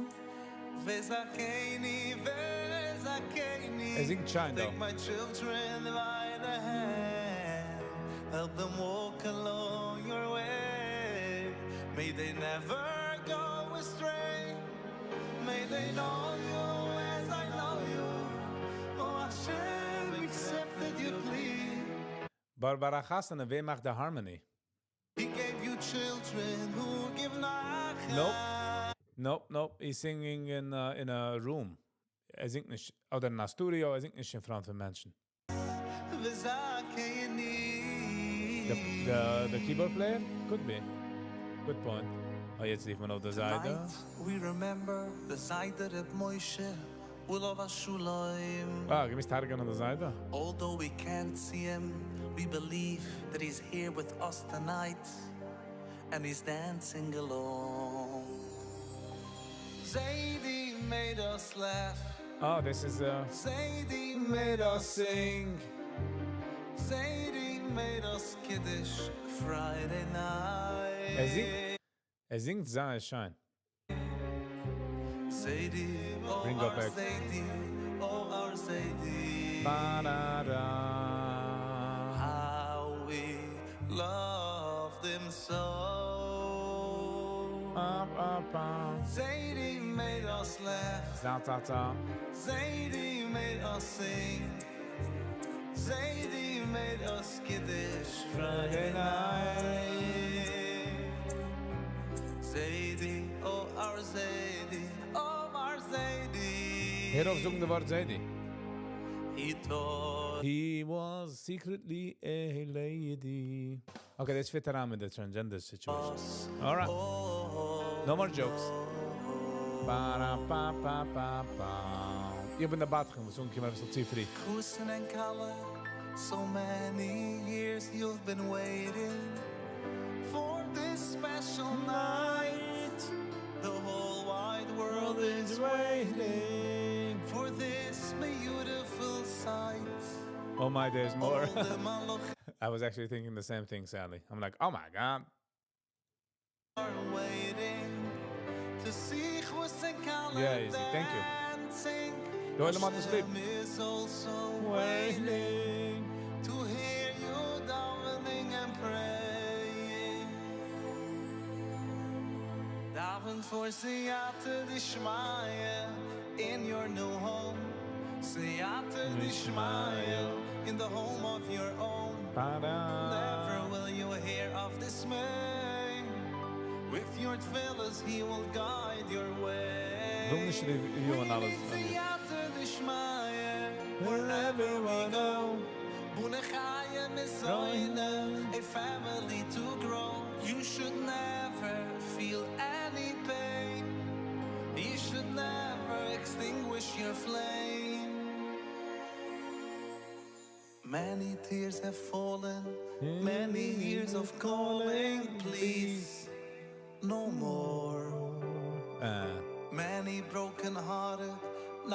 וזכני וזכני. ער זינגט שיין, Take though. my children by the hand. Help them walk along your way. May they never go astray. May they know you as I know you. Oh Hashem, accepted you plea. Barbara חתונה, ווער מאכט די harmony? He gave you children who give nachas. Nope. Nope. He's singing in a room. ער זינגט נישט, אדער אין א studio, ער זינגט נישט in front פון מענטשן. וזכני. The keyboard player? Could be. Good point. Oh, יעצט ליפט מען אויף די זיידע. Tonight we remember the זיידע Reb Moshe עליו השלום. Ah, געמוזט הרגענען די זיידע. Although we can't see him, we believe that he's here with us tonight and he's dancing along. Zaidi made us laugh. Oh, this is Zaidi made us sing. Zaidi made us kiddush Friday night. ער זינגט זייער שיין. Zaidi, oh Bring our up back. Zaidi, oh our Zaidi. Ba-da-da. How we loved him so. Up, up, up. Zaidi made us laugh. Za, za, za. Zaidi made us sing. Zaidi made us kiddush Friday night. Zaidi, oh our Zaidi, oh our Zaidi. הער אויף זאגן די ווארט Zaidi. He taught He was secretly a lady. Okay, דאס fit אריין מיט די transgender situation. us. All right. Oh, No more jokes. Ba ba ba ba ba. איך בין דער בדחן, וואס אנגעקומען א ביסל צו פרי. חתן and כלה, so many years you've been waiting for this special night. The whole wide world is waiting for this beautiful sight. Oh my, there's more. All the מלאכים I was actually thinking the same thing, Sally. I'm like, oh my God. are waiting to see חתן כלה Yeah, easy. Thank you. dancing. דו עולם to sleep. Hashem is also waiting to hear you davening and praying. Daven for סייעתא דשמיא in your new home. סייעתא דשמיא in the home of your own. Ba-da. Never will you hear of dismay. With your tefillas, he will guide your way. וויל נישט review We ען אלעס. need סייעתא דשמיא wherever we go. בני חיי ומזוני, a family to grow. You should never feel any pain. You should never extinguish your flame. Many tears have fallen, many years of calling, please, no more. Many broken hearted,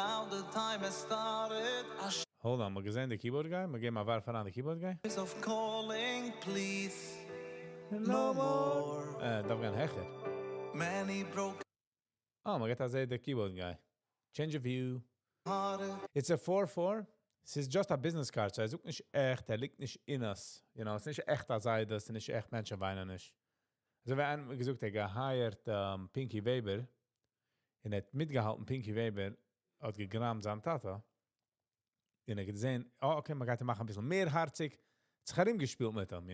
now the time has started. Hold on, מ'האט געזען די keyboard guy? מיר געבן א ווארף אריין די keyboard guy? Of calling, please, no more. דארף גיין העכער. Many broke אה, מ'גייט אזוי די keyboard guy. Change of view. Hearted. It's a 4-4. ס'איז just a business card, so ער זאגט נישט עכט, ער ליגט נישט אין עס. ס'איז נישט עכט א זיידע, ס'איז נישט עכט מענטשן וויינען נישט. אזוי ווי איינער האט געזאגט, ער גע-hired Pinky Weber, און ער האט מיטגעהאלטן Pinky Weber, האט געגראמט זיין טאטע, און ער האט געזען, oh, okay, מ'גייט אים מאכן א ביסל מער הארציג, האט זיך ארומגעשפילט מיט אים.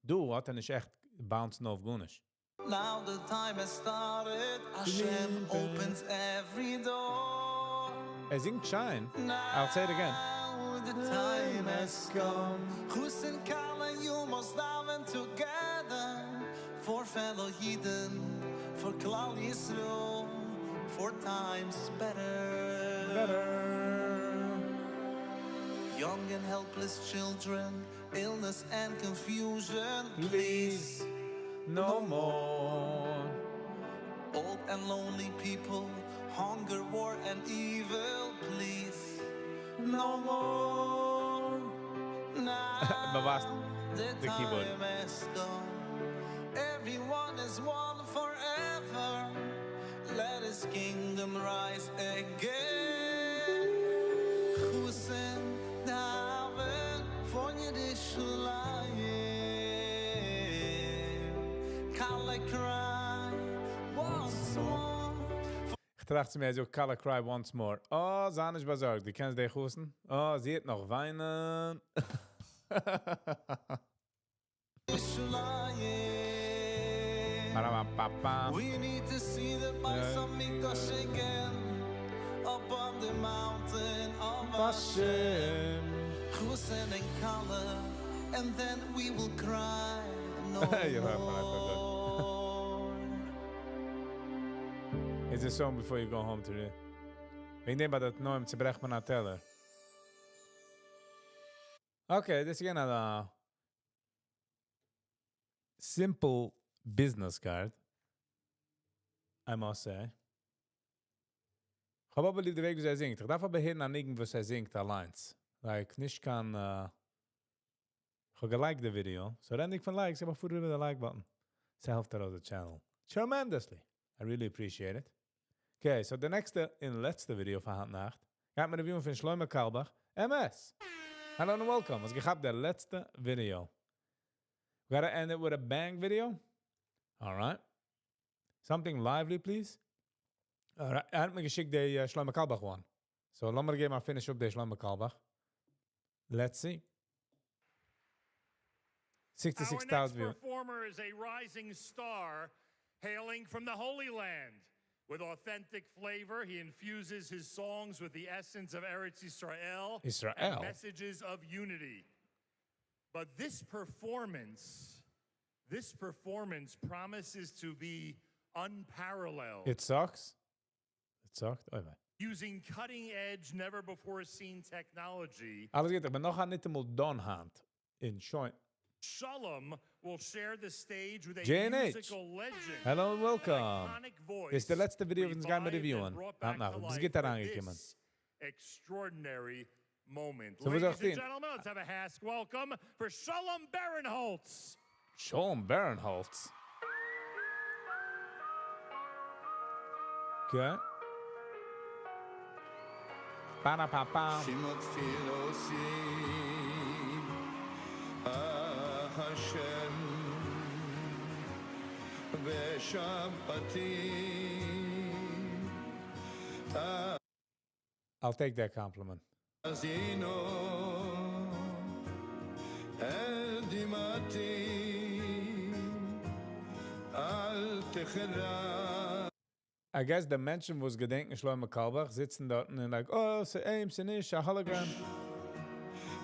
דא האט ער נישט עכט bounced אויף גארנישט. Now the time has started. Hashem opens every door. ער זינגט שיין. I'll say it again. Now the time has come. Chusen Kala, you must daven together. For fellow Yidden, for Klal Yisrael, for times better. Better. Young and helpless children, illness and confusion, please, no more. Old and lonely people, hunger, war and evil, please, no more. Now באוואוסט the the keyboard. Time has come. Everyone is one forever. Let his kingdom rise again. Chusen daven von Yerushalayim. Kala cry once more. איך טראכט צו מיר, אזוי, Kala cry once more. Oh, זיי נישט באזארגט, דו קענסט די חתן? Oh, זי וועט נאך וויינען. Yerushalayim. Ba-da-ba-ba-ba. We need to see the Bais Hamikdash again up on the mountain of Hashem. Chusen and Kala, and then we will cry no Ja, more. It's a song before you go home today. וועגן דעם ביי די תנאים צעברעכט מען א טעלער. Okay, דאס איז again a simple business card. I must say. איך האב אבער ליב די וועג, ווי ער זינגט. איך דארף אבער הערן א ניגון, וואס ער זינגט אליין. Like, נישט קיין... איך האב גע-like די video. So רעדנדיג פון likes, אבער פאר איבער די like button. ס'העלפט ארויס the channel. Tremendously. I really appreciate it. Okay, so די נעקסטע און לעצטע video פאר היינט נאכט. גייט מען reviewen פון Shloime Carlebach. MS. Hello and welcome. האסט געכאפט די לעצטע video. We gotta end it with a bang video. All right. Something lively, please. All right. ער האט מיר געשיקט די Shloime Carlebach one. So, לאמיר געבן א finish up די Shloime Carlebach. Let's see. 66,000 Our next views. performer is a rising star hailing from the Holy Land. With authentic flavor, he infuses his songs with the essence of Eretz Israel, Israel. and messages of unity. But this performance promises to be unparalleled. It sucks. It sucked. Oh, וויי. Using cutting edge, never before seen technology, אלעס גוט, אבער נאך נישט אמאל done היינט. אין שוין. Shalom will share the stage with a J&H. musical legend. Hello and welcome. Iconic voice דאס איז די לעצטע video, וואס מיר גייען revived and reviewen. brought back נאך, to ביז life גייט for אריינגעקומען. this extraordinary moment. So, וואס Ladies זאגט and איר? gentlemen, let's have a HASC welcome for Shalom Barenholtz. Shalom Barenholtz. Okay. Ba-da-pa-pa. שמע תפילותי, השם, ושוועתי, I'll take that compliment. האזינו, אל דמעתי, אל תחרש. I guess די מענטשן, וואס געדענקען Shloime Carlebach, זיצן דארט און like, oh, ס'איז אים, ס'איז נישט, א hologram.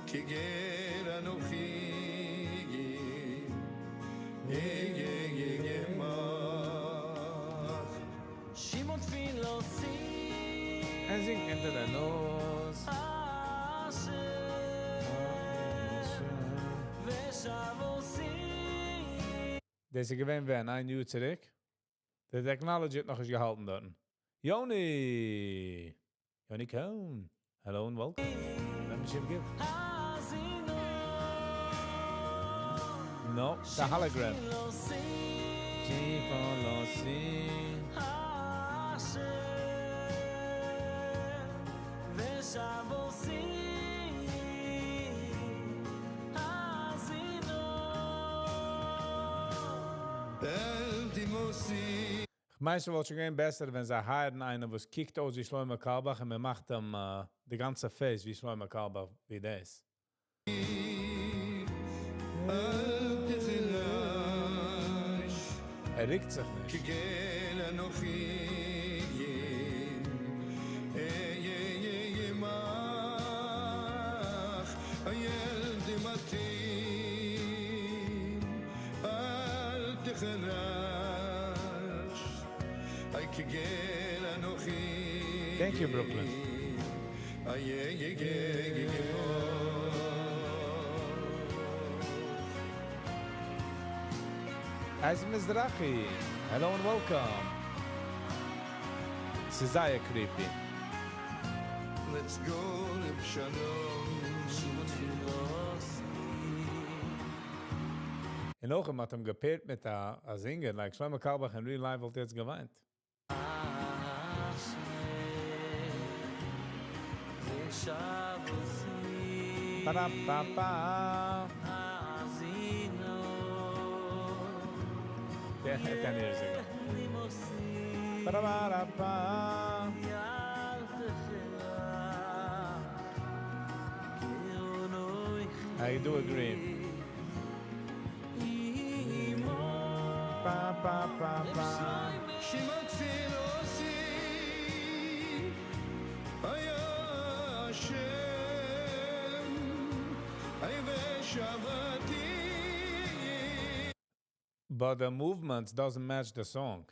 כי גר אנוכי, עמך. שמע תפילותי ער זינגט into the nose. השם ושוועתי דאס איז געווען ווען, איין יאר צוריק. די technology האט נאך נישט געהאלטן דארט. Yoni! Yoni Cohn. Hello and welcome. Championship give. No, it's a hologram. כ'מיין ס'וואלט שוין געווען בעסער ווען זיי hire ן איינער וואס קוקט אויס ווי שלמה קארלבאך און מען מאכט אים די גאנצע face ווי שלמה קארלבאך ווי דאס. ער רוקט זיך נישט. Thank you Brooklyn. אז מזרחי, hello and welcome. ס'איז זייער creepy. Let's go לשלום. און אויך מ'האט אים גע pair ט מיט א singer, like שלמה קארלבאך in real life וואלט יעצט געוויינט. Ba-da-ba-ba. 10 years ago. Ba-da-ba-da-ba. I do agree. Ba, ba, ba, ba. But the movements doesn't match the song.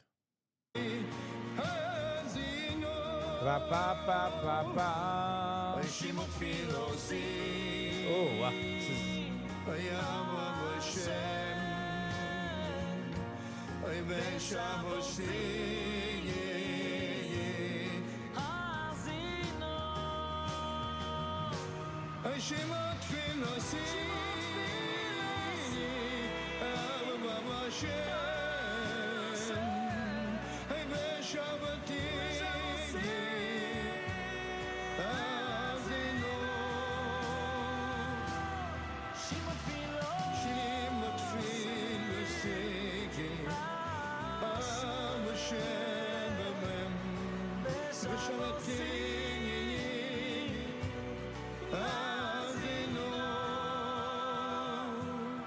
Ba, ba, ba, ba, ba. Oh, wow. This is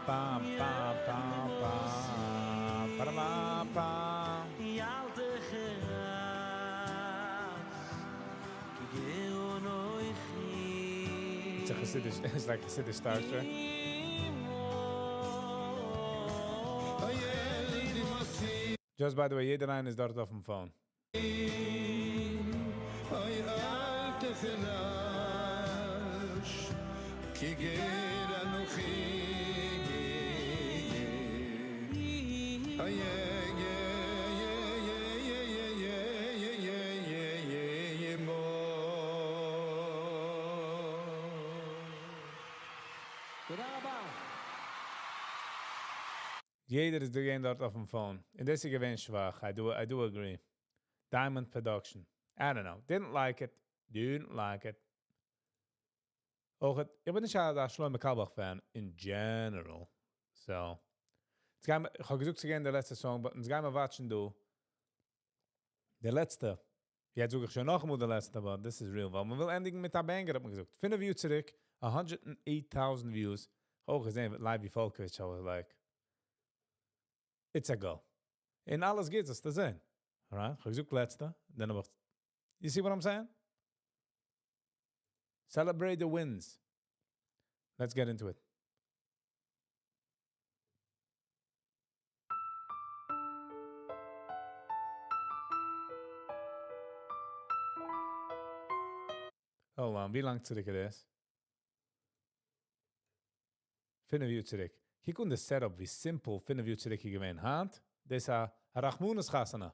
Ba, ba, ba, ba. Ba, ba, ba. It's a Hasidic, it's like Hasidic Star Trek. Just by the way, יעדער איינער איז דארט אויפן phone. יעדער איז געווען דארט אויפן phone. און דאס איז געווען שוואך. I do agree. Diamond Production. I don't know. Didn't like it. Didn't like it. אויך, איך בין נישט א שלמה קארלבאך fan in general. So, יעצט גייען מיר, איך האב געזאגט, ס'גייט די לעצטע song, but יעצט גייען מיר watch ן דא. די לעצטע. יעצט זאג איך שוין נאכאמאל די לעצטע, but this is real. ווייל מען וויל ענדיגן מיט א banger, האט מען געזאגט. 5 יאר צוריק, 108,000 views. אויך געזען, Leiby Folkovich, I was like, it's a go. און אלעס גוט, דאס צו זען. Alright, איך האב געזאגט לעצטע, דאן האב איך, you see what I'm saying? Celebrate the wins. Let's get into it. Hold on, ווי לאנג צוריק איז דאס? 5 יאר צוריק. קוק אן די setup, ווי simple 5 יאר צוריק געווען. היינט, דאס איז א רחמנות חתונה.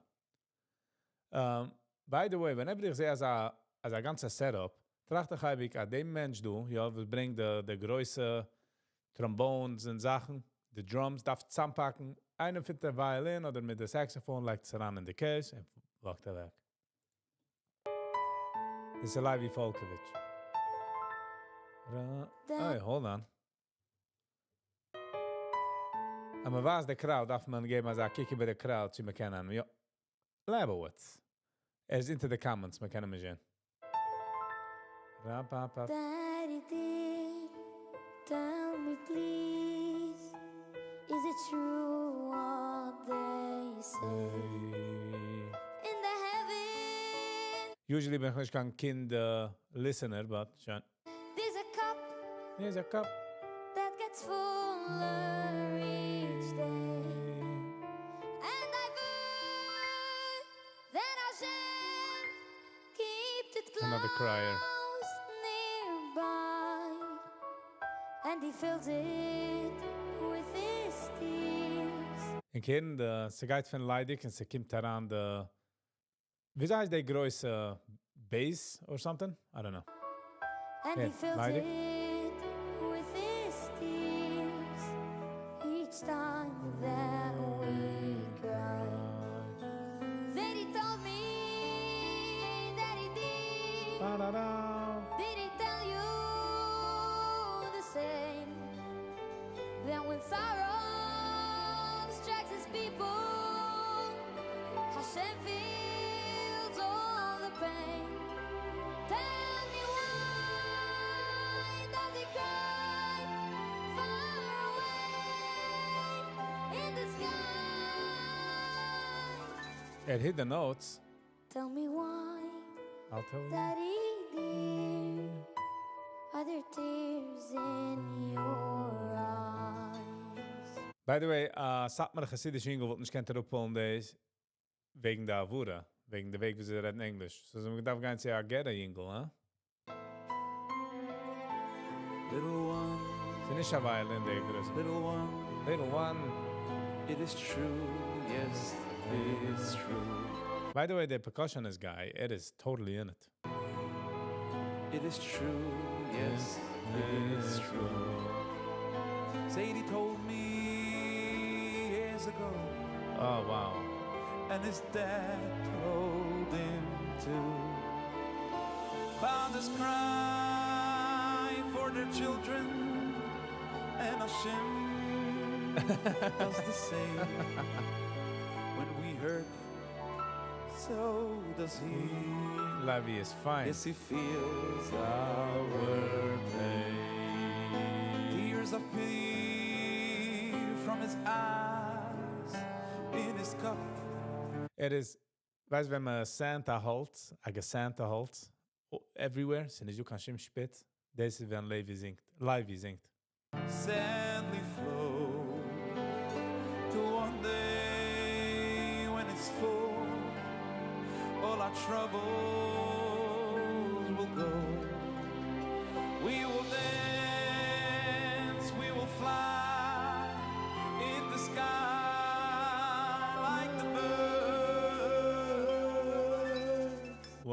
By the way, whenever איך זע אזא גאנצע setup, טראכט איך אייביג, אז דעם מענטש דא, יא, וואס ברענגט די, די גרויסע trombones און זאכן, די drums דארף צוזאמפאקן, איינער מיט די violin אדער מיט די saxophone לייגט עס אריין אין די case און walk ט אוועק. דאס איז Levi Falkovich. Hey, hold on. אבער וואס די crowd דארף מען געבן אזא קוק איבער די crowd צו מ'קען אים. יא. Lebowitz. ער איז into the comments, מ'קען אים זען. Ra, pa, pa. Daddy dear, tell me please, is it true what they say? In the heaven, Usually בין איך נישט קיין קינד listener, but שוין. There's a cup There's a cup that gets fuller each day. And I've heard that Hashem keeps it Another crier. Close nearby, and he fills it with his tears. אין קינד, ס'גייט פון ליידיג און ס'קומט אריין די, ווי הייסט דער גרויסע bass or something? I don't know. And Yeah, he fills ליידיג. It with his tears each time that we cry. Then he told me that he did. Ba-da-da. Did he tell you the same? Then when sorrow strikes his people, Hashem feels all the pain. Tell me, why does he cry far away in the sky? It hit the notes. Tell me why, I'll tell you. Daddy dear, are there tears in your eyes? By the way, סאטמאר חסידיש אינגל וואלט נישט געקענט אראפהאלן דאס וועגן די הברה, וועגן די וועג ווי זיי רעדן ענגליש. So זיי דארף גיין צו א גערער אינגל, הא? Little one, ס'איז נישט א violin, דער גרויסע. Little one, Little one. It is true, yes, it is true. By the way, the percussionist guy, it is totally in it. It is true, yes, it is true. Sadie told me years ago. Oh, wow. And his dad told him too. Fathers cry for their children, and Hashem does the same. When we hurt, so does he. Levi is fine. Yes, he feels our pain. Tears of pity from his eyes in his cup. It is, ווייסט, ווען מען sand א האלץ, א גע sand טע האלץ, everywhere, ס'איז נישטא קיין שום שפיץ, דאס איז ווען Levi זינגט. Levi זינגט. Sadly flow till one day when it's full, all our troubles will go. We will dance, we will fly in the sky like the birds.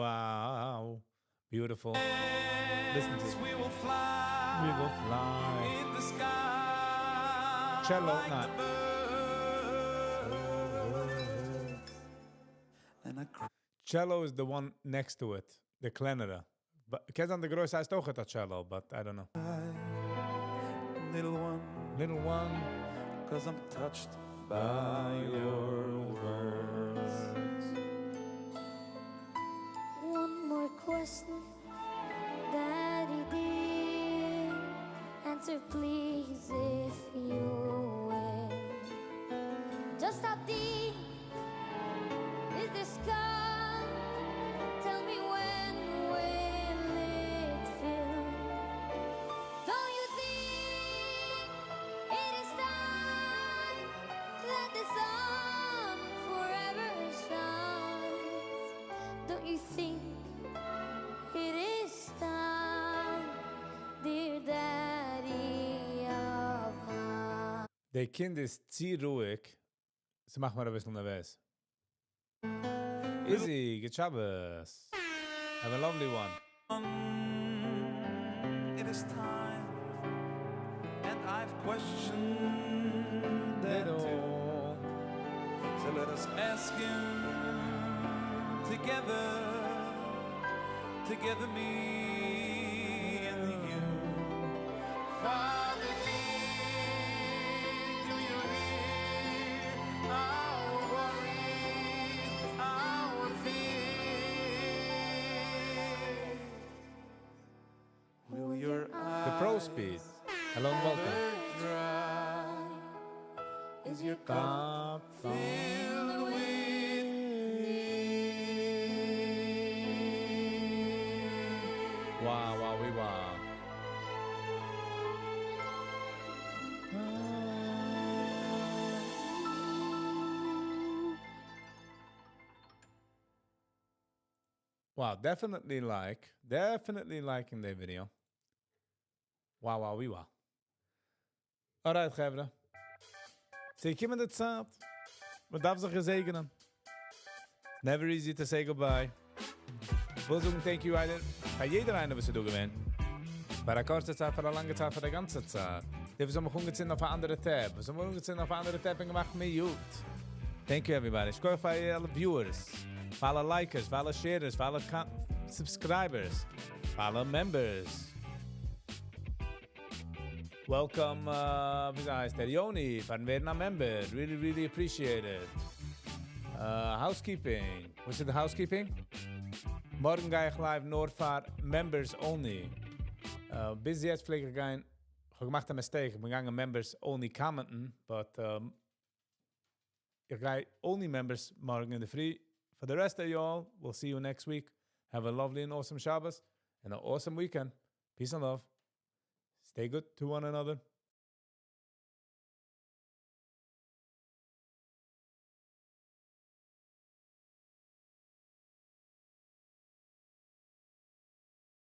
Wow, beautiful. Listen to Dance, we will fly. We will fly in the sky. Cello, like not. the birds. And I cry. Cello is the one next to it, the קלענערע. But קען זיין די גרויסע הייסט אויך א cello, but I don't know. Little one, Little one, 'cause I'm touched by your words. One more question, Daddy dear. Answer please if you will. Just how deep is this cup? Tell me, when will it fill? Don't you think it is time that the sun forever shines? Don't you think it is time, dear Daddy of mine? דער קינד איז צו רואיג. ס'מאכט מיר א ביסל נערוועז. Izzy, good Shabbos. Have a lovely one. It is time, and I've questioned that too. So let us ask him together, together me and you. Father dear, do you hear our worries, our fears? Will your The Pro Speed. Hello and welcome. dry? Is your cup filled with Wow, we wow. Wow, definitely like, definitely liking the video. Wow, we wow. Alright, חברה. ס'געקומען די צייט. מען דארף זיך געזעגענען. Never easy to say goodbye. וויל זאגן thank you איינער. פאר יעדער איינער וואס איז דא געווען. פאר א קורצע צייט, פאר א לאנגע צייט, פאר די גאנצע צייט. די וואס האבן מיך אנגעצינדן אויף אן אנדערע tab. וואס האבן אנגעצינדן אויף אן אנדערע tab און געמאכט mute. Thank you everybody. שכוח פאר אלע viewers. פאר אלע likers, פאר אלע sharers, פאר אלע subscribers, פאר אלע members. Welcome, ווי הייסט דער Yoni, פארן ווערן א member. Really, really appreciate it. Housekeeping. וואס איז די housekeeping? מארגן גיי איך live נאר פאר members only. ביז יעצט פלעג איך גיין, איך האב געמאכט א mistake, איך בין געגאנגען members only commenten, but איך גיי only members מארגן אין דער פרי. For the rest of y'all, we'll see you next week. Have a lovely and awesome Shabbos and an awesome weekend. Peace and love. Stay good to one another.